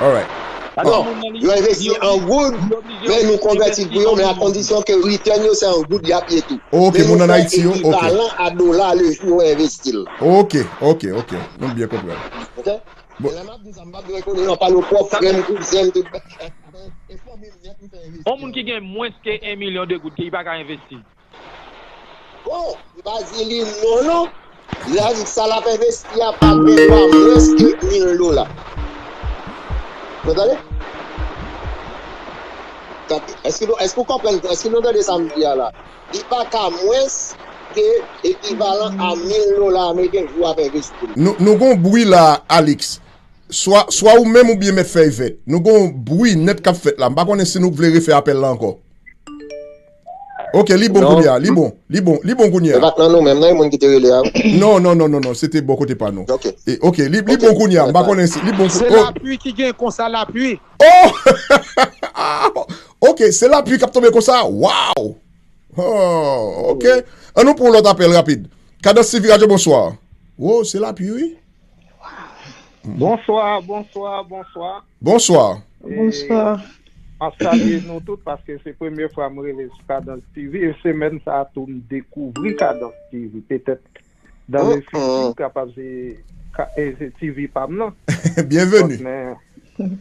alright. Non, yo envesti an goud, men nou konvèti l pou yo, men a kondisyon ke return yo se an goud y ap ye tou. Ok, men moun nou an fè Ayiti yo, ok, ekivalan a dola le jou yo envesti l. Ok, ok, ok. Nou byen konprann. Ok? Bon. E lè m ap di sa, m p ap rekonnen non, pale pwòp frè m, kouzen m, tout bagay. E fanmi m nèt m fè envesti. Yon moun ki gen mwens ke yon milyon de goud, ke li pa ka envesti? Bon, m pa di li non, non. Lè sa l ap envesti a pa dwe pa mwens ke mil dola. Nou tande? Tande. Èske nou, èske w konprann? Èske nou tande sa m di a la? Li pa ka mwens ke ekivalan a mil dola ameriken jou ap envesti. Nou, nou gon bri la, Alex. Swa, swa ou menm oubyen Mèt Fèy Vèt. Nou gon bri nèt k ap fèt la. M pa konnen si nou vle refè apèl la ankò. Ok, li bon kounye a, li bon, li bon, li bon kounye a. Se pa t nan nou menm, non, e moun ki te rele a. Non, non, non, non, non, se te bò kote pa nou. Ok. E, ok, li, li bon kounye a, m pa konnen si, li bon kounye a. Se lapli ki gen konsa lapli. Oh! Ok, se lapli k ap tonbe konsa, waw! Oh, ok. An nou pran yon lòt apèl rapid. Kadans T V Radio, bonswa. Oh, se lapli, wi. Bonswa, bonswa, bonswa. Bonswa. E Bonswa. M ap salye nou tout paske se premye fwa m rele sou Kadans T V e semèn sa a tou m dekouvri Kadans T V. Petèt dan le fitu kapab se ka- e se T V pa m nan. Byenveni. But men,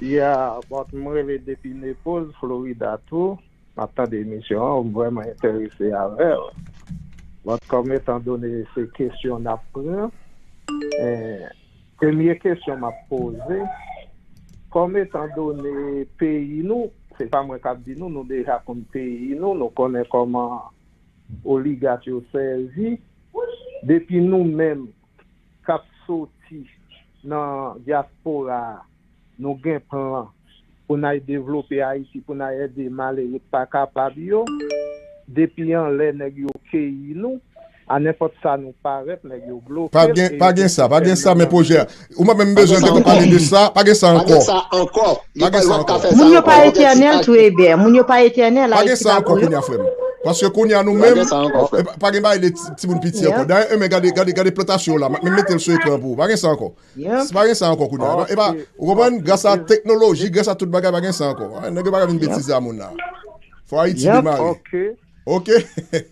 yeah, but m rele depi Naples, Florida tou. M ap tande emisyon an, m vrèman enterese avè l. But kòm etan done se kesyon n ap pran, eh, premye kesyon m ap poze, kòm etan done peyi nou, se pa mwen k ap di nou, nou deja konn peyi nou, nou konnen kòman oligach yo sèvi. Depi nou menm k ap soti nan dyaspora a, nou gen plan pou n al devlope Ayiti, pou n al ede malere k pa kapab yo, depi anlè nèg yo keyi nou, a nenpòt sa nou parèt, nèg yo bloke l. Pa gen, pa gen sa, pa gen sa, men pwojè a. Ou pa menm bezwen gen pou pale de sa, pa gen sa ankò. Pa gen sa ankò. Pa gen sa ankò. Moun yo pa etènèl tou, Eber. Moun yo pa etènèl, Ayiti pa pou yo. Pa gen sa ankò kounye a, frè m. Paske kounye a nou menm, pa gen bagay de ti- timoun piti ankò. Dayè, men gade, gade, gade plantasyon w la. M ap menm mete l sou ekran pou ou. Pa gen sa ankò. Se pa gen sa ankò kounye a. E pa, ou konprann? Gras a teknoloji, gras a tout bagay, pa gen sa ankò. Nèg yo pa ka vin betize a moun la. Fò Ayiti demare. Ok.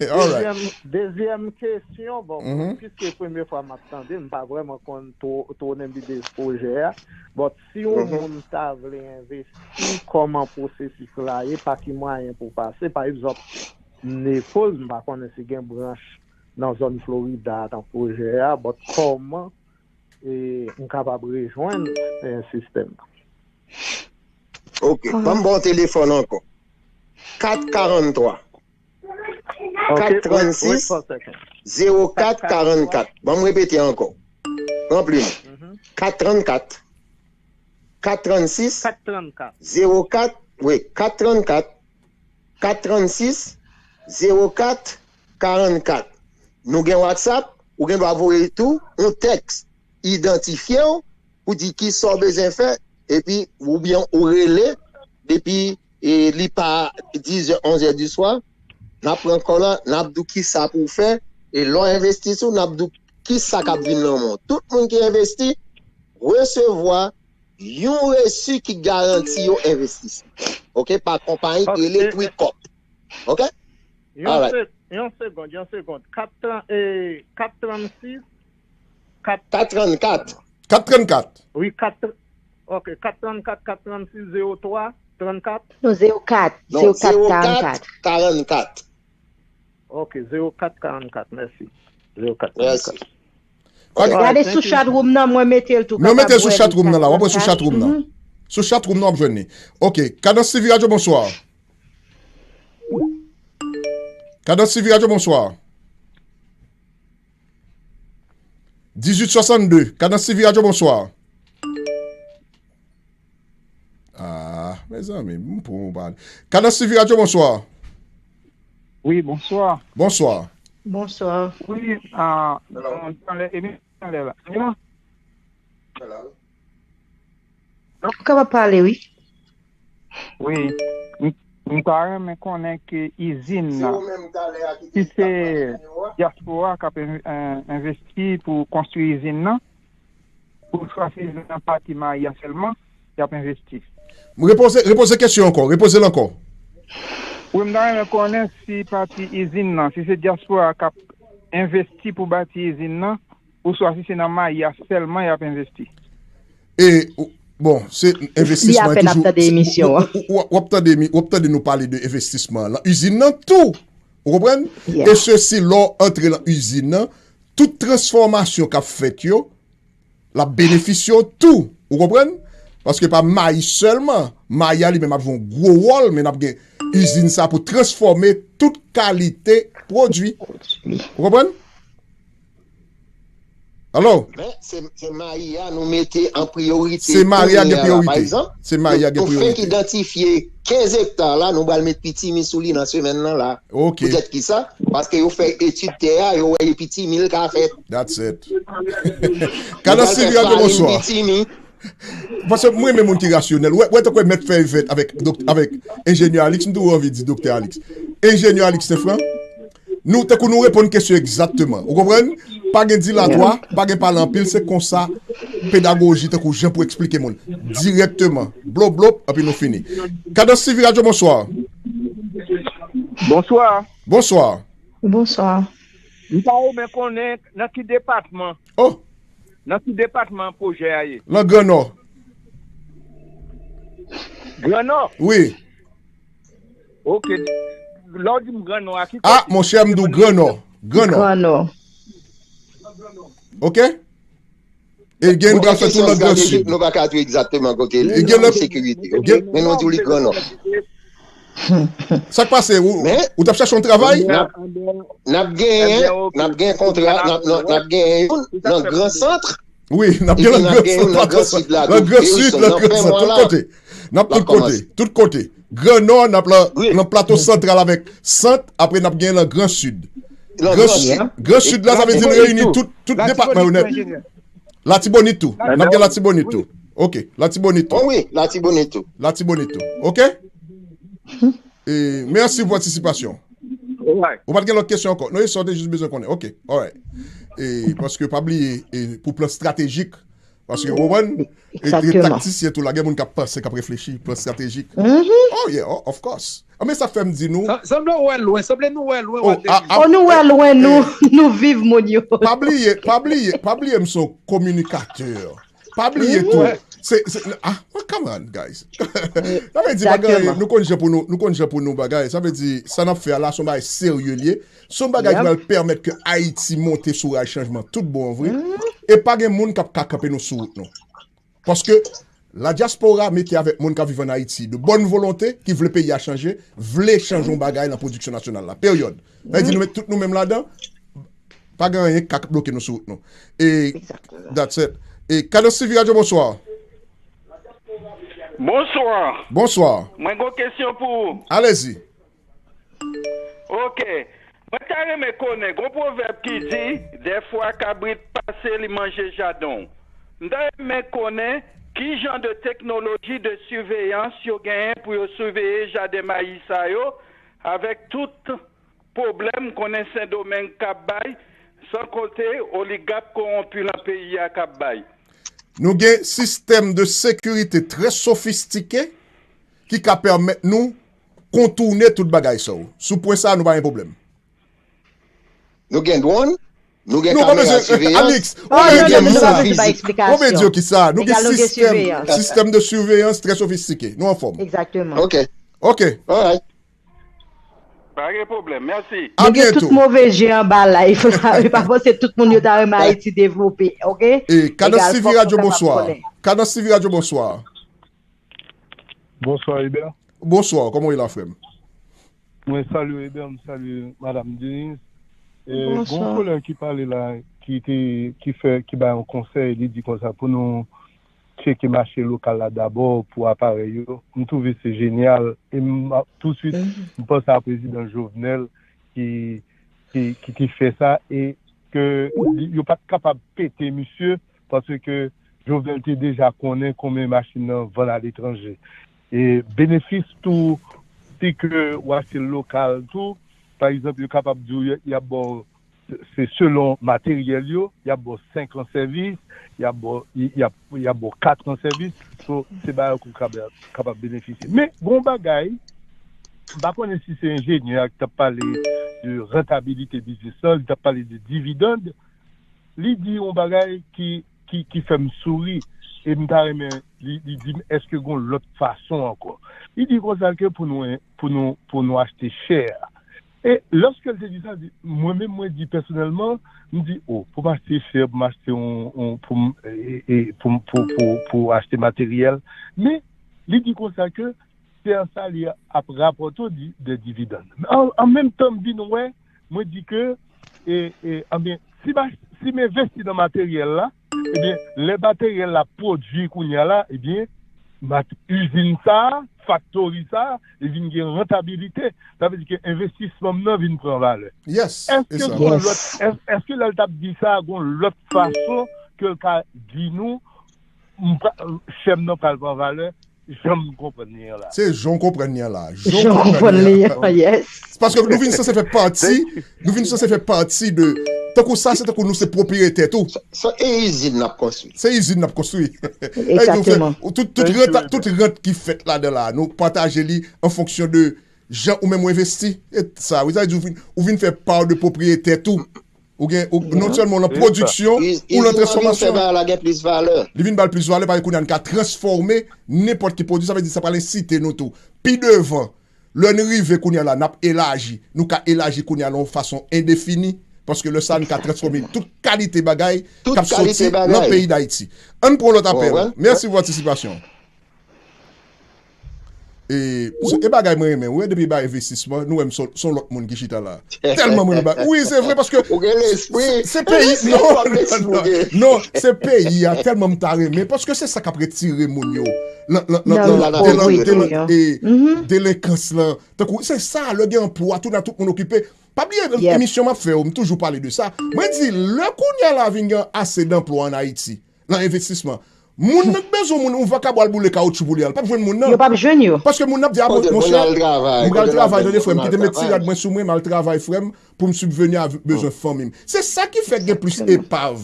Alright. Dezyèm, dezyèm kesyon, bon, piske premye fwa m ap tande, m pa vrèman konn two, two nan bide pwojè a. But si yon moun ta vle envesti, kòman pwosesis la ye, pa ki mwayen pou pase? Pa egzanp, Naples, m pa konnen si gen branch nan zòn Florida, nan pwojè a, but kòman e, m kapab rejwenn, e, sistèm nan. Ok, ban m ba w telefòn ankò. Kat karant twa, kat trannsis, zewo kat karannkat. Ban m repete ankò. Pran plim. Kat trannkat, kat trannsis, zewo kat, wi, kat trannkat, kat trannsis, zewo kat karannkat. Nou gen WhatsApp, ou gen dwa voye tou yon tèks idantifye w pou di kisa w bezwen fè, epi oubyen ou rele depi, e, li pa dizè, onzè di swa, n ap pran kòl la, n ap di w kisa pou w fè, e lè w envesti sou, n ap di w kisa k ap vin nan men w. Tout moun ki envesti, resevwa yon resi ki garanti yo envestisman. Ok, pa konpayi ki rele Tricop. Ok? Yon se-, yon segond, yon segond. Kat tran-, e, kat trannsis, kat trannkat. Kat trannkat. Wi, kat, ok, kat trannkat, kat trannsis, zewo twa, trannkat. Non, zewo kat, zewo kat, karannkat. Ok, zewo kat karannkat, mèsi. Zewo kat karannkat. Gade sou chat room nan, mwen mete l tou. Men w mete l sou chat room nan la, w ap wè sou chat room nan. Sou chat room nan w ap jwenn li. Ok, Kadans T V Radio, bonswa. Kadans T V Radio, bonswa. Dizuit swasannde, Kadans T V Radio, bonswa. Ah, mezanmi, m pou pale. Kadans T V Radio, bonswa. Wi, bonswa. Bonswa. Bonswa. Wi, ah, talè, emisyon talè la. Ou kapab pale, wi. Wi. M, m ta renmen konnen ke izin nan, si se dyaspora k ap en-, en-, envesti pou konstwi izin nan, ouswa se nan pati Mayi a sèlman y ap envesti? Repoze, repoze kesyon ankò, repoze l ankò. Wi, m ta renmen konnen si pati izin nan, si se dyaspora k ap envesti pou bati izin nan, ouswa si se nan Mayi a sèlman y ap envesti. E, ou, bon, se envestisman toujou. Li apèn ap tande emisyon an. Ou, ou, ou, w ap tande, w ap tande nou pale de envestisman lan izin nan tou. Ou konprann? E sesi, lè w antre lan izin nan, tout transfòmasyon k ap fèt yo, l ap benefisye w tou. Ou konprann? Paske pa mayi sèlman. Mayi a li menm ap jwe yon gwo wòl, men n ap gen izin sa pou transfòme tout kalite pwodui. Ou konprann? Alo? Men se, se mayi a nou mete an priyorite. Se mayi a gen priyorite. Pa egzanp, se mayi a gen priyorite. Nou, nou fenk idantifye kenz ekta la, nou pral met pitimi sou li nan semèn nan la. Ok. Poutèt kisa? Paske yo fè etid tè a, yo wè e pitimi l ka fèt. That's it. Kadans T V Radio, bonswa. Paske mwen renmen moun ki rasyonèl. Ou wè, ou wè tankou Mèt Fèy Vèt avèk dok-, avèk enjenyè Alix, m toujou anvi di doktè Alix. Enjenyè Alix Senfran, nou, tankou nou reponn kesyon egzakteman. Ou konprann? Pa gen dilatwa, pa gen pale anpil, se konsa pedagoji tankou jan pou eksplike moun. Dirèkteman. Blop, blop, epi nou fini. Kadans T V Radio, bonswa. Bonswa. Bonswa. Bonswa. M ta renmen konnen nan ki depatman. Oh. Nan ki depatman pwojè a ye? Nan Gran Nò. Gran Nò? Wi. Ok. Lè w di m Gran Nò a ki Ah, monchè, m di w Gran Nò. Gran Nò. Gran Nò. Ok? E gen pral fè tou nan Gran Sid. Nou pa ka di w egzakteman kote E gen li sekirite, ok? Men nou di w li Gran Nò. Sa k pase? Ou, ou t ap chache yon travay? N ap n ap genyen, n ap gen kontra, n ap n ap genyen youn nan Gran Sant. Wi, n ap gen nan Gran Sant, nan Gran Sid, nan Gran Sant, tout kote. N ap tout kote, tout kote. Gran Nò, n ap lan, lan Plato Santral avèk Sant, apre n ap gen lan Gran Sid. Gran Sid, Gran Sid la, sa vle di n reyini tout, tout depatman yo nèt. Latibonit tou. N ap gen Latibonit tou. Ok, Latibonit tou. Oh wi, Latibonit tou. Latibonit tou. Ok? E, mèsi pou patisipasyon. Ou pa t gen lòt kesyon ankò? Non, e sa w te jis bezwen konnen. Ok, alright. E, paske pa bliye, e, pou plan estratejik, paske, ou konprann, e, taktisyen tou la, gen moun k ap panse, k ap reflechi, plan estratejik. Oh yeah, oh, of course. Anben sa fè m di nou. Sanble w wè lwen, sanble nou wè lwen. Oh, nou wè lwen, nou, nou viv moun yo. Pa bliye, pa bliye, pa bliye m se yon kominikatè. Pa bliye tou. Se, se, ah, oh, come on, guys. Sa vle di bagay, nou konn jan pou nou, nou konn jan pou nou bagay. Sa vle di, sa n ap fè a la, se yon bagay serye l ye. Se yon bagay ki pral pèmèt ke Ayiti monte sou ray chanjman tout bon vre. E pa gen moun k ap ka kanpe nou sou wout nou. Paske ladyaspora mete avèk moun k ap viv ann Ayiti de bòn volonte ki vle peyi a chanje, vle chanje yon bagay nan pwodiksyon nasyonal la. Peryòd. Sa vle di nou met tout nou menm ladan, pa gen anyen k ka bloke nou sou wout nou. E that's it. E Kadans T V Radio, bonswa. Bonswa. Bonswa. Mwen gon kesyon pou ou. Alezi. Ok. Mwen ta renmen konnen, gon pwovèb ki di, dèfwa kabrit pase li manje jaden w. M ta renmen konnen ki jan de teknoloji de siveyans yo genyen pou yo siveye jaden mayi sa yo, avèk tout pwoblèm konnen Sendomeng k ap bay, san konte oligak kowonpi lan peyi a k ap bay. Nou gen sistèm de sekirite trè sofistike ki ka pèmèt nou kontounen tout bagay sa yo. Sou pwen sa a, nou pa gen pwoblèm. Nou gen dwòn, nou gen kamera siveyans. Alix, ou vle di yo kisa? Nou gen sistèm, sistèm de siveyans trè sofistike. Nou anfòm. Egzakteman. Ok. Ok. Alright. Pa gen pwoblèm, mèsi. Nou gen tout move je anba live la. E pa panse tout moun yo ta renmen Ayiti devlope, ok? E Kadans T V Radio, bonswa. Kadans T V Radio, bonswa. Bonswa, Eber. Bonswa, kòman w ye la, frè m? Mwen salye w, Eber, m salye madanm Denise. E, gon kolè ki pale la, ki te, ki fè, ki bay yon konsèy, li di konsa pou nou tcheke mache lokal la dabò pou aparèy yo. M twouve se jenyal. E m, touswit, m panse a prezidan Jovenel ki, ki, ki te fè sa e ke yo pa t kapab pete misye paske Jovenel te deja konnen konbyen machin nan vann aletranje. E benefis tou, si ke w achte l lokal tou, pa egzanp, yo kapab di w y ap ba w se selon materyèl yo, y ap ba w senk an sèvis, y ap ba w, y ap, y ap ba w kat an sèvis. So, se bagay ou kapab, kapab benefisye. Men, gon bagay, m pa konnen si se enjenyè a ki t ap pale de rentabilite biznis lan, li t ap pale de dividend. Li di yon bagay ki, ki, ki fè m souri, e m ta renmen, li, li di m, èske gon lòt fason ankò? Li di konsa ke pou nou, pou nou, pou nou achte share. E lòske l te di sa, di, mwen menm, mwen di pèsonèlman, m di, o, pou m achte share, pou m achte yon, yon, pou m, e, e, pou m, pou, pou, pou achte materyèl. Men, li di konsa ke share sa li ap rapòte w di, de dividann. An, an menm tan, m vin wè, mwen di ke, e, e, anben, si m, si m envesti nan materyèl la, ebyen, lè materyèl la pwodui kounye a la, ebyen, mat, izin sa a, faktori sa a, li vin gen rentabilite. Sa vle di ke envestisman m nan vin pran valè. Yes, e Èske sa. gon lòt, èske, èske lè l t ap di sa, gon lòt fason ke l ka di nou, m pa, share m nan pral pran valè, jan m konprann li an la? Se jan w konprann li an la. Jan w konprann li an, yes. Se paske nou vin sanse fè pati, nou vin sanse fè pati de Tankou sa, se tankou nou se pwopriyetè tou. Se e izin n ap konstwi. Se izin n ap konstwi. Tout, tout rant, tout rant ki fèt ladan la, nou pataje li an fonksyon de jan ou menm ou envesti. E sa, wi, sa vle di ou vin, ou vin fè pa de pwopriyetè tou. Ou gen, ou, non sèlman ou nan pwodiksyon, ou nan transfòmasyon. Li vin ba l plis valè, paske kounye a n ka transfòme nenpòt ki pwodui, sa vle di sa pral ensite nou tou. Pi devan, lè n rive kounye a la, n ap elaji. Nou ka elaji kounye a la yon fason endefini, paske lè sa a, n ka transfòme tout kalite bagay k ap soti nan peyi Dayiti. Ann pran lòt apèl. Mèsi pou patisipasyon. E, e bagay mwen renmen, ou wè depi ba envestisman, nou wè m son, son lòt moun ki chita la. Tèlman mwen renmen bagay. Wi, se vre, paske se peyi, non, non, non, se peyi a, tèlman m ta renmen, paske se sa k ap retire moun yo. Nan, nan, nan, nan, delan-, delan-, e, delenkans lan. Tankou, se sa, lè gen anplwa, tou nan tout moun okipe. Pa bliye, emisyon m ap fè yo, m toujou pale de sa. Mwen di, lè kounye a la vin gen ase danplwa ann Ayiti, nan envestisman, moun nan k bezwen moun, yon vakabon al boule kawotchou pou li a, l p ap jwenn moun nan. Yo p ap jwenn yo. Paske moun nan ap di, a, monchè, m pral travay, tande frè m, kite m met ti rad mwen sou mwen, m al travay, frè m, pou m sibveni a bezwen fanmi m. Se sa ki fè gen plis epav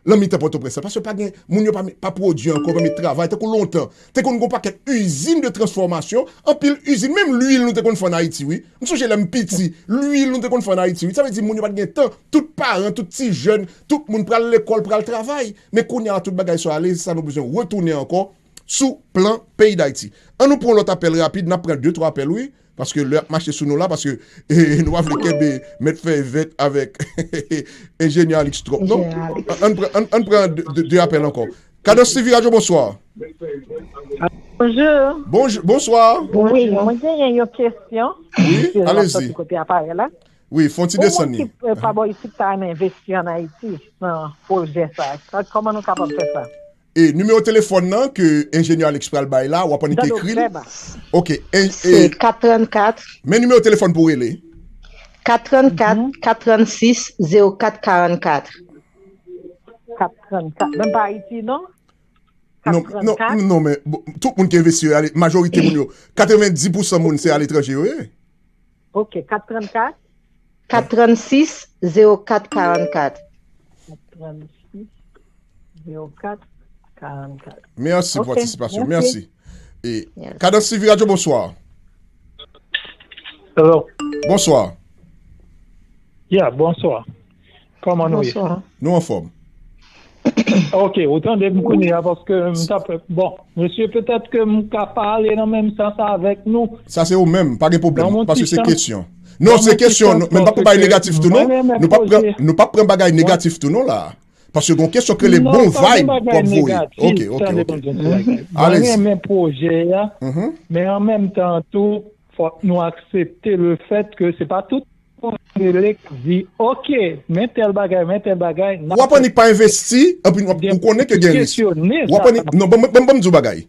nan mitan Pòtoprens la, paske pa gen, moun yo pa, pa pwodui ankò, pa met travay, tankou lontan. Te konn gen yon pakèt izin de transfòmasyon, anpil izin, menm lwil nou te konn fè ann Ayiti, wi. M sonje lè m piti, lwil nou te konn fè ann Ayiti, wi. Sa vle di moun yo pa t gen tan, tout paran, tout ti jèn, tout moun pral lekòl, pral travay. Men kounye a, tout bagay sa ale, se sa nou bezwen retounen ankò sou plan peyi Dayiti. An nou pran yon lòt apèl rapid, n ap pran de, twa apèl, wi. Paske lè ap mache sou nou la, paske, eh, nou pa vle kenbe mèt fè event avèk enjenyè Alix twòp, non? An, an pran, an, an pran de, de, de apèl ankò. Kadans T V Radio, bonswa. Bonjou. Bonjou, bonswa. Wi, mwen genyen yon kesyon. Wi, alezi. Wi, fè yon ti desann li. Pou moun ki, eh, pa bò isit ta renmen envesti ann Ayiti nan pwojè sa, sa, kòman nou kapab fè sa? E nimewo telefòn nan ke enjenyè Alex pral bay la, w ap annik ekri l. Ok, en, se e, kat trannkat. Men nimewo telefòn pou w rele. Kat trannkat, kat trannsis, zewo kat karannkat. Kat trannkat. Menm pa Ayiti, non? Non, non, non, men bon, tout moun ki envesti yo, ale, majorite moun yo, katrevendis pousan moun se aletranje yo ye. Ok, kat trannkat? Kat trannsis, zewo kat karannkat. Kat trannsis, zewo kat karannkat. Mèsi pou patisipasyon. Mèsi. E, Kadans T V Radio, bonswa. Hello. Bonswa. Yeah, bonswa. Kòman nou ye? Bonswa. Nou anfòm. Ok, ou tande m kounye a, paske m t ap, bon, mesye, petèt ke m ka pa ale nan menm sans avèk nou. Sa se ou menm, pa gen pwoblèm, paske se kesyon. Non, se kesyon, men n p ap pran bagay negatif tou, non. Nou p ap pran, nou p ap pran bagay negatif tou, non, la. Paske gon kesyon k rele bon vibe w ap voye. Ok, ok, ok. Alezi. Mwen renmen pwojè a, men an menm tan tou, fòk nou aksepte le fèt ke se pa tout moun rele k ap di, ok, men tèl bagay, men tèl bagay. W ap annik pa envesti, anpi w ap, ou konnen ke gen risk. W ap annik, non, ban m, ban m, ban m di w bagay.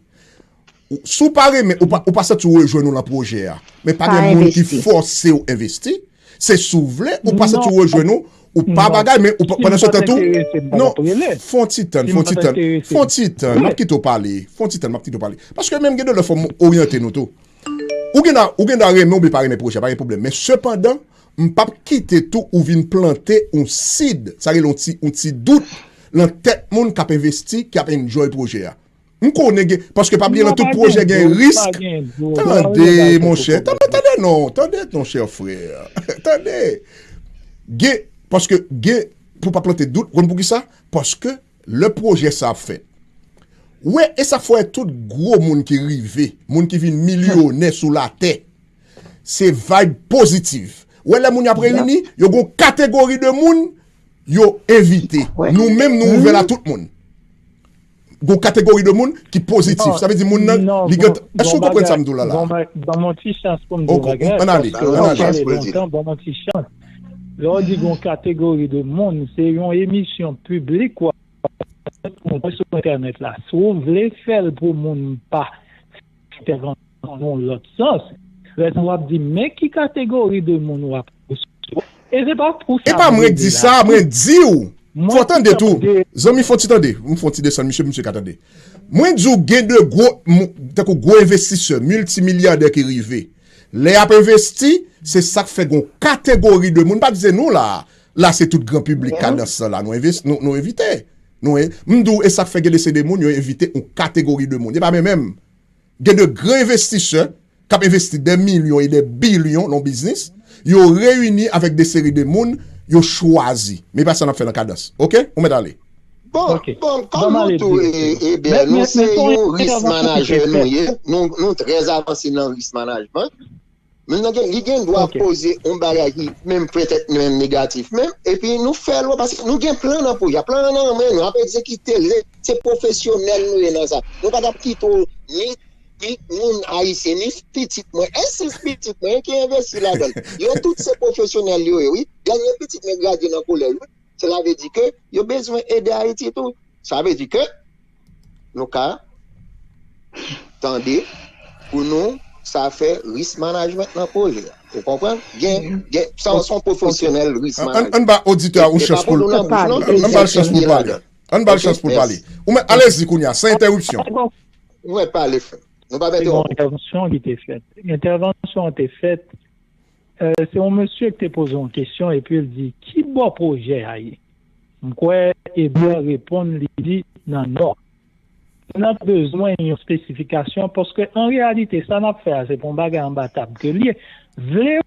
Si w pa renmen, ou pa, ou pa santi w rejwenn ou nan pwojè a, men pa gen moun ki fòse w envesti. Se si w vle, ou pa santi w rejwenn ou, ou pa bagay, men ou pa, pandan se tan tou, non, fè yon ti tann, fè yon ti tann, fè yon ti tann, m ap kite w pale, fè yon ti tann, m ap kite w pale. Paske menm gen de lè fò m oryante nou tou. Ou gen dwa, ou gen dwa renmen oubyen pa renmen pwojè, pa gen pwoblèm. Men sepandan, m p ap kite tou ou vin plante yon sid, sa rele yon ti, yon ti dout nan tèt moun k ap envesti, k ap enjoy pwojè a. M konnen gen, paske pa bliye nan tout pwoje gen risk. Tande, monchè, tande, tande non, tande non, chè frè. Tande. Gen, paske gen, pou pa plante dout, ou konn poukisa? Paske lè pwojè sa ap fèt. Ou wè, e sa fè tout gwo moun ki rive, moun ki vin milyonè sou latè. Se vibe pozitif. Ou wè lè moun y ap reyini, yo gon kategori de moun yo envite. Nou menm, nou ouvè la tout moun. Gon kategori de moun ki pozitif. Sa vle di moun nan, li gen, èske w konprann sa m di w la la? Ban m yon ti chans pou m di w bagay. Ann ale, ann ale. Lontan, ban m yon ti chans. Lè w di gon kategori de moun, se yon emisyon piblik w ap fè pou moun sou entènèt la. Si w vle fè l pou moun pa entèvansyon nan yon lòt sans, lè sa w ap di, men ki kategori de moun w ap resevwa. E se pa pou sa. E pa mwen k di sa, mwen di w. Fò w tande tou. Zanmi, fò w ti tande. M fò w ti desann, misye, misye ka tande. Mwen di w gen de gwo, tankou gwo envestisè, miltimilyadè ki rive. Lè y ap envesti, se sa k fè gon kategori de moun, pa di se nou la, La se tout gran piblik kadans lan la nou envesti, nou, nou envite. Nou, e, m di w, e sa k fè gen de se de moun, yo envite yon kategori de moun. E pa menm menm. Gen de gran envestisè k ap envesti de milyon e de bilyon nan biznis. Yo reyini avèk de seri de moun, yo chwazi. Men e pa sa n ap fè nan kadans. Oke? Ou mèt ale. Bon, bon, kòm nou tou, e, e byen, nou se yon risk manager nou ye. Nou, nou trè avanse nan risk management. Men nan gen, li gen dwa poze yon bagay ki menm petèt menm negatif menm, epi nou fè l wè paske nou gen plan nan pwojè a. Plan an nan men nou, ap egzekite l. Se pwofesyonèl nou ye nan sa. Nou pa t ap kite w ni, ni moun ayisyen, ni pitit mwen. E sis pitit mwen ki envesti ladan l. Yo tout se pwofesyonèl yo ye, wi. Dènye pitit mwen gradye nan kolèj, wi. Sela vle di ke yo bezwen ede Ayiti tou. Sa vle di ke nou ka tande pou nou sa fè risk management nan pwojè a. Ou konprann? Gen, gen, sa se yon pwofesyonèl risk management. Ann ba oditè a yon chans pou l. Ann ba l chans pou l pale. Ann ba l chans pou l pale. Ou mèt, alezi kounye a, san entèripsyon. Ou mèt pale, frè. Nou pa mèt entèwonp. Entèvansyon ki te fèt. Entèvansyon an te fèt. Se yon mesye ki te poze yon kesyon epi l di, ki bò pwojè a ye? M kwè Eber reponn, li di, nan nò. N ap bezwen yon espesifikasyon paske an reyalite sa n ap fè a se pa yon bagay anba tab ke l ye. Vle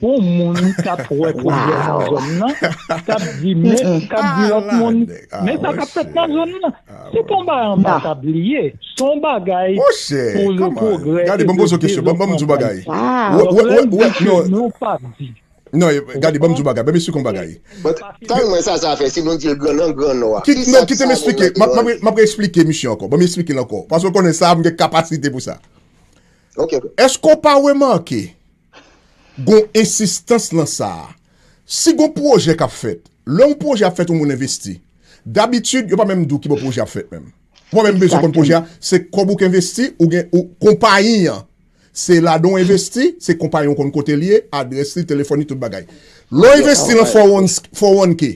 ou yon moun k ap wè pwojè nan zòn nan k ap di men k ap di lòt moun men sa k ap fèt nan zòn nan. Se pa yon bagay anba tab li ye. Se yon bagay pou le progrè e le devlopman. Nou p ap di. Non, gade, ban m di w bagay, ban m esplike w bagay. Tan mwen sa, sa fè, si nou di l gran nan gran nò a. Ki, non, kite m esplike, m ap, m ap, m ap reesplike misye ankò, ban m esplike l ankò, paske w konnen sa, m gen kapasite pou sa. Èske w pa remake, gon ensistans lan sa a? Si gon pwojè k ap fèt, lè yon pwojè ap fèt, yon moun envesti, dabitid, yo pa menm di w ki bò pwojè ap fèt menm. Ou pa menm bezwen konn pwojè a, se kòb ou k envesti, ou gen, ou, konpayi an. Se ladan w envesti, se konpayi an konn kote l ye, adrès li, telefòn li, tout bagay. Lè w envesti nan four one, four one K,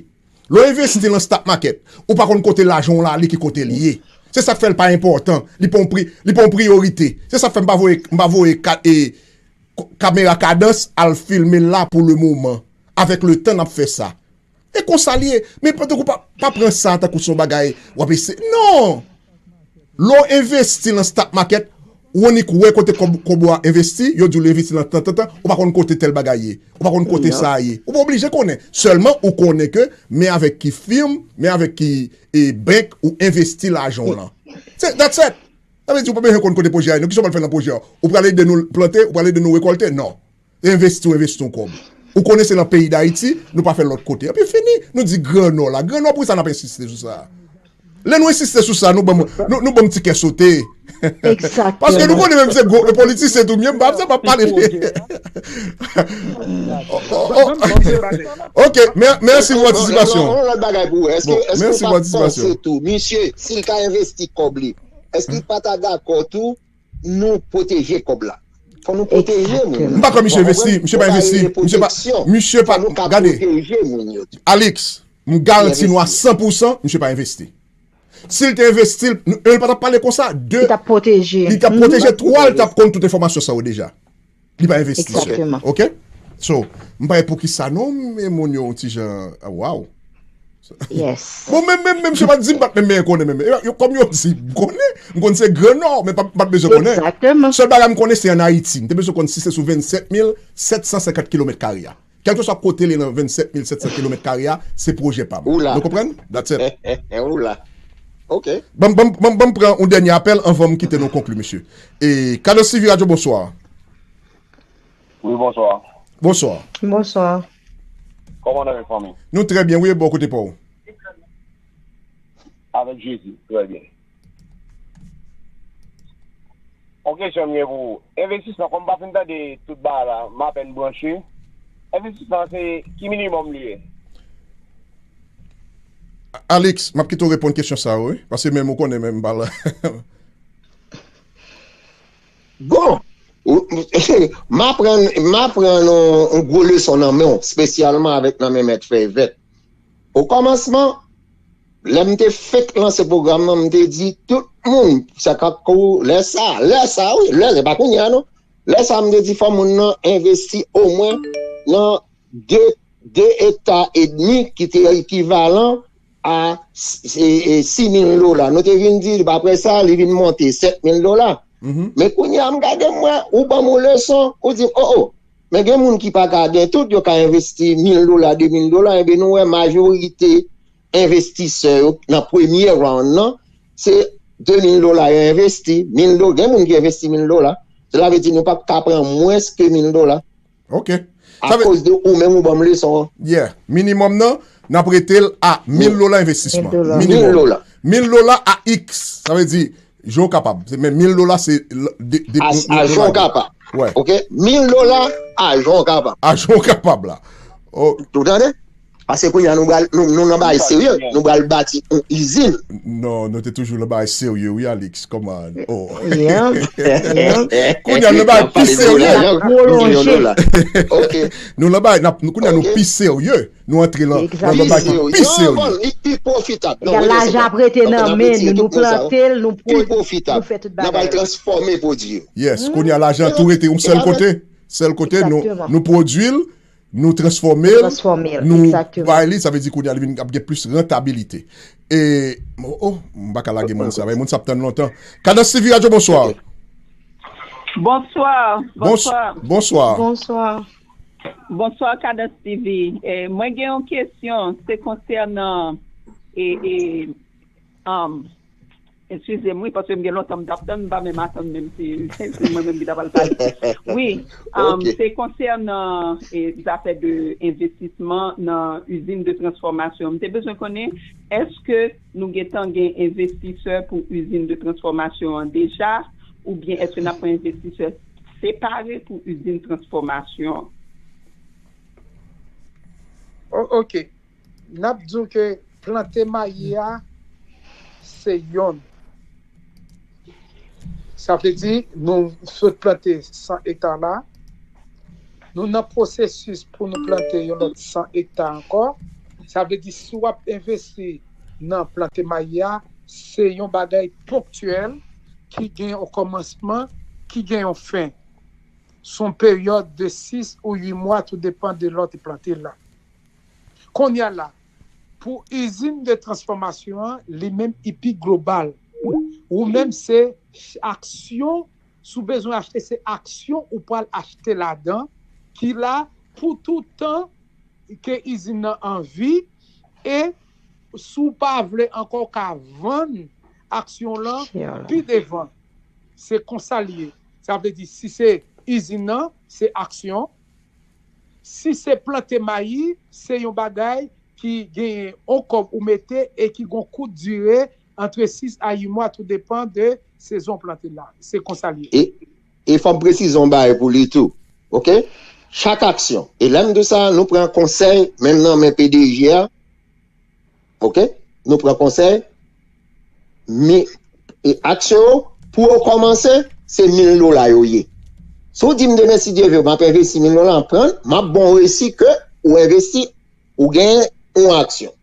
lè w envesti nan stock market, ou pa konn kote lajan w la ale, ki kote l ye. Se sa k fè l pa enpòtan, li pa yon pri, li pa yon priyorite. Se sa k fè m pa voye, m pa voye ka, e, kamera kadans al filme l la pou le moman. Avèk le tan n ap fè sa. E konsa l ye. Men tankou pa, pa pran sa tankou se yon bagay w ap eseye. Non! Lè w envesti nan stock market, ou annik wè kote kòb, kòb ou a envesti, yo di w li envesti nan tan, tan, tan, ou pa konn kote tèl bagay ye. Ou pa konn kote sa a ye. Ou pa oblije konnen. Sèlman ou konnen ke men avèk ki fim, men avèk ki e, bank ou envesti lajan w lan. Se, that's it! Sa vle di ou pa bezwen konn kote pwojè a ye. Non, kisa w pral fè nan pwojè a? Ou pral ede nou plante, ou pral ede nou rekòlte? Non. Envesti, ou envesti yon kòb. Ou konnen se nan peyi Dayiti, nou pa fè lòt kote. Epi fini, nou di Gran Nò la. Gran Nò, poukisa n ap ensiste sou sa? Lè nou ensiste sou sa, nou ban m, nou, nou ban m ti kè sote. Paske nou konnen menm se gwo politisyen tou, m pa, m pa pale de. Ok, mèsi pou patisipasyon. Yon lòt bagay pou ou. Èske, èske ou pa panse tou, misye, si l ka envesti kòb li, èske li pa ta dakò tou nou pwoteje kòb la? Fò nou pwoteje moun. M pa kwè misye envesti, misye pa envesti, misye pa, misye pa, gade, Alix, m garanti nou a san pou san, misye pa envesti. Si l te envesti, l, nou, yon, li pa t ap pale konsa. De, li t ap pwoteje. Li t ap pwoteje. Twa, li t ap konn tout enfòmasyon sa yo deja. Li pa envesti. Egzakteman. Ok? So, m pa wè poukisa non, men moun yo yon ti jan, ah, wow. Yes. Bon, menm, menm, menm, se pa di m pa t menm, men konnen menm. Yo, kòm yo di, m konnen, m konn se Gran Nò, men pa, m pa t bezwen konnen. Egzakteman. Sèl bagay m konnen, se ann Ayiti. M te bezwen konn si se sou vennsèt mil sèt san senkant kilomèt kare a. Kèlkeswa kote l ye nan vennsèt mil sèt san kilomèt kare a, se pwojè pa m. Nou konprann? That's it. Ou la. Ok. Ban m, ban m, ban m, ban m pran yon dènye apèl anvan m kite nou konkli, mesye. E, Kadans T V Radio, bonswa. Wi, bonswa. Bonswa. Bonswa. Kòman nou ye, fanmi? Nou trè byen, wi, e bò kote pa w? Avèk Jezi, trè byen. Yon kesyon m gen pou ou. Envestisman, kòm m pa fin tande tout bagay la, m apèn branche. Envestisman se ki minimòm li ye? Alix, m ap kite w reponn kesyon sa yo, wi. Paske menm ou konnen menm m pa la. Bon, m aprann, m aprann yon, yon gwo leson nan men w, espesyalman avèk nan men Mèt Fèy Vèt. Okòmansman, lè m te fenk lanse pwogram nan, m te di tout moun, sa k ap kou, lè sa, lè sa, wi, lè, se pa kounye a, non. Lè sa, m te di fò moun nan envesti omwen nan de de ekta edmi ki te ekivalan a s- e- e sis mil dola. Nou te vin di, apre sa, li vin monte sèt mil dola. Men kounye a, m gade m wè, ou ban m yon leson, ou di m, o, o, men gen moun ki pa ka gen tout, yo ka envesti mil dola, de mil dola, enben nou wè majorite envestisè yo nan premye round nan, se de mil dola yo envesti, mil dola, gen moun ki envesti mil dola. Sela vle di nou p ap ka pran mwens ke mil dola. Ok. Akoz de ou menm ou ban m leson an. Yeah. Minimòm nan, n ap rete l a mil dola envestisman. Mil dola. Mil dola. Mil dola a X. Sa vle di, jan w kapab. Se- Men mil dola se l- de- de- A nou- a nou- jan w nou- kapab. Ouais. Ok? Mil dola a jan w kapab. A jan w kapab la. Oh, Ou tande? Paske kounye a nou pral nou, nou nan bagay serye. Nou pral bati yon izin. Non, nou te toujou nan bagay serye, wi, Alix. Come on. Oh. Yeah, yeah. Kounye a nou nan bagay pi serye. Prolonje. Ok. Nou nan bagay, n ap- nou- kounye a nou Ok. pi serye. Nou antre lan nan Exactly. nan bagay ki pi serye. Li pi pwofitab. Non, Egal mwen lajan ap rete Ann nan ap men retire nou, nou tout mo sa. plante l, nou Pi pwodui, pwofitab. Nou fè tout N ap al bagay. Transfòme pwodui yo. Yes, kounye a lajan tou rete yon sèl kote. Sèl kote, nou Exactement. nou pwodui l, nou transfòme l, Transfòme l, nou exactement. Bay li, sa vle di kounye a li vin ap gen plis rentabilite. E, oh, oh, m pa ka lage moun sa, men moun sa ap tann lontan. Kadans T V Radio, bonswa. Bonswa, Bons- bonswa. Bonswa. Bonswa. Bonswa, Kadans T V. Eh, mwen gen yon kesyon, se konsènan e, e, um, eskize m, wi, paske m gen lontan m t ap tann, m pa menm atann menm si se mwen menm ki ta pral pale. Wi, um, Ok. Se konsènan e, zafè de envestisman nan izin de transfòmasyon. M te bezwen konnen, èske nou gentan gen envestisè pou izin de transfòmasyon an deja, oubyen èske n ap pran envestisè separe pou izin transfòmasyon? O- ok. N ap di w ke plante mayi a se yonn. Sa vle di nou sot plante san ekta la. Nou nan pwosesis pou nou plante yon lòt san ekta ankò. Sa vle di si w ap envesti nan plante mayi a, se yon bagay ponktyèl ki gen yon kòmansman, ki gen yon fen. Se yon peryòd de sis ou uit mwa, tou depann de lè w te plante l la. Kounye a la, pou izin de transfòmasyon an, li menm li pi global. Ou menm se aksyon, si w bezwen achte, se aksyon ou pral achte ladan, ki la pou tout tan ke izin nan an vi, e si w pa vle ankò, w ka vann aksyon lan Share la. Pi devan. Se konsa l ye. Sa vle di, si se izin nan, se aksyon. Si se plante mayi, se yon bagay ki genyen yon kòb ou mete e ki gon kout dire antre sis a uit mwa, tou depann de sezon plante la. Se konsa l ye. E, e fò m presize yon bagay pou li tou. Ok? Chak aksyon. E lè m di sa, nou pran konsèy, menm nan men P D G a. Ok? Nou pran konsèy. Men, e aksyon yo, pou yo kòmanse, se mil dola yo ye. Si w di m demen, si Dye vle, m ap envesti mil dola, m pran, m ap bon resi ke ou envesti, ou gen yon aksyon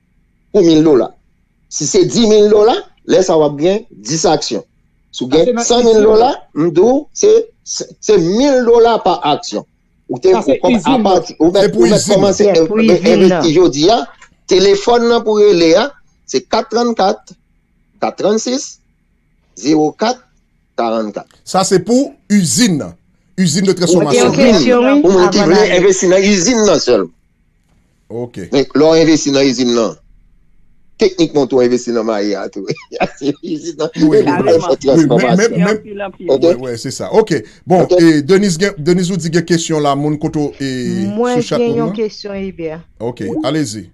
pou mil dola. Si se dis mil dola, lè sa w ap gen dis aksyon. Si w gen san mil dola, m di w, se, se mil dola pa aksyon. Ou te ou kòm- apati ou mèt ou mèt kòmanse envesti jodi a, telefòn nan pou rele a, se kat trannkat, kat trannsis, zewo kat, karannkat. Sa se pou izin nan. Izin de transfòmasyon. Pou moun ki vle envesti nan izin nan sèlman. Ok. Men lè w envesti nan izin nan, teknikman tou envesti nan mayi a tou. Izin nan, Wi, epi pou fè transfòmasyon. Wi, se sa. Ok. Bon, e, Denise, gen, Denise ou di gen kesyon la, moun kote w, e, Mwen sou chat gen moun yon nan? Kesyon, Eber. Ok, alezi.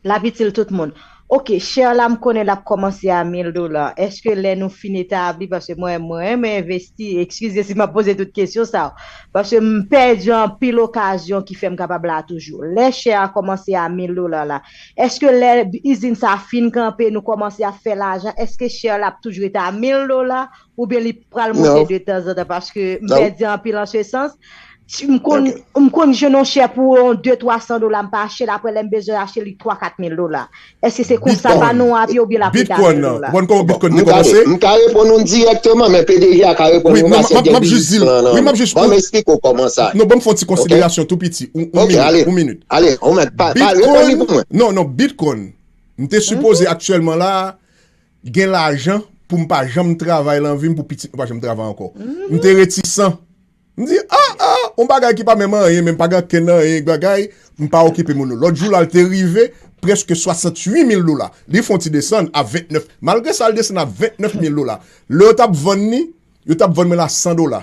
L ap itil tout moun. Ok, share la m konnen l ap kòmanse a mil dola. Èske lè nou fin etabli, paske mwen, mwen renmen envesti, eskize si m ap poze tout kesyon sa yo, paske m pèdi anpil okazyon ki fè m kapab la toujou. Lè share a kòmanse a mil dola la, èske lè izin sa fin kanpe, nou kòmanse ap fè lajan, èske share la ap toujou rete a mil dola, oubyen li pral monte de tanzantan, paske m pèdi anpil an se sans. Si m konn, ok, m konn jwenn yon share pou yon de twa san dola, m pa achte l, apre lè m bezwen achte li twa kat mil dola. Èske se konsa pa nou ap ye oubyen l ap rete a Bitcoin de dola? Ou konn kòman Bitcoin te kòmanse? M ka reponn ou dirèkteman, men P D G a ka reponn ou. M ap jis di l. Wi, m ap jis. Ban m eksplike w kòman sa. Non, ban m fè yon ti konsiderasyon tou piti. Yon minit. Yon minit. Ale, ale, ou mèt pale, reponn li pou mwen. Non, non, Bitcoin. M te sipoze aktyèlman la, gen lajan pou m pa janm travay nan vi m, pou pitit mwen pa janm travay ankò. M te retisan. M di, ah, ah, yon bagay ki pa menm anyen, men m pa gen ankenn anyen, bagay, m pa okipe moun yo. Lòt jou la, l te rive prèske swasanntuit mil dola. Li fè yon ti desann a vennèf, malgre sa, l desann a vennèf mil dola. Lè yo t ap vann li, yo t ap vann mwen l a san dola.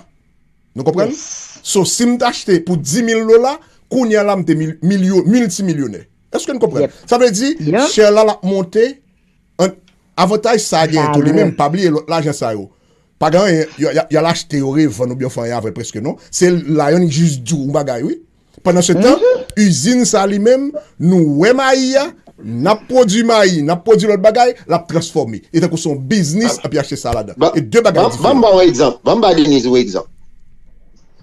Nou konprann? So, si m t achte pou dis mil dola, kounye a la, m te miltimilyonè. Èske n konprann? Sa vle di, share la, l ap monte. Avantaj sa a genyen tou li menm, pa bliye lòt lajan sa yo. Pa gen anyen, y al achte yo, revann oubyen fè anyen avè l prèske non. Se la yo jis di w yon bagay, wi. Pandan se tan, izin sa li menm, nou wè mayi a, n ap pwodui mayi, n ap pwodui lòt bagay, l ap transfòme. E tankou se yon biznis, epi achte sa ladan. E de bagay diferan. Ban m ba w yon egzanp, ban m ba Deniz yon egzanp.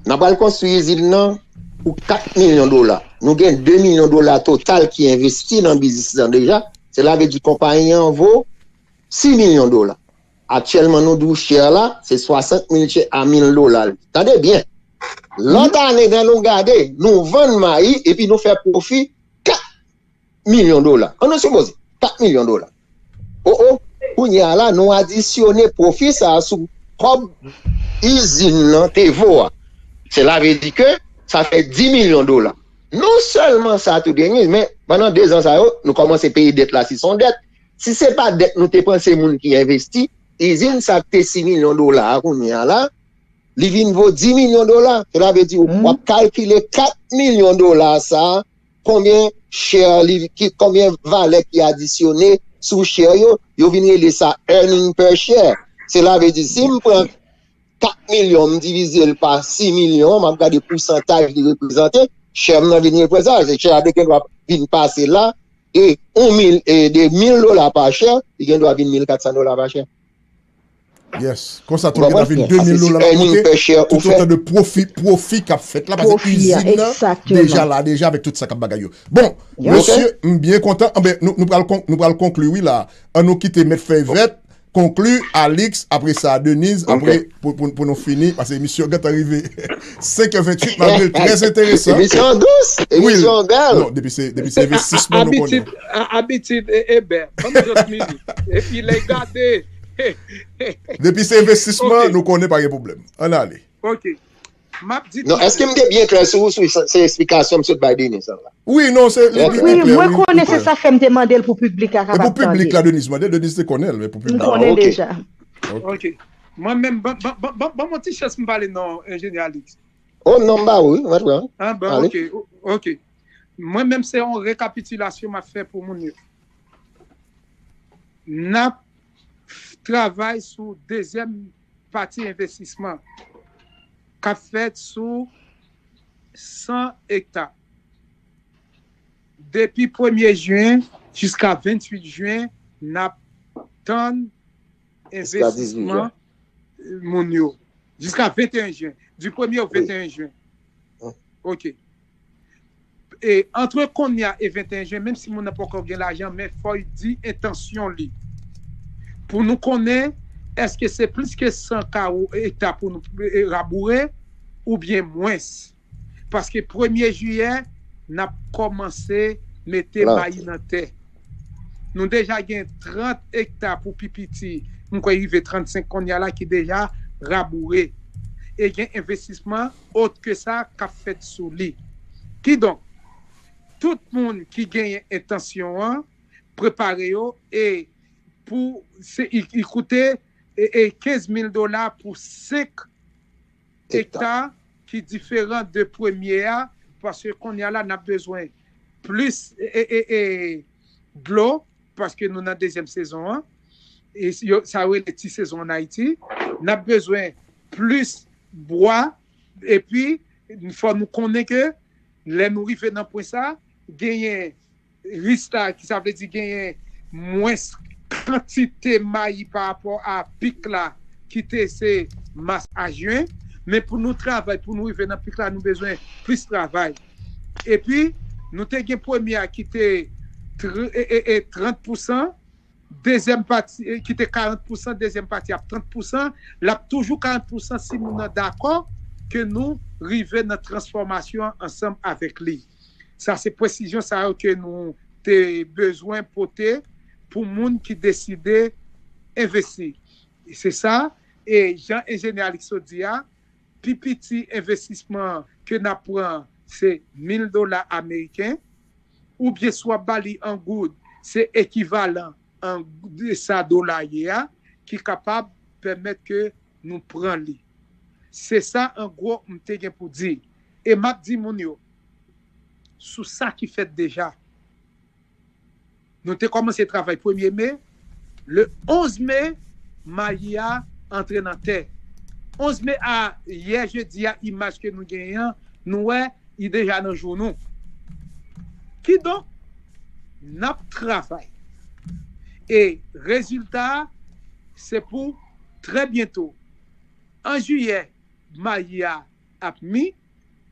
N ap al konstwi izin nan pou kat milyon dola. Nou gen de milyon dola total ki envesti nan biznis lan deja. Sela vle di konpayi an vo sis milyon dola. Aktyèlman, nou di w share la, se swasant mil a mil dola li. Tande byen. Lòt ane, lè nou gade, nou vann mayi epi nou fè pwofi kat milyon dola. Ann nou sipoze, kat milyon dola. O, o, kounye a la, nou adisyone pwofi sa a sou kòb izin nan te vo a. Sela vle di ke sa fè dis milyon dola. Non sèlman sa tou, Deniz, men pandan dezan sa yo, nou kòmanse peye dèt la si se yon dèt. Si se pa dèt nou te pran, se moun ki envesti, izin sa k te sis milyon dola a kounye a la, li vin vo dis milyon dola. Sela vle di w ap kalkile kat milyon dola sa a, konbyen share li, ki, konbyen valè ki adisyone sou share yo, yo vin rele sa earning per share. Sela vle di, si m pran kat milyon, m divize l pa sis milyon, m ap gade pousantaj li reprezante, share m nan vin reprezante. Share a te gendwa vin pase la, e yon mil, e de mil dola pa share, li gendwa vin mil kat san dola pa share. Yes. Konsa tou, li gendwa vin de mil dola l ap monte, toutotan de pwofi, pwofi k ap fèt la, paske izin nan deja la, deja avèk tout sa k ap bagay yo. Bon, mesye, m byen kontan. Anben, nou, nou pral, nou pral konkli, wi, la. Ann nou kite Mèt Fèy Vèt konkli, Alix, apre sa, Deniz, apre, pou, pou, pou nou fini, paske emisyon gentan rive senk è venntuit, malgre l trè enteresan. Emisyon dous, emisyon bèl. Non, depi se, depi se envestisman, nou konnen. Abitid, abitid, e, e bèl. Ban m trant minit. Epi lè gade. Depi se envestisman, nou konnen pa gen pwoblèm. Ann ale. Ok. M ap di. Non, èske m te byen klè sou, sou se esplikasyon m sot bay Deniz la? Wi, non, se li, li, li klè, wi. Mwen konnen se sa k fè m te mande l pou piblik la kapab tande. E pou piblik la, Deniz mande, Deniz te konnen l, men pou piblik la. M konnen deja. Ok. Mwen menm, ban, ban, ban, ban, ban mwen ti chans m pale non, enjenyè Alix. Oh, non, m ba ou, wi, mwen t wè. Ah, bon, ok, ok. Mwen menm, se yon rekapitilasyon m ap fè pou moun yo. N ap travay sou dezyèm pati envestisman k ap fèt sou san ekta. Depi premye jen jiska venntuit jen, n ap tann envestisman moun yo. Jiska venteyen jen. Di premye o venteyen jen. Ok. E, antre kounye a e venteyen jen, menm si moun nan poko gen lajan, men fò l di entansyon li. Pou nou konnen, èske se plis ke san kawo ekta pou nou e, raboure, oubyen mwens. Paske premye jiyè, n ap kòmanse mete mayi nan tè. Nou deja gen trant ekta pou pi piti, m kwè rive trannsenk kounye a la ki deja raboure. E gen envestisman ot ke sa k ap fèt sou li. Kidonk, tout moun ki genyen entansyon an, prepare yo e pou se, i, i koute e, e kenz mil dola pou senk ekta ki diferan de premye a, paske kounye a la n ap bezwen plis e, e, e, e dlo, paske nou nan dezyèm sezon an, e yo, sa yo rele ti sezon ann Ayiti, n ap bezwen plis bwa, epi fò nou konnen ke lè nou rive nan pwen sa, genyen rista, ki sa vle di genyen mwens kantite mayi pa rapò a pik la ki te se mas a jen, Men pou nou travay, pou nou rive nan pik la, nou bezwen plis travay. Epi, nou te gen premye a ki te tr- e, e, e, trant pousan, dezyèm pati, e, ki te karant pousan, dezyèm pati ap trant pousan, l ap toujou karant pousan si moun nan dakò ke nou rive nan transfòmasyon an ansanm avèk li. Sa se presizyon sa yo ke nou te bezwen pote pou moun ki deside envesti. Se sa, e jan enjenyè Alixo di a, pi piti envestisman ke n ap pran se mil dola ameriken, oubyen si w ap ba li an goud, se ekivalan an de sa dola ye a, ki kapab pèmèt ke nou pran li. Se sa an gwo m te gen pou di. E m ap di moun yo sou sa ki fèt deja. Nou te kòmanse travay premye me. Le onz me, mayi a antre nan tè. Onz me a, yè jedi a, imaj ke nou genyen an, nou wè, li deja nan jou nou. Kidonk, n ap travay. E rezilta a, se pou trè byento. An jiyè, mayi a ap mi,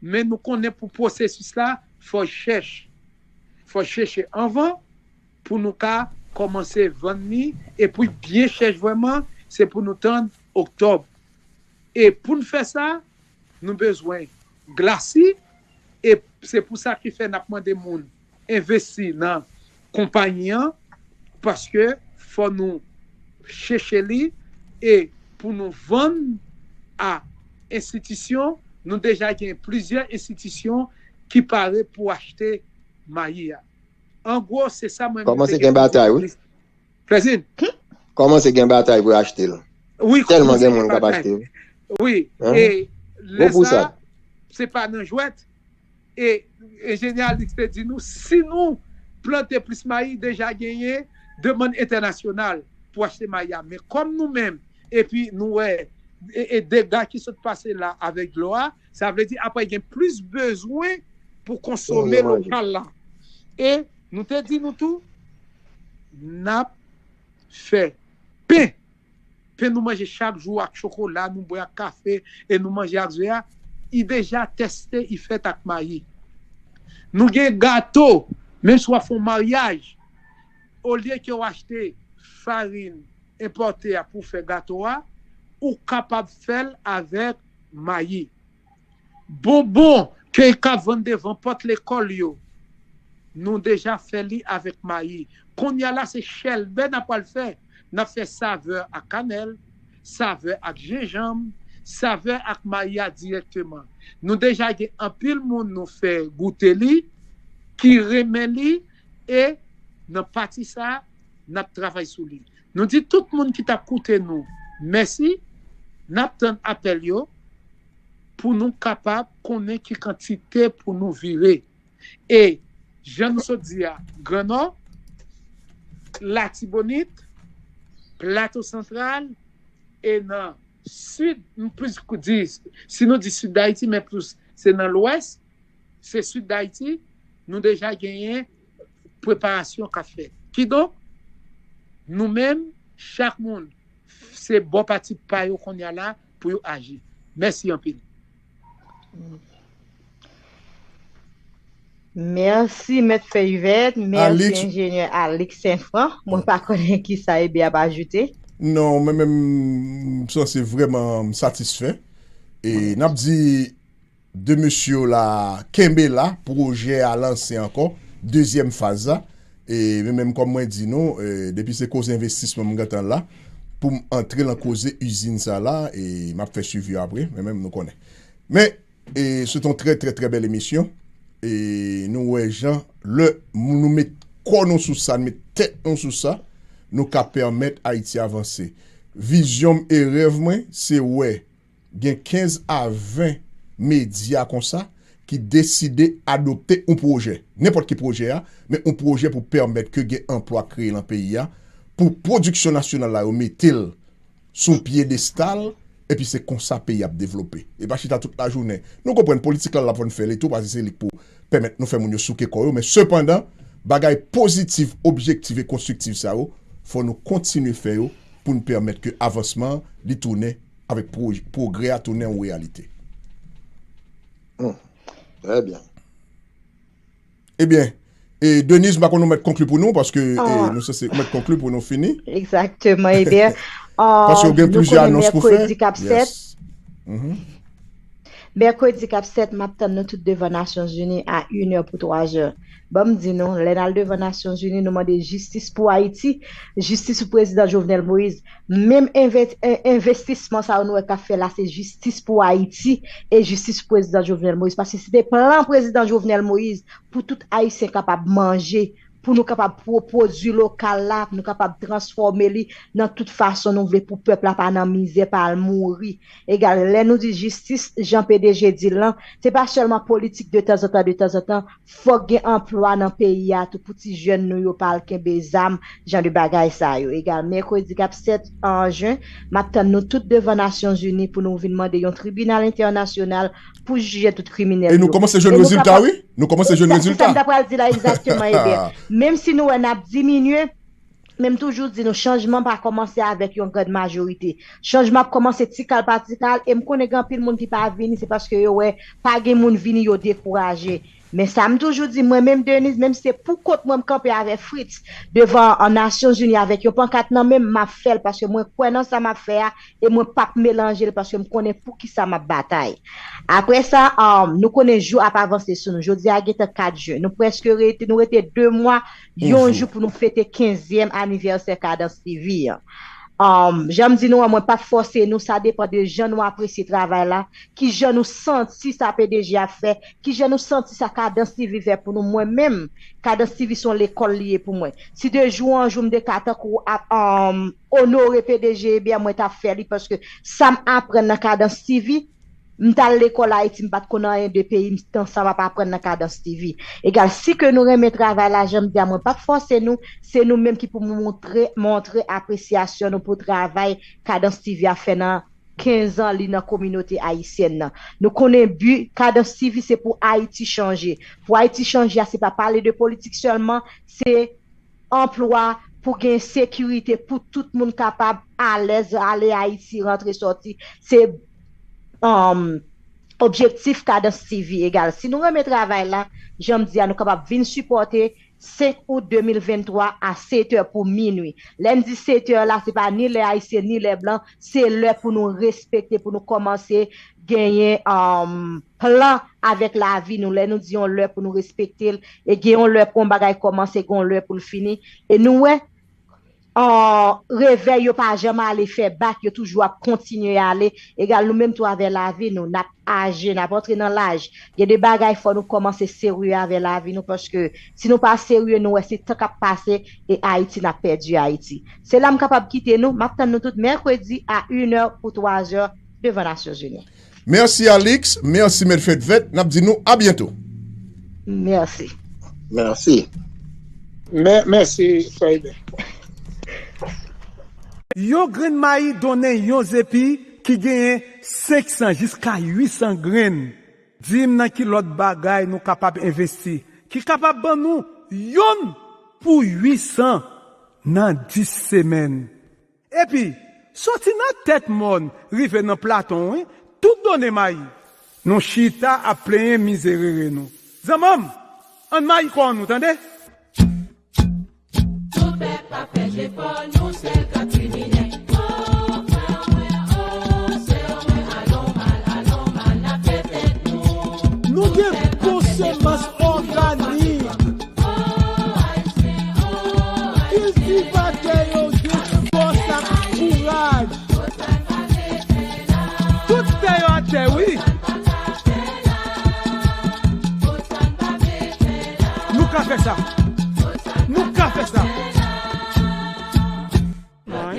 men nou konnen pou pwosesis la, fò chèch. Fò chèche anvan pou nou ka kòmanse vann li, e pou byen chèch vrèman, se pou nou tann oktòb. E pou n fè sa, nou bezwen glasi, e se pou sa ki fè n ap mande moun envesti nan konpayi an, paske fò nou chèche li, e pou nou vann a enstitisyon, nou deja gen plizyè enstitisyon ki pare pou achte mayi a. An gwo, se sa mwen menm te gen pou di. Kòmanse gen batay, wi. Kòmanse gen batay pou yo achte l. Wi, tèlman gen moun k ap achte. Wi, e lè sa, se pa nan jwèt. E enjenyè Alix te di nou, si nou plante plis mayi, deja genyen demann entènasyonal pou achte mayi a. Men kòm nou menm, epi nou wè e, e dega ki sot pase la avèk dlo a, sa vle di apre gen plis bezwen pou konsome lokal la. E nou te di nou tou, n ap fè pen. Pen nou manje chak jou ak chokola, nou bwè ak kafe, e nou manje ak ze a, li deja tèste, li fèt ak mayi. Nou gen gato, menm si w ap fè yon maryaj, olye ke w achte farin enpòte a pou fè gato a, ou kapab fè l avèk mayi. Bonbon ke y ka vann devan pòt lekòl yo, nou deja fè li avèk mayi. Kounye a la, se chèlbè n ap pral fè. N ap fè savè ak kanèl, savè ak jenjanm, savè ak mayi a dirèkteman. Nou deja gen anpil moun nou fè goute li, ki renmen li, e nan pati sa a, n ap travay sou li. Nou di tout moun ki t ap koute nou, mèsi. N ap tann apèl yo pou nou kapab konnen ki kantite pou nou vire. E jan nou sot di a, Gran Nò, Latibonit, Plato Santral, e nan Sid, m plis di, si nou di Sid Dayiti, men plis se nan Lwès, se Sid Dayiti, nou deja genyen preparasyon k ap fèt. Kidonk, nou menm, chak moun, se bò pati pa yo kounye a la pou yo aji. Mèsi anpil. Mèsi, Mèt Fèyvèt. Mèsi, Enjenyè Alix Saint-Franc. Mwen pa konnen kisa Ebe ap ajoute. Non, mwen menm, m sanse vrèman m satisfè. E n ap di de mesye yo la, kenbe la, pwojè a lanse ankò, dezyèm faz la. E men menm kòm mwen di nou, e, depi se koze envestisman m gentan la, pou m antre lan koze izin sa la, e m ap fè swivi yo apre, men menm nou konnen. Men, e, se t on trè, trè, trè bèl emisyon. E nou wè jan, lè nou met kò nou sou sa, nou met tèt nou sou sa, nou ka pèmèt Ayiti avanse. Vizyon m e rèv mwen, se wè gen kenz a ven medya konsa ki deside adopte yon pwojè, nenpòt ki pwojè a, men yon pwojè pou pèmèt ke gen anplwa kreye lan peyi a, pou pwodiksyon nasyonal la yo mete l sou pyedestal, epi se konsa peyi ap devlope. E pa chita tout lajounen. Nou konprann politik la l ap fè l tou, paske se li k pou pèmèt nou fè moun yo souke kò yo, men sepandan, bagay pozitif, objektif e konstriktif sa yo, fò nou kontinye fè yo pou n pèmèt ke avansman an li tounen avèk pwoj- pwogrè a tounen yon reyalite. Hmm. Trè byen. Ebyen, e Denise, m pa konn nou mèt konkli pou nou, paske e, nou sanse mèt konkli pou nou fini. Egzakteman, ebyen, paske ou gen plizyè anons pou fè. Mèkredi k ap sèt. Mèkredi k ap sèt, m ap tann nou tout devan Nasyonzini a inè pou twazè. Ban m di nou, lè n al devan Nasyonzini, nou mande jistis pou Ayiti, jistis pou prezidan Jovenel Moïse. Menm enve- en- envestisman sa yo nou wè k ap fè la, se jistis pou Ayiti e jistis pou prezidan Jovenel Moïse. Paske se te plan prezidan Jovenel Moïse pou tout Ayisyen kapab manje, pou nou kapab pwo- pwodui lokal la, pou nou kapab transfòme li nan tout fason nou vle pou pèp la pa nan mizè, pa al mouri. Egal, lè nou di jistis, jan P D G di l lan, se pa sèlman politik de tanzantan, de tanzantan, fòk gen anplwa nan peyi a tou pou ti jèn nou yo pa al kenbe zam, jan de bagay sa yo. Egal, mèkredi k ap sèt jen, m ap tann nou tout devan Nasyonzini pou nou vin mande yon tribinal entènasyonal pou jije tout kriminèl yo. E nou kòmanse jwenn rezilta, wi. Nou kòmanse jwenn rezilta. Se sa m ta pral di la egzakteman, Eber. Menm si nou wè n ap diminye, men m toujou di nou, chanjman pa kòmanse avèk yon grand majorite. Chanjman ap kòmanse ti kal pa ti kal, e m konnen gen anpil moun ki pa vini, se paske yo wè pa gen moun vini, yo dekouraje. Men sa m toujou di, mwen menm Denise, menm si se pou kont mwen m kanpe avè Fritz devan an Nasyonzini avèk yon pankat nan men m, m ap fè l paske mwen kwè nan sa m ap fè a e mwen p ap melanje l paske m konnen poukisa m ap batay. Apre sa, um, nou konnen jou ap avanse sou nou. Jodi a gentan kat jen. Nou prèske rete, nou rete de mwa, yon jou pou nou fete kenzyèm anivèsè Kadans T V an. Um, jan m di nou an, mwen p ap fòse nou, sa depann de jan nou apresye travay la, kijan nou santi sa P D G ap fè, kijan nou santi sa Kadans T V fè pou nou. Mwen menm, Kadans T V se yon lekòl li ye pou mwen. Si de jou an jou m te ka tankou ap, um, onore P D G, ebyen mwen t ap fè li, paske sa m aprann nan Kadans T V, m t al lekòl Ayiti, m pa t konn anyen de peyi m, tan sa m ap aprann nan Kadans T V. Egal, si ke nou renmen travay la, jan m di a, mwen p ap fòse nou, se nou menm ki pou montre, montre apresyasyon nou pou travay Kadans T V ap fè nan kenz an li nan kominote ayisyèn nan. Nou konnen bi Kadans T V se pou Ayiti chanje. Pou Ayiti chanje a, se pa pale de politik sèlman, se anplwa, pou gen sekirite, pou tout moun kapab alèz ale Ayiti, rantre sòti. Se, um, objektif Kadans T V. Egal, si nou renmen travay la, jan m di a, nou kapab vin sipòte senk out de mil venntwa a sèt è pou minui. Lè n di sèt è la, se pa ni lè ayisyen, ni lè blan, se lè pou nou respekte, pou nou kòmanse genyen, um, plan avèk lavi nou. Lè nou di yon lè pou nou respekte l, e gen yon lè pou yon bagay kòmanse, gen yon lè pou l fini. E nou wè, uh, revèy yo pa janm ale fè bak, yo toujou ap kontinye ale. Egal, nou menm tou avè lavi nou, n ap aje, n ap antre nan laj. Gen de bagay, fò nou kòmanse serye avè lavi nou, paske si nou pa serye, nou wè se tan k ap pase e Ayiti, n ap pèdi Ayiti. Se la m kapab kite nou, m ap tann nou tout mèkredi a inè pou twazè devan Nasyonzini. Mèsi Alix, mèsi Mèt Fèt Vèt, n ap di nou a byento. Mèsi. Mèsi. Mè- mèsi, Frè Iben. Yon grenn mayi donnen yon zepi ki genyen senk san jiska uit san grenn. Di m nan ki lòt bagay nou kapab envesti ki kapab ban nou yonn pou uit san nan dis semèn. Epi, soti nan tèt mòn rive nan platon, wi, tout donnen mayi. Nou chita ap plenyen mizerere nou. Zanmanm, ann mayi kò nou, tande? Tout pèp ap fè jefò, nou sèl ka kriminèl. O, frè mwen, o, sè mwen, alon mal, alon mal, n ap fè tèt nou. Nou gen konsyans òganik. Kiltivatè yo gen fòs ak kouraj. Tout tè yo atè, wi. Nou ka fè sa. Nou ka fè sa.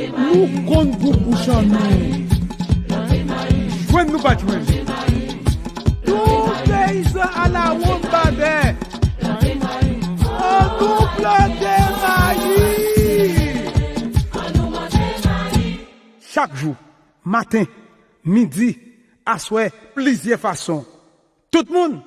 Nou konn gwoup bouch an nou. Jwenn nou pa t jwenn. Tout peyizan alawonnbadè. An nou plante mayi. Chak jou, maten, midi, aswè, plizyè fason. Tout moun